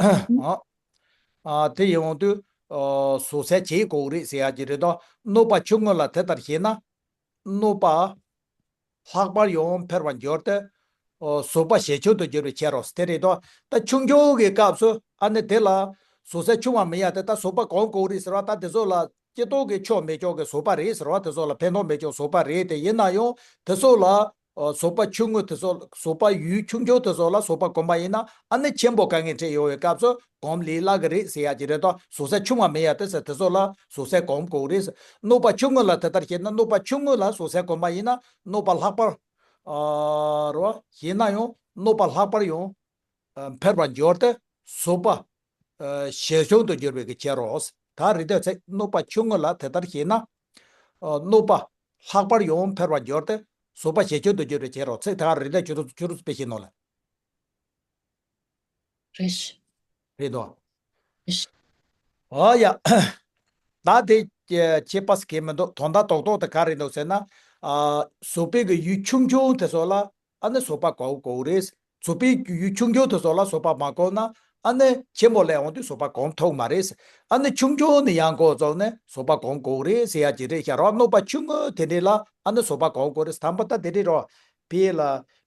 ཨ། ཨ། དེ་ཡིན་དུས། ཨོ། བཟོད་བསྲན་བྱེད་དགོས་རེད་ཟེར་ཡ་གྱི་རེད་དོ། གནོད་པ་ཆུང་ངུ་ལ་དེ་ལྟར་བྱས་ན། གནོད་པ། ལྷག་པར་ཡང་འཕེལ་བར་འགྱུར་ཏེ། ཨོ། བཟོད་པ་ཇེ་ཆུང་དུ་འགྱུར་བའི་ཕྱིར་རོ། དེ་རེད་དོ། ད་ཆུང་ཆུང་གི་སྐབས་སུ་ཨ་ནི་དེ་ལ་བཟོད་བསྲན་ཆུང་བར་མི་བྱ་སྟེ། ད་བཟོད་པ་གོམས་དགོས་རེད་ཟེར་བ། ད་དེ་ཚོ་ལ་སྐྱེ་སྟོབས་ཀྱི་ཆོག་མེད་ཆོག་གི་བཟོད་པ་རེད་ཟེར་བ། དེ་ཚོ་ལ་ཕན་ཐོགས་མེད་ཆོག་བཟོད་པ་རེད་དེ། ཡིན་ན་ཡང་དེ་ཚོ་ལ། ཨོ། བཟོད་པ་ཆུང་ངུ་དེ་ཚོ་བཟོད་པ་ཡུལ་ཆུང་ཆུང་དེ་ཚོ་ལ་བཟོད་པ་གོམས་པ་ཡིན་ན། ཨ་ནི་ཆེན་པོ་དཀའ་ངལ་འཕྲད་ཡོང་བའི་སྐབས་སུ་གོམས་ལས་སླ་གི་རེད་ཟེར་ཡ་གྱི་རེད་དོ། བཟོད་བསྲན་ཆུང་བར་མི་བྱ་སྟེ་ཟེར། དེ་ཚོ་ལ་བཟོད་བསྲན་གོམས་དགོས་རེད་ཟེར། གནོད་པ་ཆུང་ངུ་ལ་དེ་ལྟར་བྱས་ན། གནོད་པ་ཆུང་ངུ་ལ་བཟོད་བསྲན་གོམས་པ་ཡིན་ན་གནོད་པ་ལྷག་པར། ཨ། རོ། ཡིན་ན་ཡང་གནོད་པ་ལྷག་པར་ཡང་། ཨ། འཕེལ་བར་འགྱུར་ཏེ་བཟོད་པ། ཨ། ཞེ་ཆུང་དུ་འགྱུར་བའི་གི་ཕྱིར་རོ། ད་རེད་དེ་ཚེ་གནོད་པ་ཆུང་ངུ་ལ་དེ་ལྟར་བྱས་ན། ཨ། གནོད་པ་ལྷག་པར་ཡང་འཕེལ་བར་འགྱུར་ཏེ་བཟོད་པ་ཞེ་ཆུང་དུ་འགྱུར་བའི་ཕྱིར་རོ། ཚིག་ད་རེད་དེ་ཁྱོད་ཚོ་ཁྱོད་ཚོ་དཔེ་ཤེས་ནོ་ལ། རེད། རེད་དོ། རེད། ཨོ་ཡ། ད་དེ་ཁྱད་པར་གང་མི་འདུག་དོན་དག་རྡོག་རྡོག་དེ་ག་རེ་འདུག་ཟེར་ན། ཨ། བཟོད་པའི་གི་ཡུལ་ཆུང་ཆུང་དེ་ཚོ་ལ་ཨ་ནི་བཟོད་པ་གོམས་དགོས་རེད། བཟོད་པའི་ཡུལ་ཆུང་ཆུང་དེ་ཚོ་ལ་བཟོད་པ་མ་གོམས་ན། ཨ་ནི་ཆེན་པོ་ལ་འོང་དུས་བཟོད་པ་གོམས་ཐུབ་མ་རེད། ཨ་ནི་ཆུང་ཆུང་ནས་ཡང་འགོ་བཙུགས་ནས་བཟོད་པ་གོམས་དགོས་རེད་ཟེར་ཡ་ཅིག་རེད་ཤག་རོ། གནོད་པ་ཆུང་ངུ་དེ་འདྲས་ལ་ཨ་ནི་བཟོད་པ་གོམས་དགོས་རེད། དང་པོ་ད་དེ་འདྲས་རོ། དཔེ་ལ་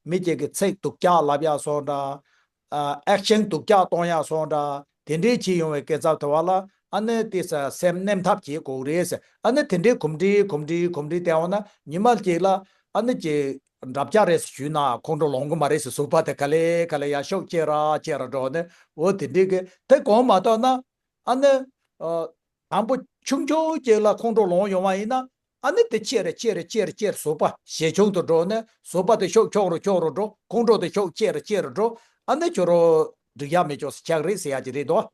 མི་གཅིག་གིས་ཚིག་སྡུག་ཅག་ལབ་ཡག་སོགས་འདྲ། ཨ། ཨེག་ཤན་སྡུག་ཅག་གཏོང་ཡག་སོགས་འདྲ། དེ་འདྲའི་བྱེད་ཡོང་བའི་སྐབས་དེ་བ་ལ་ཨ་ནི་དེ་ས་སེམས་མནན་ཐབས་བྱེད་དགོས་རེད། ཨ་ནི་དེ་འདྲའི་གོམས་འདྲིས་གོམས་འདྲིས་གོམས་འདྲིས་བསྟན་འོང་ན་ཉི་མ་གཅིག་ལ་ཨ་ནི་ཅིག་འདྲ་བྱ་རེད་ཞུས་ན་ཁོང་ཁྲོ་ལངས་གི་མ་རེད་ཟེར། ཟུར་པ་དེ་ག་ལེ་ག་ལེ་ཡར་ཤུགས་སྐྱེད་ར་སྐྱེད་ར་འགྲོ་ནས་འོ་དེ་འདྲའི་གི་དེ་གོམས་མ་ཐུབ་ན་ཨ་ནི་ཨ། དང་པོ་ཆུང་ཆུང་ཅིག་ལ་ཁོང་ཁྲོ་ལངས་ཡོང་བ་ཡིན་ན་ཨ་ནི་དེ་ཆེ་རེ་ཆེ་རེ་ཆེ་རེ་ཆེ་རེ་ཟུར་པ་ཞེ་ཆུང་དུ་འགྲོ་ནས་ཟུར་པ་དེ་ཤུགས་ཆུང་རུ་ཆུང་རུ་འགྲོ། ཁོང་ཁྲོ་དེ་ཤུགས་ཆེ་རུ་ཆེ་རུ་འགྲོ། ཨ་ནི་ཁྱོད་རང་འགྲིག་ཡ་མེད་ཅོག་ཆགས་རེད་ཟེར་ཡ་ཅིག་རེད་དོ།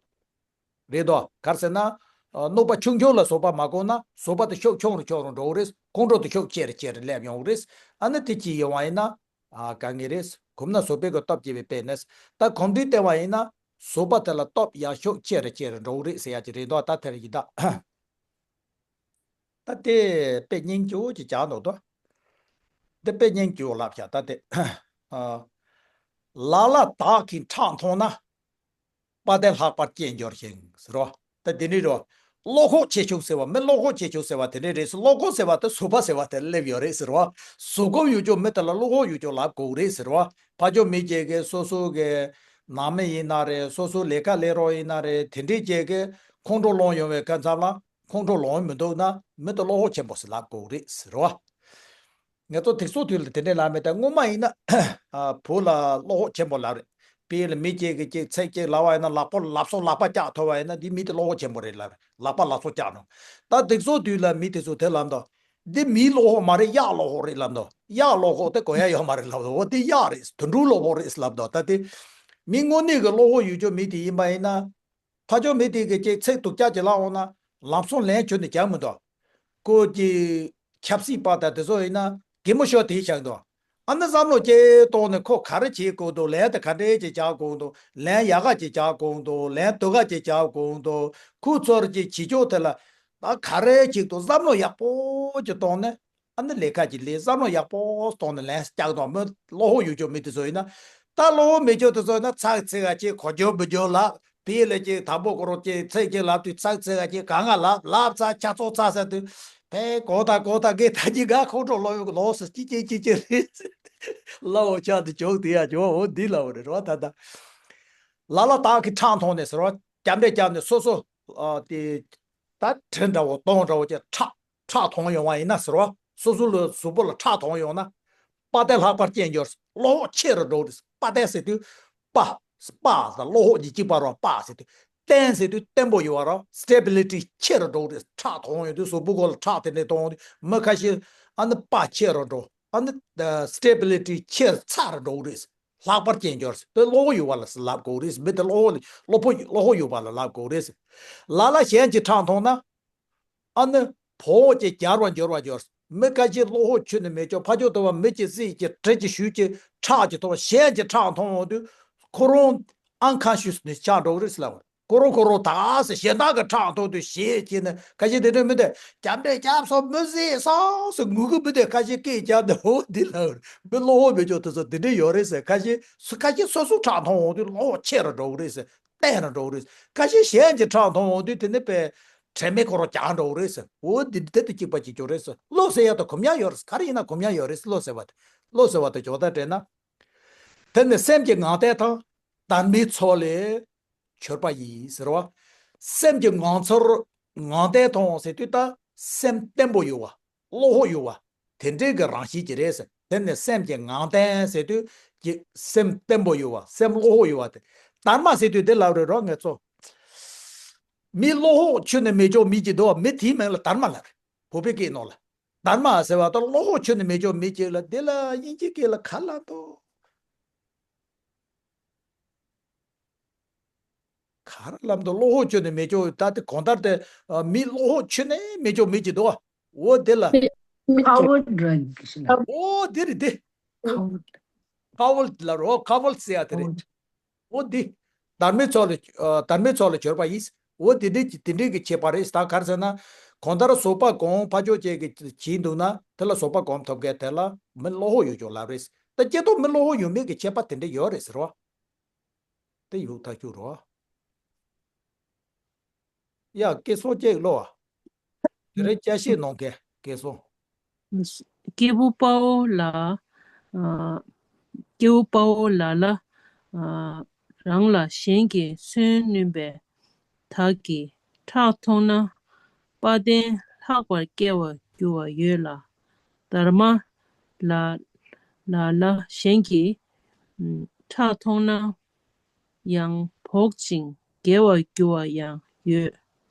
རེད་དོ། ག་རེ་ཟེར་ན། ཨ། གནོད་པ་ཆུང་ཆུང་ལ་ཟུར་པ་མ་གོམས་ན་ཟུར་པ་དེ་ཤུགས་ཆུང་རུ་ཆུང་རུ་འགྲོ་གི་རེད། ཁོང་ཁྲོ་དེ་ཤུགས་ཆེ་རུ་ཆེ་རུ་སླེབས་ཡོང་གི་རེད། ཨ་ནི་དེ་ཅིག་ཡོང་བ་ཡིན་ན། ཨ། དཀའ་ངལ་རེད། གོམས་ན་ཟུར་པའི་གི་སྟོབས་སྐྱེ་བའི་དཔེ་ནས། ད་གོམས་འདྲིས་བསྟེན་པ་ཡིན་ན་ཟུར་པ་དེ་ལ་སྟོབས་ཡར་ཤུགས་ཆེ་རུ་ཆེ་རུ་འགྲོ་གི་རེད་ཟེར་ཡ་ཅིག་རེད་དོ། ད་དེ་རེད་ཀྱི་ད། ད་དེ་དཔེ་སྙིང་རྗེ་བོ་ཅིག་བྱ་འདུག་དོ། འདི་དཔེ་སྙིང་རྗེ་བོ་ལབ་བྱ་ད་དེ། ཨ། ལ་ལ་དག་གིས་ཁྲག་འཐུང་ན། དཔའ་གདལ་ལྷག་པར་སྐྱེས་འགྱུར་ཞིང་ཟེར་བ། ད་དེ་འདྲའི་རེད་བ། བློ་ཁོག་ཆེ་ཆུང་ཟེར་བ་མི་བློ་ཁོག་ཆེ་ཆུང་ཟེར་བ་དེ་འདྲའི་རེད་ཟེར། བློ་ཁོག་ཟེར་བ་དེ་ཟུར་པ་ཟེར་བ་དེ་སླེབས་ཡོད་རེད་ཟེར་བ། ཟུར་ཁོག་ཡོད་ཅོག་མི་དེ་ལ་བློ་ཁོག་ཡོད་ཅོག་ལབ་དགོས་རེད་ཟེར་བ། ཕ་ཇོ་མི་སྐྱེ་གི་སོ་སོ་གི་ནང་མི་ཡིན་ན་རེད། སོ་སོ་ལས་ཀ་ལས་རོགས་ཡིན་ན་རེད། དེ་འདྲའི་སྐྱེ་གི་ཁོང་ཁྲོ་ལངས་ཡོང་བའི་ཁ་མཚམས་ལ་ཁོང་ཁྲོ་ལངས་མི་འདུག་ན་མི་དེ་བློ་ཁོག་ཆེན་པོ་ཟེར་ལབ་དགོས་རེད་ཟེར་བ། ང་ཚོ་དེ་ཚོ་དུས་ལ་དེ་འདྲའི་ལབ་མེད། ད་སྔོན་མ་ཡིན་ན་ཨ། བུ་ལ་བློ་ཁོག་ཆེན་པོ་ལབ་རེད། དཔེ་ལ་མི་སྐྱེ་གི་སྐྱེ་ཚེ་སྐྱེ་ལབ་པ་ཡིན་ན་ལག་པ་ལག་སོགས་ལག་པ་བཀྱག་ཐུབ་པ་ཡིན་ན་འདི་མི་དེ་བློ་ཁོག་ཆེན་པོ་རེད་ལབ་རེད། ལག་པ་ལག་སོགས་བཀྱག་ནོ། ད་དེ་ཚོ་དུས་ལ་མི་དེ་ཚོ་དེ་ལབ་འདུག་འདི་མིའི་བློ་ཁོག་མ་རེད། གཡག་བློ་ཁོག་རེད་ལབ་འདུག་གཡག་བློ་ཁོག་དེ་གོ་ཡ་ཡོད་མ་རེད་ལབ་འདུག་འོ་དེ་གཡག་རེད། དུད་འགྲོའི་བློ་ཁོག་རེད་ལབ་འདུག་ད་དེ་མི་དངོས་གནས་ཀྱི་བློ་ཁོག་ཡོད་ཅོག་མི་དེ་ཡིན་པ་ཡིན་ན། ཕ་ཇོ་མི་དེ་གི་ཅིག་ཚིག་སྡུག་ཅག་ཅིག་ལབ་འོང་ན་ལམ་སང་ལན་ཁྱོན་ནས་རྒྱག་མི་འདུག་ཁོ་གི་ཆབ་སྲིད་པ་དང་དེ་ཚོ་ཡིན་ན་གད་མོ་ཤོར་དེ་བཞག་འདུག་ཨ་ནི་བསམ་བློ་སྐྱེ་གཏོང་ནས་ཁོ་ག་རེ་བྱེད་དགོས་འདུག་ལན་དེ་ག་འདྲས་ཅིག་རྒྱག་དགོས་འདུག་ལན་ཡག་ག་ཅིག་རྒྱག་དགོས་འདུག་ལན་སྡུག་ག་ཅིག་རྒྱག་དགོས་འདུག་ཁོ་ཚོར་གྱི་བྱེད་ཕྱོགས་དེ་ལ་ད་ག་རེ་བྱེད་འདུག་བསམ་བློ་ཡག་པོ་ཅིག་གཏོང་ནས། ཨ་ནི་ལས་ཀ་གི་ལས་བསམ་བློ་ཡག་པོ་གཏོང་ནས་ལན་རྒྱག་དང་མི་བློ་ཁོག་ཡོད་ཅོག་མི་དེ་ཚོ་ཡིན་ན། ད་བློ་ཁོག་མེད་ཅོག་དེ་ཚོ་ཡིན་ན་ཚག་ཚིག་ག་ཅིག་གོ་རྒྱུ་མི་རྒྱུ་ལབ། དེ་ལས་ཅིག་དང་པོ་ཁོ་རང་ཅིག་ཚིག་ཅིག་ལབ་དུས་ཚག་ཚིག་ག་ཅིག་གང་ག་ལབ་ལབ་ཚ་ཆ་ཚོགས་ཚ་ཟེར་དུས། ཕའི་གོ་ད་གོ་ད་གེ་ད་ཅིག་ག་ཁོང་ཁྲོ་ལོ་ཡོད་ལོ་སུ་ཅི་ཅི་ཅི་ཅི་རེད། ལ་འོ་ཆགས་དུ་ཅོག་དེ་ཡ་ཅོག་འོ་འདི་ལ་འོ་རེད་རོ། ད་ད་ལ་ལ་དག་གིས་ཁྲག་འཐུང་ནས་ཟེར་བ། རྒྱབ་འདྲེ་རྒྱབ་ནས་སོ་སོ་ཨ་དེ་ད་གྲི་འདྲ་བོ་དོང་འདྲ་བོ་ཅིག་ཁྲག་ཁྲག་འཐུང་ཡོང་བ་ཡིན་ན་ཟེར་བ། སོ་སོ་ལ་གཟུགས་པོ་ལ་ཁྲག་འཐུང་ཡོང་ན། དཔའ་གདལ་ལྷག་པར་སྐྱེས་འགྱུར། བློ་ཁོག་ཆེ་རུ་འགྲོ་རེད། དཔའ་གདལ་ཟེར་དུས་དཔའ། དཔའ་ཟེར་བློ་ཁོག་གཉིས་གཅིག་པ་རོ་དཔའ་ཟེར་དུས། བརྟན་ཟེར་དུས་བརྟན་པོ་ཡོད་པ་རོ། སི་ཊེ་བི་ལི་ཊི་ཆེ་རུ་འགྲོ་རེད། ཁྲག་འཐུང་ཡོང་དུས་གཟུགས་པོ་སྐོར་ལ་ཁྲག་དེ་འདྲས་གཏོང་དུས་མི་ཁ་ཤས་ཨ་ནི་དཔའ་ཆེ་རུ་འགྲོ། ཨ་ནི་སི་ཊེ་བི་ལི་ཊི་ཆེ་ཚ་རུ་འགྲོ་རེད། ལྷག་པར་སྐྱེས་འགྱུར་དེ་བློ་ཁོག་ཡོད་པ་ལ་ལབ་དགོས་རེད། མི་དེ་བློ་ཁོག་བློ་ཕོ་བློ་ཁོག་ཡོད་པ་ལ་ལབ་དགོས་རེད། ལ་ལ་གཞན་གྱིས་ཁྲག་འཐུང་ན། ཨ་ནི་ཕོ་བོ་གཅིག་གྱར་བར་འགྱུར་བར་འགྱུར། མི་ཁ་ཤས་བློ་ཁོག་ཁྱོན་ནས་མེད་ཅོག་ཕ་ཇོ་དུ་བ་མི་གཅིག་སྲིད་ཀྱི་གྲི་གཅིག་གཞུ་གཅིག་ཁྲག་གཅིག་འཐུང་གཞན་གྱིས་ཁྲག་འཐུང་འོང་དུས་ཁོ་རང་ཨན་ཁོན་ཤི་ཡས་ནེ་སི་ཆགས་འགྲོ་གི་རེད་ཟེར་ལབ། ཁོ་རང་ཁོ་རང་ད་ཟེར་གཞན་དག་གི་ཁྲག་འཐུང་དུས་ཞེད་ཀྱིས་ནི་ཁ་ཤས་དེ་འདྲའི་མི་དེ་རྒྱབ་འདྲེ་རྒྱབ་སོང་མི་བཟེད་སོང་ཟེར་ངུ་གི་མི་དེ་ཁ་ཤས་སྐད་རྒྱབ་འདི་འོ་འདི་ལབ། མི་བློ་ཁོག་མེད་ཅོག་དེ་ཚོ་དེ་འདྲའི་ཡོད་རེད་ཟེར། ཁ་ཤས་སུ་ཁ་ཤས་སོ་སོ་ཁྲག་འཐུང་འོང་དུས་བློ་ཁོག་ཆེ་རུ་འགྲོ་གི་རེད་ཟེར། བརྟན་རུ་འགྲོ་གི་རེད། ཁ་ཤས་གཞན་གྱི་ཁྲག་འཐུང་འོང་དུས་དེ་ནི་པས་དྲན་མེད་ཁོ་རང་རྒྱག་འགྲོ་གི་རེད་ཟེར། འོ་འདི་འདི་དེ་གཅིག་པ་གཅིག་གྱུར་རེད་ཟེར། བློ་ཟེར་ཡ་དང་གོམས་ཡ་ཡོད་རེད་ཟེར། ག་རེ་ཡིན་ན་གོམས་ཡ་ཡོད་རེད་ཟེར། བློ་ཟེར་བ་དེ་བློ་ཟེར་བ་དེ་ཇོ་བདག་དྲན་ན། དེ་ནི་སེམས་ཀྱི་ངང་བརྟན་དང་། དར་མའི་མཚོ་ལས་གྱུར་པ་ཡིན་ཟེར་བ། སེམས་ཀྱི་ངང་ཚུལ་ངང་བརྟན་དང་ཟེར་དུས་ད་སེམས་བརྟན་པོ་ཡོད་བ། བློ་ཁོག་ཡོད་བ། དེ་འདྲའི་གི་རང་བཞིན་གྱི་རེད་ཟེར། དེ་ནི་སེམས་ཀྱི་ངང་བརྟན་ཟེར་དུས་ཀྱི་སེམས་བརྟན་པོ་ཡོད་བ། སེམས་བློ་ཁོག་ཡོད་བ་དེ། དར་མ་ཟེར་དུས་དེ་ལབ་རེད་རོགས་ངེད་ཚོ། མི་བློ་ཁོག་ཁྱོན་ནས་མེད་ཅོག་མི་གཅིག་འདུག་བ། མི་དེའི་མིང་ལ་དར་མ་ལབ་རེད། བོད་པའི་སྐད་ནང་ལ། དར་མ་ཟེར་བ་དང་བློ་ཁོག་ཁྱོན་ནས་མེད་ཅོག་མི་གཅིག་ལ་དེ་ལ་དབྱིན་ཇི་སྐད་ལ་ག་ལབ་འདུག་ག་རེ་ལབ་འདུག་བློ་ཁོག་ཁྱོན་ནས་མེད་ཅོག་ད་དེ་གང་ལྟར་དེ་ཨ། མི་བློ་ཁོག་ཁྱོན་ནས་མེད་ཅོག་མི་གཅིག་འདུག་འོ་དེ་ལ། ཁ་བོ་འདྲ་གི་ཞིག་ལ། འོ་དེ་རེད་དེ། ཁ་བོ། ཁ་བོ་ལ་རོ་ཁ་བོ་ཟེར་ཡ་དེ་རེད། འོ་འདི། དར་མའི་མཚོ་ལ་ཨ། དར་མའི་མཚོ་ལ་གྱུར་པ་ཡིན། འོ་དེ་འདྲའི་དེ་འདྲའི་གི་ཁྱད་པར་རེད། ད་ག་རེ་ཟེར་ན། གང་ལྟར་བཟོད་པ་གང་ཕ་ཇོ་བཅས་ཀྱིས་བྱས་འདུག་ན་དེ་ལ་བཟོད་པ་གང་ཐོབ་མཁན་དེ་ལ་མི་བློ་ཁོག་ཡོད་ཅོག་ལབ་རེད། ད་སྐྱེ་སྟོབས་མི་བློ་ཁོག་ཡོད་མེད་ཀྱི་ཁྱད་པར་དེ་འདྲ་ཡོད་རེད་ཟེར་བ། དེ་ཡོད་ཐག་ཆོད་རོ། ཡ་སྐལ་བཟང་ཅིག་ལོ། དེ་རིང་བསྐྱར་བཤད་གནང་གི་སྐལ་བཟང་། སྐྱེས་བུ་དཔའ་བོ་ལ། ཨ། སྐྱེས་བུ་དཔའ་བོ་ལ་ལ། ཨ། རང་ལ་གཞན་གྱིས་གསོན་བསྣུན་པའི་དག་གིས་ཁྲག་འཐུང་ན། དཔའ་གདལ་ལྷག་པར་སྐྱེ་བར་འགྱུར་བ་ཡོད་ལ། དར་མ་ལ་ ལ་ལ་གཞན་གྱིས་ཁྲག་མཐོང་ན་ཡང་བོག་ཅིང་བརྒྱལ་བར་འགྱུར་བ་ཡང་ཡོད་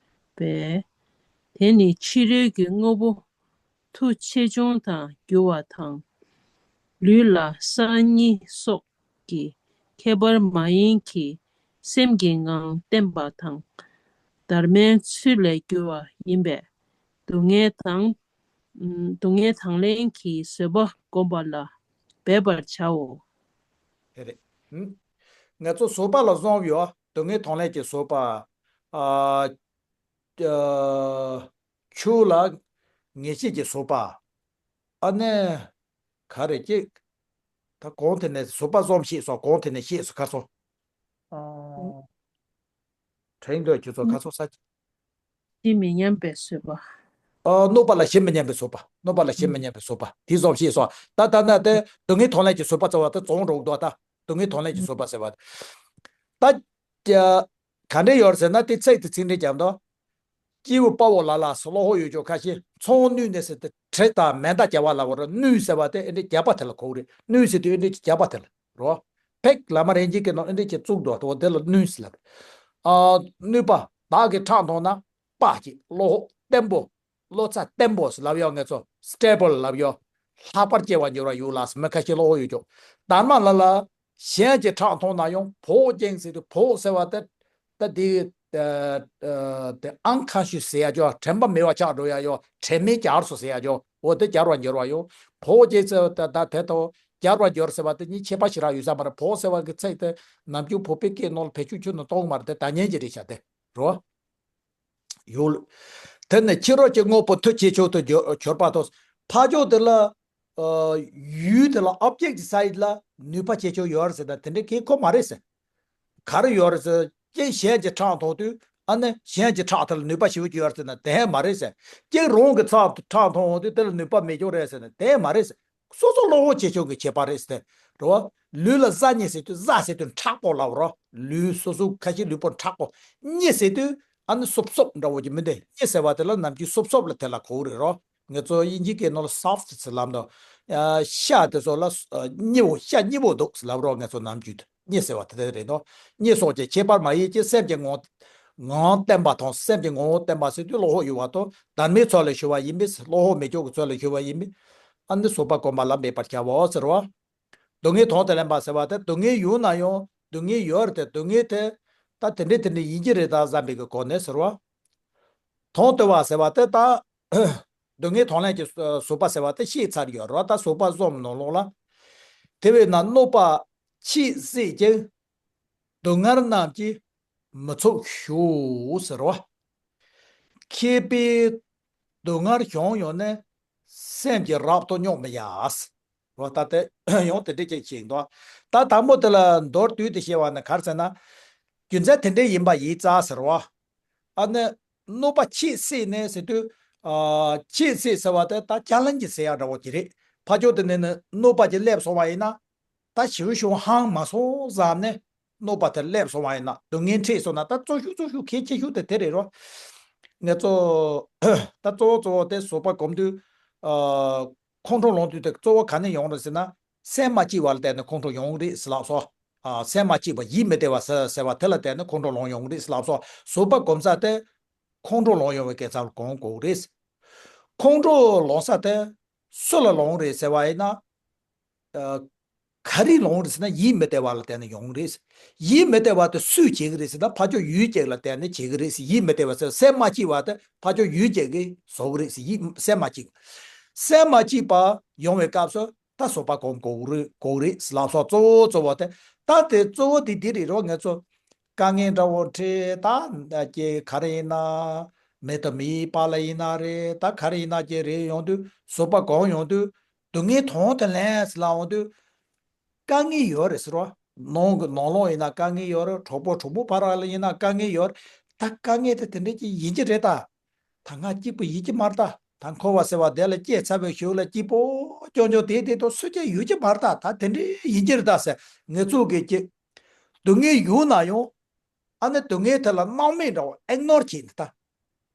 པས། དེ་ནི་ཕྱི་རོལ་གྱི་དངོས་པོ་མཐུ་ཆེ་ཆུང་དང་འགྱུར་བ་དང་། ལུས་ལ་གསར་རྙིང་སོགས་ཀྱི་ཁྱད་པར་མ་ཡིན་གྱི་སེམས་ཀྱི་ངང་བརྟན་པ་དང་། སྡར་མའི་ཚུལ་ལས་གྱུར་པ་ཡིན་པས། སྡུག་བསྔལ་དང་། སྡུག་བསྔལ་དང་ལེན་གྱི་བཟོད་པ་བསྒོམ་པ་ལ་འབད་པར་བྱའོ། དེ་རེད། ང་ཚོ་བཟོད་པ་ལ་གསུམ་ཡོད། སྡུག་བསྔལ་དང་ལེན་གྱི་བཟོད་པ། ཨ། ཆོས་ལ་ངེས་ཤེས་ཀྱི་བཟོད་པ། ཨ་ནི། ག་རེ་ཅིག་ད་གོང་དེ་ནས་བཟོད་པ་གསུམ་བཤད་སོང་། གོང་དེ་ནས་བཤད་སོང་། ག་སོང་། དྲན་འདོད་ཁྱེད་ཚོ་ག་སོང་ས། ཞི་མི་སྙམ་པའི་བཟོད་པ། ཨ། གནོད་པ་ལ་ཞི་མི་སྙམ་པའི་བཟོད་པ། གནོད་པ་ལ་ཞི་མི་སྙམ་པའི་བཟོད་པ་དེ་གསུམ་བཤད་སོང་། ད་ད་ན་དེ་སྡུག་བསྔལ་དང་ལེན་གྱི་བཟོད་པ་ཟེར་བ་དེ་རྫོགས་འགྲོ་གི་འདུག་ད་སྡུག་བསྔལ་དང་ལེན་གྱི་བཟོད་པ་ཟེར་བ་དེ། ད། ག་འདྲ་ཡོད་ཟེར་ན་དེ་ཚིག་དེ་ཚིག་འགྲེལ་རྒྱབ་འདུག་སྐྱེས་བུ་དཔའ་བོ་ལ་ལ་སོགས་བློ་ཁོག་ཡོད་ཅོག་ཁ་ཤས་ཚོང་གནོད་ནས་ཟེར་ཏེ་གྲི་དང་མེ་མདའ་རྒྱག་པ་ལ་བོར་གནོད་ཟེར་བ་དེ་ཨེ་འདྲའི་རྒྱག་པ་དེ་ལ་གོ་གི་རེད། གནོད་ཟེར་དུས་ཨེ་འདྲའི་རྒྱག་པ་དེ་ལ་རོ། ཕེག་བླ་མ་རིན་ཆེན་གྱི་ནང་ཨེ་འདྲའི་ཅིག་བཙུགས་འདུག་དེ་ལ་གནོད་ཟེར་ལབ་རེད། ཨ། གནོད་པ་བདག་གིས་ཁྲག་མཐོང་ན་དཔའ་ཅིག་བློ་ཁོག་བརྟན་པོ། བློ་རྩ་བརྟན་པོ་ཟེར་ལབ་ཡོང་ངེད་ཚོ་སི་ཊེ་བལ་ལབ་ཡོང་། ལྷག་པར་སྐྱེ་བར་འགྱུར་བ་ཡོད་ལ་ཟེར་མི་ཁ་ཤས་བློ་ཁོག་ཡོད་ཅོག་སྡར་མ་ལ་ལ། གཞན་གྱིས་ཁྲག་མཐོང་ན་ཡང་བོག་ཅིང་ཟེར་དུས་བོག་ཟེར་བ་དེ། ད་དེ། དེ་ཨང་ཁ་ཤས་ཟེར་ཡ་ཅོག་དྲན་པ་མེད་པ་ཆགས་འགྲོ་ཡ་ཡོད། དྲན་མེད་གྱར་སོང་ཟེར་ཡ་ཅོག་འོ་དེ་གྱར་བར་འགྱུར་བ་ཡོད། བོག་ཅིང་ཟེར་བ་ད་ད་དེ་དང་གྱར་བར་འགྱུར་ཟེར་བ་དེ་གཉིས་ཁྱད་པར་ཞེ་དྲག་ཡོད་ས་མ་རེད། བོག་ཟེར་བ་གི་ཚིག་དེ་ནམ་རྒྱུན་བོད་པའི་སྐད་ནང་ལ་བེད་སྤྱོད་ཁྱོན་ནས་གཏོང་གི་མ་རེད། དེ་ད་ཉན་གྱི་རེད་ཤག་དེ་རོ། ཡོད། དེ་ནི་ཕྱི་རོལ་གྱི་དངོས་པོ་མཐུ་ཆེ་ཆུང་དུ་གྱུར་གྱུར་པ་དང་། ཕ་ཕྱོགས་དེ་ལ། ཨ། ཡུལ་དེ་ལ་ཨོབ་ཇེག་ཊི་སའིཌ་ལ་ནུས་པ་ཆེ་ཆུང་ཡོད་རེད་ཟེར་ན་དེ་འདྲའི་གལ་ཁོ་མ་རེད་ཟེར། ག་རེ་ཡོད་རེད་ཟེར། གཅིག་གཞན་གྱི་ཁྲག་མཐོང་དུས་ཨ་ནི་གཞན་གྱི་ཁྲག་དེ་ལ་ནུས་པ་ཞེ་པོ་ཅིག་ཡོད་རེད་ཟེར་ན་དེ་ཧེ་མ་རེད་ཟེར། གཅིག་རང་གི་ཚབ་ཏུ་ཁྲག་མཐོང་འོང་དུས་དེ་ལ་ནུས་པ་མེད་ཀྱོག་རེད་ཟེར་ན་དེ་ཧེ་མ་རེད་ཟེར། སོ་སོ་བློ་ཁོག་ཆེ་ཆུང་གི་ཁྱད་པར་རེད་ཟེར། རེད་བ། ལུས་ལ་གཟའ་རྙི་ཟེར་དུས་གཟའ་ཟེར་དུས་མཁྲེགས་པོ་ལབ་རོ། ལུས་སོ་སོ་ཁ་ཤས་ལུས་པོ་མཁྲེགས་པོ། རྙི་ཟེར་དུས་ཨ་ནི་སོབ་སོབ་འདྲ་བོ་ཅིག་མི་འདུག་རྙི་ཟེར་བ་དེ་ལ་ནམ་རྒྱུན་སོབ་སོབ་ལ་དེ་ལ་གོ་གི་རེད་རོ། ངེད་ཚོ་དབྱིན་ཇིའི་སྐད་ནང་ལ་སོབ་ཊི་ཟེར་ལབ་འདུག་ཤ་དེ་ཚོ་ལ་རྙི་བོ་ཤ་རྙི་བོ་འདུག་ཟེར་ལབ་རོ། ངེད་ཚོ་ནམ་རྒྱུན་དུ། རྙི་ཟེར་བ་དེ་དེ་རེད་དོ། རྙི་སོགས་ཀྱི་ཁྱད་པར་མ་ཡིན་གྱི་སེམས་ཀྱི་ངང་ངང་བརྟན་པ་དང་སེམས་ཀྱི་ངང་བརྟན་པ་ཟེར་དུས་བློ་ཁོག་ཡོད་པ་དང་སྡར་མའི་ཚུལ་ལ་ཞུ་བ་ཡིན་པས། བློ་ཁོག་མེད་ཀྱོག་གི་ཚུལ་ལ་ཞུ་བ་ཡིན་པས། ཨ་ནི་བཟོད་པ་སྒོམ་པ་ལ་འབད་པར་བྱའོ་ཟེར་བ། སྡུག་བསྔལ་དང་དུ་ལེན་པ་ཟེར་བ་དེ་སྡུག་བསྔལ་ཡོད་ན་ཡང་སྡུག་བསྔལ་ཡོད་རེད་དེ་སྡུག་བསྔལ་དེ་ད་དེ་འདྲས་དེ་འདྲས་ཡིན་གྱི་རེད་ད་བསམ་པའི་གི་སྒོ་ནས་ཟེར་བ། དང་དུ་བ་ཟེར་བ་དེ་ད། སྡུག་བསྔལ་དང་ལེན་གྱི་བཟོད་པ་ཟེར་བ་དེ་བཤད་ཚར་ཡོད་རེད་བ། ད་བཟོད་པ་གསུམ་ནང་ལོགས་ལ། དེ་བས་ན་གནོད་པ་མཆིས་སྲིད་ཀྱང་། སྡུག་བསྔལ་རྣམས་ཀྱིས་མི་ཚུགས་ཞུ་ཟེར་བ། མཁས་པས་སྡུག་བསྔལ་བྱུང་ཡོང་ནས་སེམས་ཀྱིས་རབ་ཏུ་སྙོམས་མི་ཡ། རོ། ད་དེ་ཡང་དེ་འདྲ་ཅིག་བྱེད་འདུག་ད་དང་པོ་དེ་ལ་མདོར་བསྡུས་ཏེ་བཤད་པ་ན་ག་རེ་ཟེར་ན། རྒྱུ་མཚན་དེ་འདྲ་ཡིན་པ་ཡིན་ཙང་ཟེར་བ། ཨ་ནི། གནོད་པ་མཆིས་སྲིད་ནས་ཟེར་དུས། ཨ། མཆིས་སྲིད་ཟེར་བ་དེ་ད་ཅ་ལན་གྱི་ཟེར་ཡ་འདྲ་བོ་ཅིག་རེད། ཕར་ཕྱོགས་དེ་ནས་ནི་གནོད་པ་ཅིག་སླེབས་སོང་བ་ཡིན་ན། ད་ཞེ་པོ་ཞེ་པོ་ཧང་མ་སོང་བསམ་ནས། གནོད་པ་དེ་སླེབས་སོང་བ་ཡིན་ན་སྡུག་བསྔལ་འཕྲད་སོང་ན་ད་གཙོ་ཤོས་གཙོ་ཤོས་གལ་ཆེ་ཤོས་དེ་དེ་རེད་རོ། ངེད་ཚོ། ད་གཙོ་བོ་གཙོ་བོ་དེ་བཟོད་པ་སྒོམ་དུས། ཨ། ཁོང་ཁྲོ་ལངས་དུས་དེ་གཙོ་བོ་ག་ནས་ཡོང་རེད་ཟེར་ན། སེམས་མ་སྐྱིད་པ་ལ་བརྟེན་ནས་ཁོང་ཁྲོ་ཡོང་གི་རེད་ཟེར་ལབ་སོང་། ཨ། སེམས་མ་སྐྱིད་པ་ཡིད་མི་བདེ་བ་ཟེར་ཟེར་བ་དེ་ལ་བརྟེན་ནས་ཁོང་ཁྲོ་ལངས་ཡོང་གི་རེད་ཟེར་ལབ་སོང་། བཟོད་པ་སྒོམ་ས་དེ། ཁོང་ཁྲོ་ལངས་ཡོང་བའི་སྐབས་སུ་གོམས་དགོས་ཀྱི་རེད། ཁོང་ཁྲོ་ལངས་ས་དེ། སུ་ལ་ལངས་རེད་ཟེར་བ་ཡིན་ན། ཨ། ག་རེ་ལངས་རེད་ཟེར་ན་ཡིད་མི་བདེ་བ་ལ་བརྟེན་ནས་ཡོང་གི་རེད། ཡིད་མི་བདེ་བ་དེ་སུས་བྱེད་ཀྱི་རེད་ཟེར་ན་ཕར་ཕྱོགས་ཡུལ་ཅིག་ལ་བརྟེན་ནས་བྱེད་ཀྱི་རེད། ཡིད་མི་བདེ་བ་ཟེར་སེམས་མ་སྐྱིད་པ་དེ་ཕར་ཕྱོགས་ཡུལ་ཅིག་གིས་བཟོ་གི་རེད། ཡིད་སེམས་མ་སྐྱིད། སེམས་མ་སྐྱིད་པ་ཡོང་བའི་སྐབས་སུ་ད་བཟོད་པ་སྒོམ་དགོས་རེད་དགོས་རེད་ལབ་སོང་། གཙོ་བོ་གཙོ་བོ་དེ་ད་དེ་གཙོ་བོ་དེ་འདི་རེད་རོ། ངེད་ཚོ་དཀའ་ངལ་འདྲ་བོ་འཕྲད་ད་ཀྱེ་ག་རེ་ཡིན་ན་མི་དང་མིའི་བར་ལ་ཡིན་ན་རེད། ད་ག་རེ་ཡིན་ན་ཀྱེ་རེད་ཡོང་དུས་བཟོད་པ་སྒོམ་ཡོང་དུས། སྡུག་བསྔལ་དང་དུ་ལེན་ཟེར་ལབ་འོང་དུས། དཀའ་ངལ་ཡོད་རེད་ཟེར་བ། ནང་གི་ནང་ལོགས་ཡིན་ན་དཀའ་ངལ་ཡོད་རེད། གྲོགས་པོ་གྲོགས་མོ་བར་ལ་ཡིན་ན་དཀའ་ངལ་ཡོད་རེད། ད་དཀའ་ངལ་དེ་དེ་འདྲ་ཅིག་ཡིན་གྱི་རེད་ད། ད་ང་སྐྱིད་པོ་ཡིན་གྱི་མ་རེད་ད། ད་འཁོར་བ་ཟེར་བ་དེ་ལ་སྐྱེས་ཚར་བའི་གཞུག་ལ་སྐྱིད་པོ་ཅོང་ཅོང་དེ་དེ་དང་སུ་སྐྱེ་ཡོད་ཀྱི་མ་རེད་ད། ད་དེ་འདྲ་ཡིན་གྱི་རེད་ད་ཟེར། ངེད་ཚོ་གི་ཀྱི་སྡུག་བསྔལ་ཡོད་ན་ཡང་། ཨ་ནི་སྡུག་བསྔལ་དེ་ལ་སྣང་མེད་འདྲ་བོ་ཨིག་ནོར་བྱེད་ནི་ད།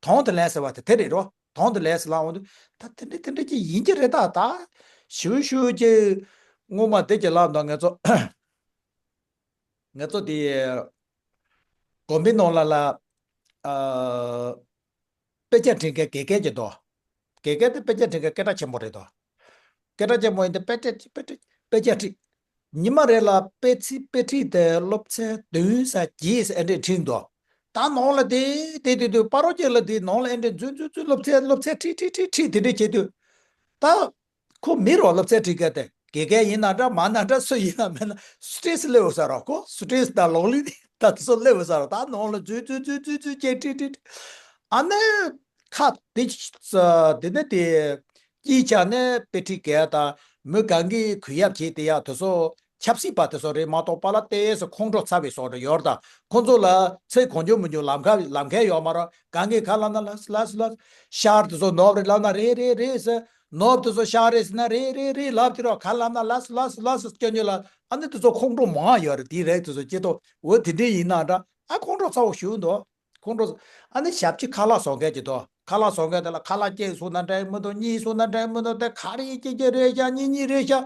དང་དུ་ལེན་ཟེར་བ་དེ་དེ་རེད་རོ། དང་དུ་ལེན་ཟེར་ལབ་འོང་དུས་ད་དེ་འདྲ་དེ་འདྲ་ཅིག་ཡིན་གྱི་རེད་ད། ད་ཞུ་ཞུ་ཅིག་ སྔོན་མ་དེ་གྱི་ལབ་དང་ང་ཚོ། ང་ཚོ་དེ་དགོན་པའི་ནང་ལ་ལ། ཨ། དཔེ་ཆ་འབྲི་མཁན་དགེ་རྒན་གྱི་དོ། དགེ་རྒན་དེ་དཔེ་ཆ་འབྲི་མཁན་སྐད་གྲགས་ཆེན་པོ་རེད་དོ། སྐད་གྲགས་ཆེན་པོ་ཡིན་དེ་དཔེ་ཆ་དཔེ་ཆ་དཔེ་ཆ་ཁྲིད། ཉི་མ་རེ་ལ་དཔེ་ཚིག་དཔེ་ཁྲིད་དེ་སློབ་ཚན་བདུན་ཙམ་བརྒྱད་ཙམ་ཨེ་འདྲས་ཁྲིད་འདུག་ད་ནང་ལ་དེ་དེ་དུས་དུས་སྤ་རོ་ཅན་ལ་དེ་ནང་ལ་ཨེ་འདྲས་འཛུལ་འཛུལ་འཛུལ་སློབ་ཚན་སློབ་ཚན་ཁྲིད་ཁྲིད་ཁྲིད་ཁྲིད་དེ་འདྲས་བྱེད་དུས། ད། ཁོ་མི་རོ་སློབ་ཚན་ཁྲིད་མཁན་དེ། དགེ་རྒན་ཡིན་ན་འདྲ་མ་ན་འདྲ་སུ་ཡིན་ན་མིན་ན་སི་ཊེ་རེ་སི་སླེབས་ཡོད་ས་རེད། ཁོ་སི་ཊེ་རེ་སི་དང་ལོག་ལུས་དེ་ད་དེ་ཚོ་སླེབས་ཡོད་ས་རེད། ད་ནང་ལ་འཛུལ་འཛུལ་འཛུལ་འཛུལ་འཛུལ་ཅེས་ཁྲིད་ཁྲིད་ཁྲིད། ཨ་ནི་ཁ་དེ་དེ་ནི་དེ་དཀྱིལ་ཆ་ནས་དཔེ་ཁྲིད་མཁན་དང་མི་གང་གིས་གུས་ཡབ་བྱེད་དེ་ཡག་དེ་ཚོ་ཆབ་སྲིད་པ་དེ་ཚོ་རེད་མ་གཏོགས་པ་ལ་ཏོག་ཙམ་ཁོང་ཁྲོ་ཚ་བའི་བཟོ་འདྲ་ཡོད་རེད། ད་ཁོང་ཚོ་ལ་ཚེ་གང་བྱུང་མི་འགྱུར་ལམ་ཁ་ལམ་ཁ་ཡོད་མ་རེད། གང་གིས་ག་ལབ་ན་ལ་ལ་ལ་ཤར་དེ་ཚོ་ནོར་རེད་ལབ་ན་རེད་རེད་རེད་ཟེར། ནོར་དེ་ཚོ་ཤར་རེད་ཟེར་ན་རེད་རེད་རེད་ལབ་དེ་རོགས་ག་ལབ་ན་ལ་སུ་ལ་སུ་ལ་སུ་སྐྱོན་ཉོ་ལ། ཨ་ནི་དེ་ཚོ་ཁོང་ཁྲོ་མང་ཡོད་རེད། དེའི་རེད་དེ་ཚོ་སྐྱེ་ཏོ་འོ་དེ་འདྲས་ཡིན་ན་འདྲ། ཨ་ཁོང་ཁྲོ་ཚ་བོ་ཞུ་འདུག་ཁོང་ཁྲོ་ཚ། ཨ་ནི་ཞབས་ཕྱི་ཁ་ལག་བཟོ་མཁན་གྱི་དོ། ཁ་ལག་བཟོ་མཁན་དེ་ལ་ཁ་ལག་གཅིག་བཟོ་ན་འདྲ་མི་འདུག་གཉིས་བཟོ་ན་འདྲ་མི་འདུག་དེ་ག་རེ་གཅིག་གཅིག་རེད་ཤག་གཉིས་གཉིས་རེད་ཤག་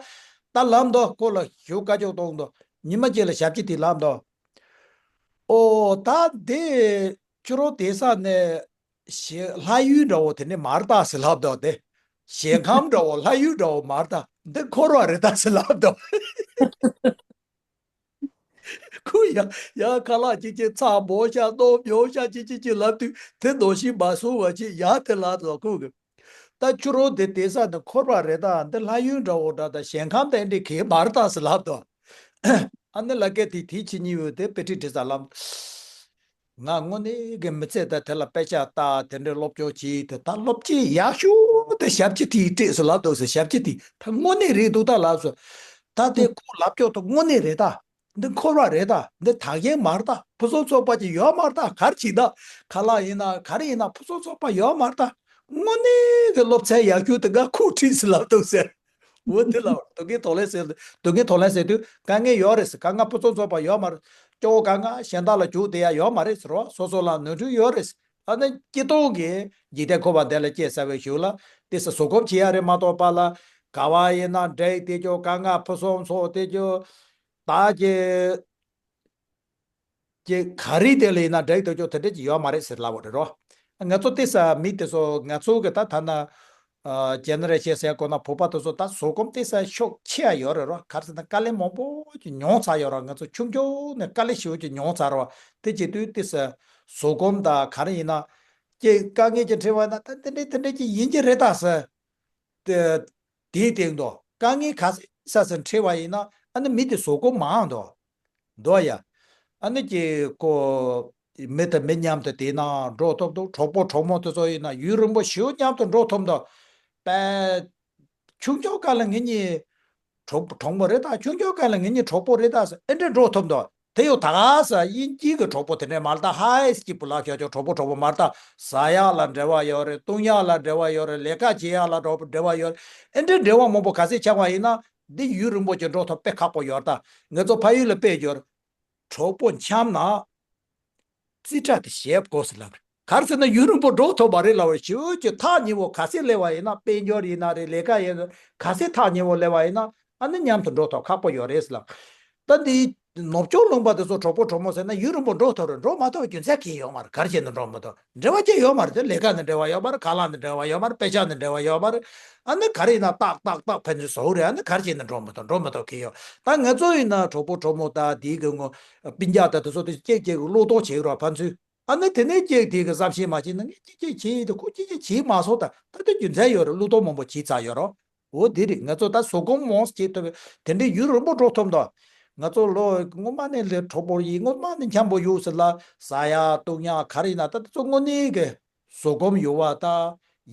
ད་ལབ་འདུག་ཁོ་ལ་ཞུ་བཀའ་ཅོག་གཏོང་འདུག་ཉི་མ་གཅིག་ལ་ཞབས་ཕྱི་དེ་ལབ་འདུག་ཨོ་ད་འདི་ཁྱོད་རང་དེང་སང་ནས་ཞེ་ལྷ་ཡུལ་འདྲ་བོ་དེ་ནས་མར་ལྟ་ཟེར་ལབ་འདུག་དེ་ཞིང་ཁམས་འདྲ་བོ་ལྷ་ཡུལ་འདྲ་བོ་མར་ལྟ་འདི་འཁོར་བ་རེད་ད་ཟེར་ལབ་འདུག་ཁོ་ཡ་ཡ་ཁ་ལག་ཅིག་ཅིག་ཚ་མོ་ཤ་རྣོ་མྱོང་ཤ་ཅིག་ཅིག་ཅིག་ལབ་དུས་དེ་ནང་བཞིན་མ་སོང་བ་ཅིག་ཡ་དེ་ལབ་འདུག་ཁོ་གི་ད་ཁྱོད་རང་དེ་དེང་སང་ནས་འཁོར་བ་རེད་ད། འདི་ལྷ་ཡུལ་འདྲ་བོ་འདྲ་ད་ཞིང་ཁམས་དེ་འདྲའི་གས་མ་རེད་ད་ཟེར་ལབ་དོ། ཨ་ནི་ལ་སྐད་དེ་དེའི་ཕྱི་ཉིན་ཡོད་དེ་དཔེ་ཁྲིད་དྲི་ས་ལམ། ང་དངོས་གནས་གི་མི་ཚེ་ད་དེ་ལ་དཔེ་ཆ་ལྟ་དེ་འདྲའི་སློབ་སྦྱོང་བྱས་དེ་ད་སློབ་ཆེན་ཡག་ཤོས་དེ་ཞབས་ཕྱི་དེའི་སྤྲད་ཟེར་ལབ་དོ་ཟེར། ཞབས་ཕྱི་དེ་ད་དངོས་གནས་རེད་འདུག་ད་ལབ་སོང་། ད་དེ་ཁོ་ལབ་ཀྱོག་ཏུ་དངོས་གནས་རེད་ད། འདི་འཁོར་བ་རེད་ད། འདི་དག་ཡན་མ་རེད་ད། ཕུན་སུམ་ཚོགས་པ་ཅིག་ཡོད་མ་རེད་ད། ག་རེ་བྱེད་ད། ཁ་ལག་ཡིན་ན་ག་རེ་ཡིན་ན་ཕུན་སུམ་ཚོགས་པ་ཡོད་མ་རེད་ད། དངོས་གནས་ཀྱི་སློབ་ཚན་ཡག་ཤོས་དེ་ག་ཁོ་ཁྲིད་ཟེར་ལབ་འདུག་ཟེར། འོ་དེ་ལ་སྡུག་གི་དོགས་ལན་ཟེར་སྡུག་གི་དོགས་ལན་ཟེར་དུས་དཀའ་ངལ་ཡོད་རེད་ཟེར། དཀའ་ངལ་ཕུན་སུམ་ཚོགས་པ་ཡོད་མ་རེད། སྐྱོ་བོ་དཀའ་ངལ་གཞན་དག་ལ་རྒྱུག་བསྡད་ཡ་ཡོད་མ་རེད་ཟེར་རོ། སོ་སོ་ལ་ནོར་འཁྲུལ་ཡོད་རེད་ཟེར། ཨ་ནི་སྐྱིད་གཏོང་གི་འཇིག་རྟེན་འཁོར་བ་འདི་ལ་སྐྱེས་ཚར་བའི་གཞུག་ལ་དེ་ས་བཟོད་སྒོམ་བྱེད་ཡ་རེད་མ་གཏོགས་པ་ལ་ག་བ་ཡིན་ན་འདྲེ་ཡི་དེ་ཅོ་དཀའ་ངལ་ཕུན་སུམ་ཚོགས་དེ་ཅོ་ད་ཀྱེ་ཀྱེ་ག་རེ་དེ་ལ་ཡིན་ན་འདྲེ་ཡི་དེ་ཅོ་དེ་འདྲ་ཅིག་ཡོད་མ་རེད་ཟེར་ལབ་པ་རེད་རོ། ང་ཚོ་དེ་ས་མི་དེ་ཚོ་ང་ཚོ་གི་ད་ཐ་ན་ཨ་ཇེ་ནེ་རེ་ཤན་ཟེར་དགོས་ན་བོད་པ་དེ་ཚོ་ད་བཟོད་སྒོམ་དེ་ས་ཤུགས་ཆེ་ཡ་ཡོད་རེད་རོ། ག་རེ་ཟེར་ན་དཀའ་ལས་མང་པོ་ཅིག་མྱོང་ཚར་ཡོད་རོ། ང་ཚོ་ཆུང་ཆུང་ནས་དཀའ་ལས་ཞེ་པོ་ཅིག་མྱོང་ཚར་རོ། དེ་བྱེད་དུས་དེ་ས་བཟོད་སྒོམ་དང་ག་རེ་ཡིན་ན་ཀྱེ་དཀའ་ངལ་ཅིག་འཕྲད་པ་ན་ད་དེ་འདྲས་དེ་འདྲས་ཅིག་ཡིན་གྱི་རེད་ད་ཟེར། དེ་དེའི་སྟེང་དུ་དཀའ་ངལ་ག་ས་ས་འཕྲད་པ་ཡིན་ན་ཨ་ནི་མི་དེ་བཟོད་སྒོམ་མང་འདུག་འདུག་ཡ། ཨ་ནི་ཀྱེ་ཀོ་མི་དང་མི་མཉམ་དུ་དེ་ན་འགྲོ་ཐུབ་འདུག་གྲོགས་པོ་གྲོགས་མོ་དེ་ཚོ་ཡིན་ན་ཡུན་རིང་པོ་ཞེ་པོ་མཉམ་དུ་འགྲོ་ཐུབ་འདུག་པས། ཆུང་ཆུང་སྐབས་ལ་ངེད་གཉིས་གྲོགས་གྲོགས་མོ་རེད་ད། ཆུང་ཆུང་སྐབས་ལ་ངེད་གཉིས་གྲོགས་པོ་རེད་ད་ཟེར་ཨེ་འདྲ་འགྲོ་ཐུབ་འདུག་དེ་ཡོད་ད་ག་ས་དབྱིན་ཇི་གི་གྲོགས་པོ་དེ་འདྲས་མ་རེད་ད། ཧའི་སྐྱིད་པོ་ལབ་ཤོག་ཅོག་གྲོགས་པོ་གྲོགས་པོ་མ་རེད་ད། ཟ་ཡག་ལ་འབྲེལ་བ་ཡོད་རེད། བཏུང་ཡག་ལ་འབྲེལ་བ་ཡོད་རེད། ལས་ཀ་བྱེད་ཡག་ལ་འབྲེལ་བ་ཡོད་རེད། ཨེ་འདྲའི་འབྲེལ་བ་མང་པོ་ག་ཚད་ཆགས་པ་ཡིན་ན་འདི་ཡུན་རིང་པོ་ཅིག་འགྲོ་ཐུབ་དཔེ་ཁག་པོ་ཡོད་རེད་ད། ང་ཚོ་ཕ་ཡུལ་ལ་དཔེ་ཡོད་རེད། གྲོགས་པོ་འཁྱམས་ན། རྩིས་ཁྲ་དེ་བཞེས་དགོས་ཟེར་ལབ་རེད། ག་རེ་ཟེར་ན་ཡུན་རིང་པོ་འགྲོ་ཐུབ་པ་རེད་ལབ་རེད། ཞེ་པོ་ཅིག་ཐག་ཉེ་བོ་ག་ཚད་སླེབས་པ་ཡིན་ན་དཔལ་འབྱོར་ཡིན་ན་རེད། ལས་ཀ་ཡིན་ན་ག་ཚད་ཐག་ཉེ་བོ་སླེབས་པ་ཡིན་ན་ཨ་ནི་མཉམ་དུ་འགྲོ་ཐུབ་ཁག་པོ་ཡོད་རེད་ཟེར་ལབ། ད་འདི་ནུབ་ཕྱོགས་ལུང་པ་དེ་ཚོ་གྲོགས་པོ་གྲོགས་མོ་ཟེར་ན་ཡུན་རིང་པོ་འགྲོ་ཐུབ་རེད། འགྲོ་མ་ཐུབ་རྒྱུ་མཚན་གང་ཡང་ཡོད་མ་རེད། ག་རེ་བྱས་ནས་འགྲོ་མི་ཐུབ། འབྲེལ་བ་ཅི་ཡོད་མ་རེད་དེ། ལས་ཀ་ནས་འབྲེལ་བ་ཡོད་མ་རེད། ཁ་ལག་ནས་འབྲེལ་བ་ཡོད་མ་རེད། དཔེ་ཆ་ནས་འབྲེལ་བ་ཡོད་མ་རེད། ཨ་ནི་ག་རེ་ཡིན་ན་ཏག་ཏག་ཏག་ཕན་ཚུན་བཟོ་རེད། ཨ་ནི་ག་རེ་བྱས་ནས་འགྲོ་མི་ཐུབ། འགྲོ་མི་ཐུབ་གང་ཡང་ཡོད། ད་ང་ཚོ་ཡིན་ན་གྲོགས་པོ་གྲོགས་མོ་ད་དེའི་གི་ངོ་སྤུན་ཀྱག་ད་དེ་ཚོ་དེ་སྐྱེས་སྐྱེས་གི་བློ་གཏོང་བྱེད་རོགས་ཕན་ཚུན། ཨ་ནི་དེ་ནས་སྐྱེས་དེ་གི་བསམ་ཤེས་མ་བྱས་ན་ངས་ཅི་ཅི་བྱས་དེ་ཁོ་ཅི་ཅི་བྱས་མ་སོང་། ད་ད་དེ་རྒྱུ་མཚན་ཡོད་རེད། བློ་གཏོང་མང་པོ་བྱས་ཚར་ཡོད་རོགས། འོ་དེ་རེད། ང་ཚོ་ད་བཟོད་སྒོམ་མང་སྐྱེས་ཐུབ་པའི་དེ་འདྲའི་ཡུན་རིང་པོ་འགྲོ་ཐུབ་འདུག་ང་ཚོ་ལོ་སྔོན་མ་ནས་ལས་གྲོགས་པོ་ཡིན། སྔོན་མ་ནས་འཁྱམ་པོ་ཡོད་ཟེར་ལ་ཟ་ཡ་བཏུང་ཡ་ག་རེ་ཡིན་ན་ད་དེ་ཚོ་དངོས་གནས་གི་བཟོད་སྒོམ་ཡོད་པ་ད་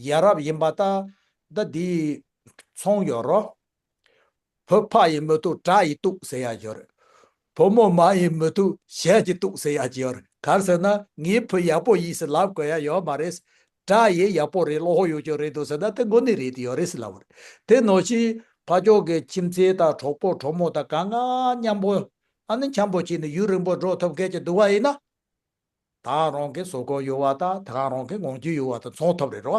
ཡ་རབས་ཡིན་པ་ད་ད་འདི་ཚོང་ཡོད་རོགས། བུ་ཕ་ཡིས་མི་ཐུབ་དགྲ་ཡིས་གཏུགས་ཟེར་ཡ་ཡོད་རེད། བུ་མོ་མ་ཡིས་མི་ཐུབ་གཞན་གྱིས་གཏུགས་ཟེར་ཡ་ཅིག་ཡོད་རེད། ག་རེ་ཟེར་ན་ངའི་བུ་ཡག་པོ་ཡིན་ཟེར་ལབ་དགོས་ཡ་ཡོད་མ་རེད། དགྲ་ཡིས་ཡག་པོ་རེད་བློ་ཡོད་ཀྱང་རེད་འདུག་ཟེར་ན་དེ་དངོས་གནས་རེད་དེ་ཡོད་རེད་ཟེར་ལབ་པ་རེད། དེ་ནང་བཞིན་ཕ་ཕྱོགས་ཀྱི་ཁྱིམ་མཚེས་དང་གྲོགས་པོ་གྲོགས་མོ་དང་གང་ག་མཉམ་པོ་ཨ་ནི་འཁྱམ་པོ་བྱས་ནས་ཡུན་རིང་པོ་འགྲོ་ཐུབ་མཁན་ཅིག་འདུག་པ་ཡིན་ན། ད་རང་གི་བཟོད་སྒོམ་ཡོད་པ་དང་ད་རང་གི་ངང་རྒྱུད་ཡོད་པ་དང་མཚུངས་ཐུབ་རེད་རོ།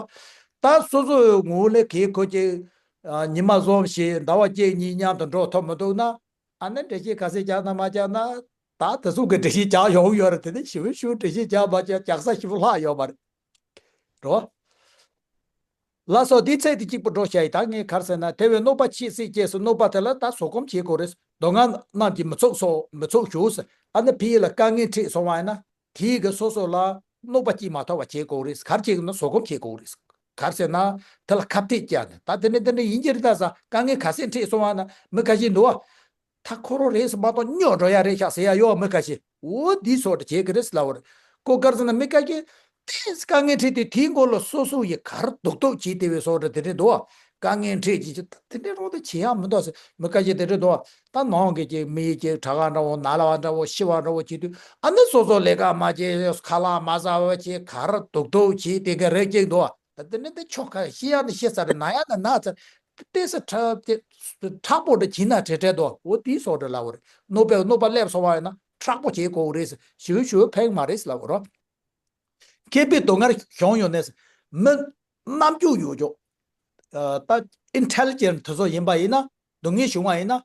ད་སོ་སོའི་ངོ་ལས་གལ་ཁོ་ཅིག་ ཉི་མ་ཟོམ་ཞིག་ཟླ་བ་གཅིག་གཉིས་མཉམ་དུ་འགྲོ་ཐུབ་མི་འདུག་ན། ཨ་ནི་འགྲེལ་བཤད་ག་ཚད་རྒྱག་ན་མ་རྒྱག་ན། ད་དེ་ཚོ་གི་འགྲེལ་བཤད་རྒྱག་ཡོང་ཡོད་རེད། དེ་ནི་ཞིབ་ཞིབ་འགྲེལ་བཤད་རྒྱག་མ་རྒྱག་རྒྱག་ས་ཞིབ་ལྷག་ཡོད་མ་རེད། རོ། ལགས་སོ། འདི་ཚད་དེ་གཅིག་པུ་འགྲོ་བྱ་ཡི། ད་ངས་ག་རེ་ཟེར་ན། དེ་བས་གནོད་པ་ཆེས་སྲིད་ཅེས་སུ། གནོད་པ་དེ་ལ་ད་བཟོད་སྒོམ་བྱེད་དགོས་རེད། སྡུག་བསྔལ་རྣམས་ཀྱིས་མི་ཚུགས་སོ། མི་ཚུགས་ཞུ་ཟེར། ཨ་ནི་ཕ་གི་ལ་དཀའ་ངལ་འཕྲད་སོང་བ་ཡིན་ན། དེའི་གི་སོ་སོ་ལ་གནོད་པ་སྐྱེལ་མ་ཐུབ་པ་བྱེད་དགོས་རེད། ག་རེ་བྱེད་དགོས་ན་བཟོད་སྒོམ་བྱེད་དགོས་རེད། ག་རེ་ཟེར་ན། དེ་ལ་ཁ་གཏད་བཅག་ནས། ད་དེ་འདྲ་དེ་འདྲ་ཡིན་གྱི་རེད། ད་ས་དཀའ་ངལ་ག་ཚད་འཕྲད་སོང་བ་ན། མི་ཁ་ཤས་འདུག་བ། ད་ཁོ་རང་རེད་ཟེར་མ་གཏོགས་སྙོག་འགྲོ་ཡ་རེད་ཤག་ཟེར་ཡ་ཡོད་མི་ཁ་ཤས། འོ་འདི་སོགས་དེ་བྱེད་ཀྱི་རེད་ལབ་པ་རེད། ཁོ་ག་རེ་ཟེར་ན། མི་ཁ་ཤས་དེ་དཀའ་ངལ་འཕྲད་དུས་དེའི་མགོ་ལ་སོ་སོ་ཡི་ག་རེ་སྡུག་སྡུག་བྱེད་བསྡད་པའི་སོགས་དེ་འདྲ་འདུག་བ། དཀའ་ངལ་འཕྲད་ཀྱི་ཅི་དེ་འདྲ་རང་དེ་བྱེད་ཡ་མི་འདུག་ཟེར། མི་ཁ་ཤས་དེ་འདྲ་འདུག་བ། ད་ནང་གི་ཅིག་མི་ཡི་ཅིག་དྲག་ག་འདྲ་བོ། ན་ལ་བ་འདྲ་བོ། ཤི་བ་འདྲ་བོ་བྱེད་དུས། ཨ་ནི་སོ་སོ་ལས་ཀ་མ་བྱེད། ཁ་ལག་མ་ཟ་བ་བྱེད། ག་རེ་སྡུག་སྡུག་བྱེད་དེ་ག་རེ་ཅིག་འདུག་བ། ད་དེ་ནི་དེ་ཆོ་ག་ཤི་ཡ་ནི་ཤི་ཚར་རེད། ན་ཡ་ནི་ན་ཚར། ཏོག་ཙམ་ཁྲག་དེ་མཁྲེགས་པོ་འདྲ་བྱེད་ན་བྲེལ་བྲེལ་འདུག་འོ་དེའི་སོགས་འདྲ་ལབ་པ་རེད། གནོད་པས་གནོད་པ་སླེབས་སོང་བ་ཡིན་ན་མཁྲེགས་པོ་བྱེད་དགོས་རེད། ཞུ་ཞུ་ཕན་མ་རེད་ལབ་པ་རེད། མཁས་པའི་སྡུག་བསྔལ་བྱུང་ཡོང་ནས། མི་རྣམ་འགྱུར་ཡོད་ཅོག་ད་ཨིན་ཊེ་ལི་ཇེན་ཊི་དེ་ཚོ་ཡིན་པ་ཡིན་ན། སྡུག་བསྔལ་བྱུང་བ་ཡིན་ན།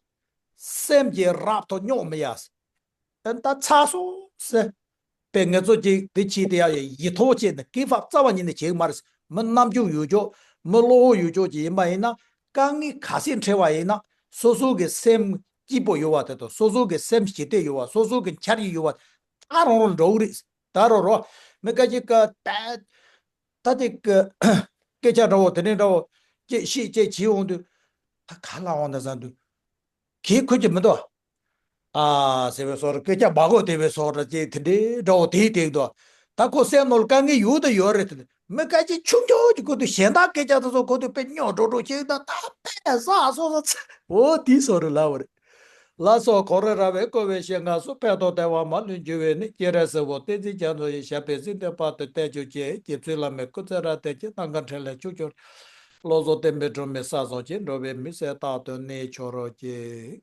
སེམས་ཀྱིས་རབ་ཏུ་རྙོག་མི་ཡ། ཨ་ད་ཚར་སོང་ཟེར། པས་ངེད་ཚོ་ཅིག་འདི་བྱས་ཏེ་ཡ་ཡི་ཡིད་ཐོག་བྱས་ནས་གི་ཕབ་རྩ་བ་ཉིད་ནས་བྱེད་ཀྱི་མ་རེད། མི་རྣམ་འགྱུར་ཡོད་ཅོག་མི་བློ་ཡོད་ཅོག་ཅིག་ཡིན་པ་ཡིན་ན། དཀའ་ངལ་ག་ཚད་འཕྲད་པ་ཡིན་ན། སོ་སོ་གི་སེམས་སྐྱིད་པོ་ཡོད་པ་དེ་དང་། སོ་སོ་གི་སེམས་ཞི་བདེ་ཡོད་པ། སོ་སོ་གི་འཆར་གཞི་ཡོད་པ། ད་རང་རང་འགྲོ་གི་རེད། ད་རོ་རོ། མི་ཁ་ཅིག་ག་ད་ད་དེ་གི་སྐད་ཆ་འདྲ་བོ་དེ་འདྲ་འདྲ་བོ་ཅིག་བཤད་ཅིག་བྱེད་འོང་དུས། ད་ག་ལ་འོང་ད་བསམ་དུས། གལ་ཁུར་གྱི་མི་འདུག་ཨ་ཟེར་བའི་སོགས་རེད། སྐད་ཆ་མ་གོ་བདེ་བའི་སོགས་རེད་ཅེས་དེ་འདྲའི་འདྲ་བོ་དེའི་སྟེང་དུ། ད་ཁོ་སེམས་ནང་ལ་དཀའ་ངལ་ཡོད་དང་ཡོད་རེད་དེ། མི་སྐད་ཆ་ཆུང་ཆུང་ཅིག་གོ་དུས་གཞན་དག་སྐད་ཆ་དེ་ཚོ་གོ་དུས་དཔེ་རྙོག་འགྲོ་འགྲོ་ཅིག་ད་ད་ཕན་ས་སོ་སོ་ཚེ་འོ་དེའི་སོགས་རེད་ལབ་པ་རེད། ལགས་སོ། ཁོ་རེ་ར་བས་བསྐོར་བའི་ཞིང་ཁམས་སུ། ཕན་དང་བདེ་བ་མ་ལུས་འབྱུང་བའི་གནས། སྤྱན་རས་གཟིགས་དབང་བསྟན་འཛིན་རྒྱ་མཚོ་ཡི། ཞབས་པད་སྲིད་མཐའི་བར་དུ་བརྟན་གྱུར་ཅིག་རྗེ་བཙུན་བླ་མའི་སྐུ་ཚེ་རབ་བརྟན་ཅིང་། གནམ་གང་འཕྲིན་ལས་ཕྱུག་གྱུར། བློ་བཟང་བསྟན་པའི་སྒྲོན་མེ་གསལ་བཟང་ཅིང་། འགྲོ་བའི་མུན་སེལ་རྟག་ཏུ་གནས་གྱུར་ཅིག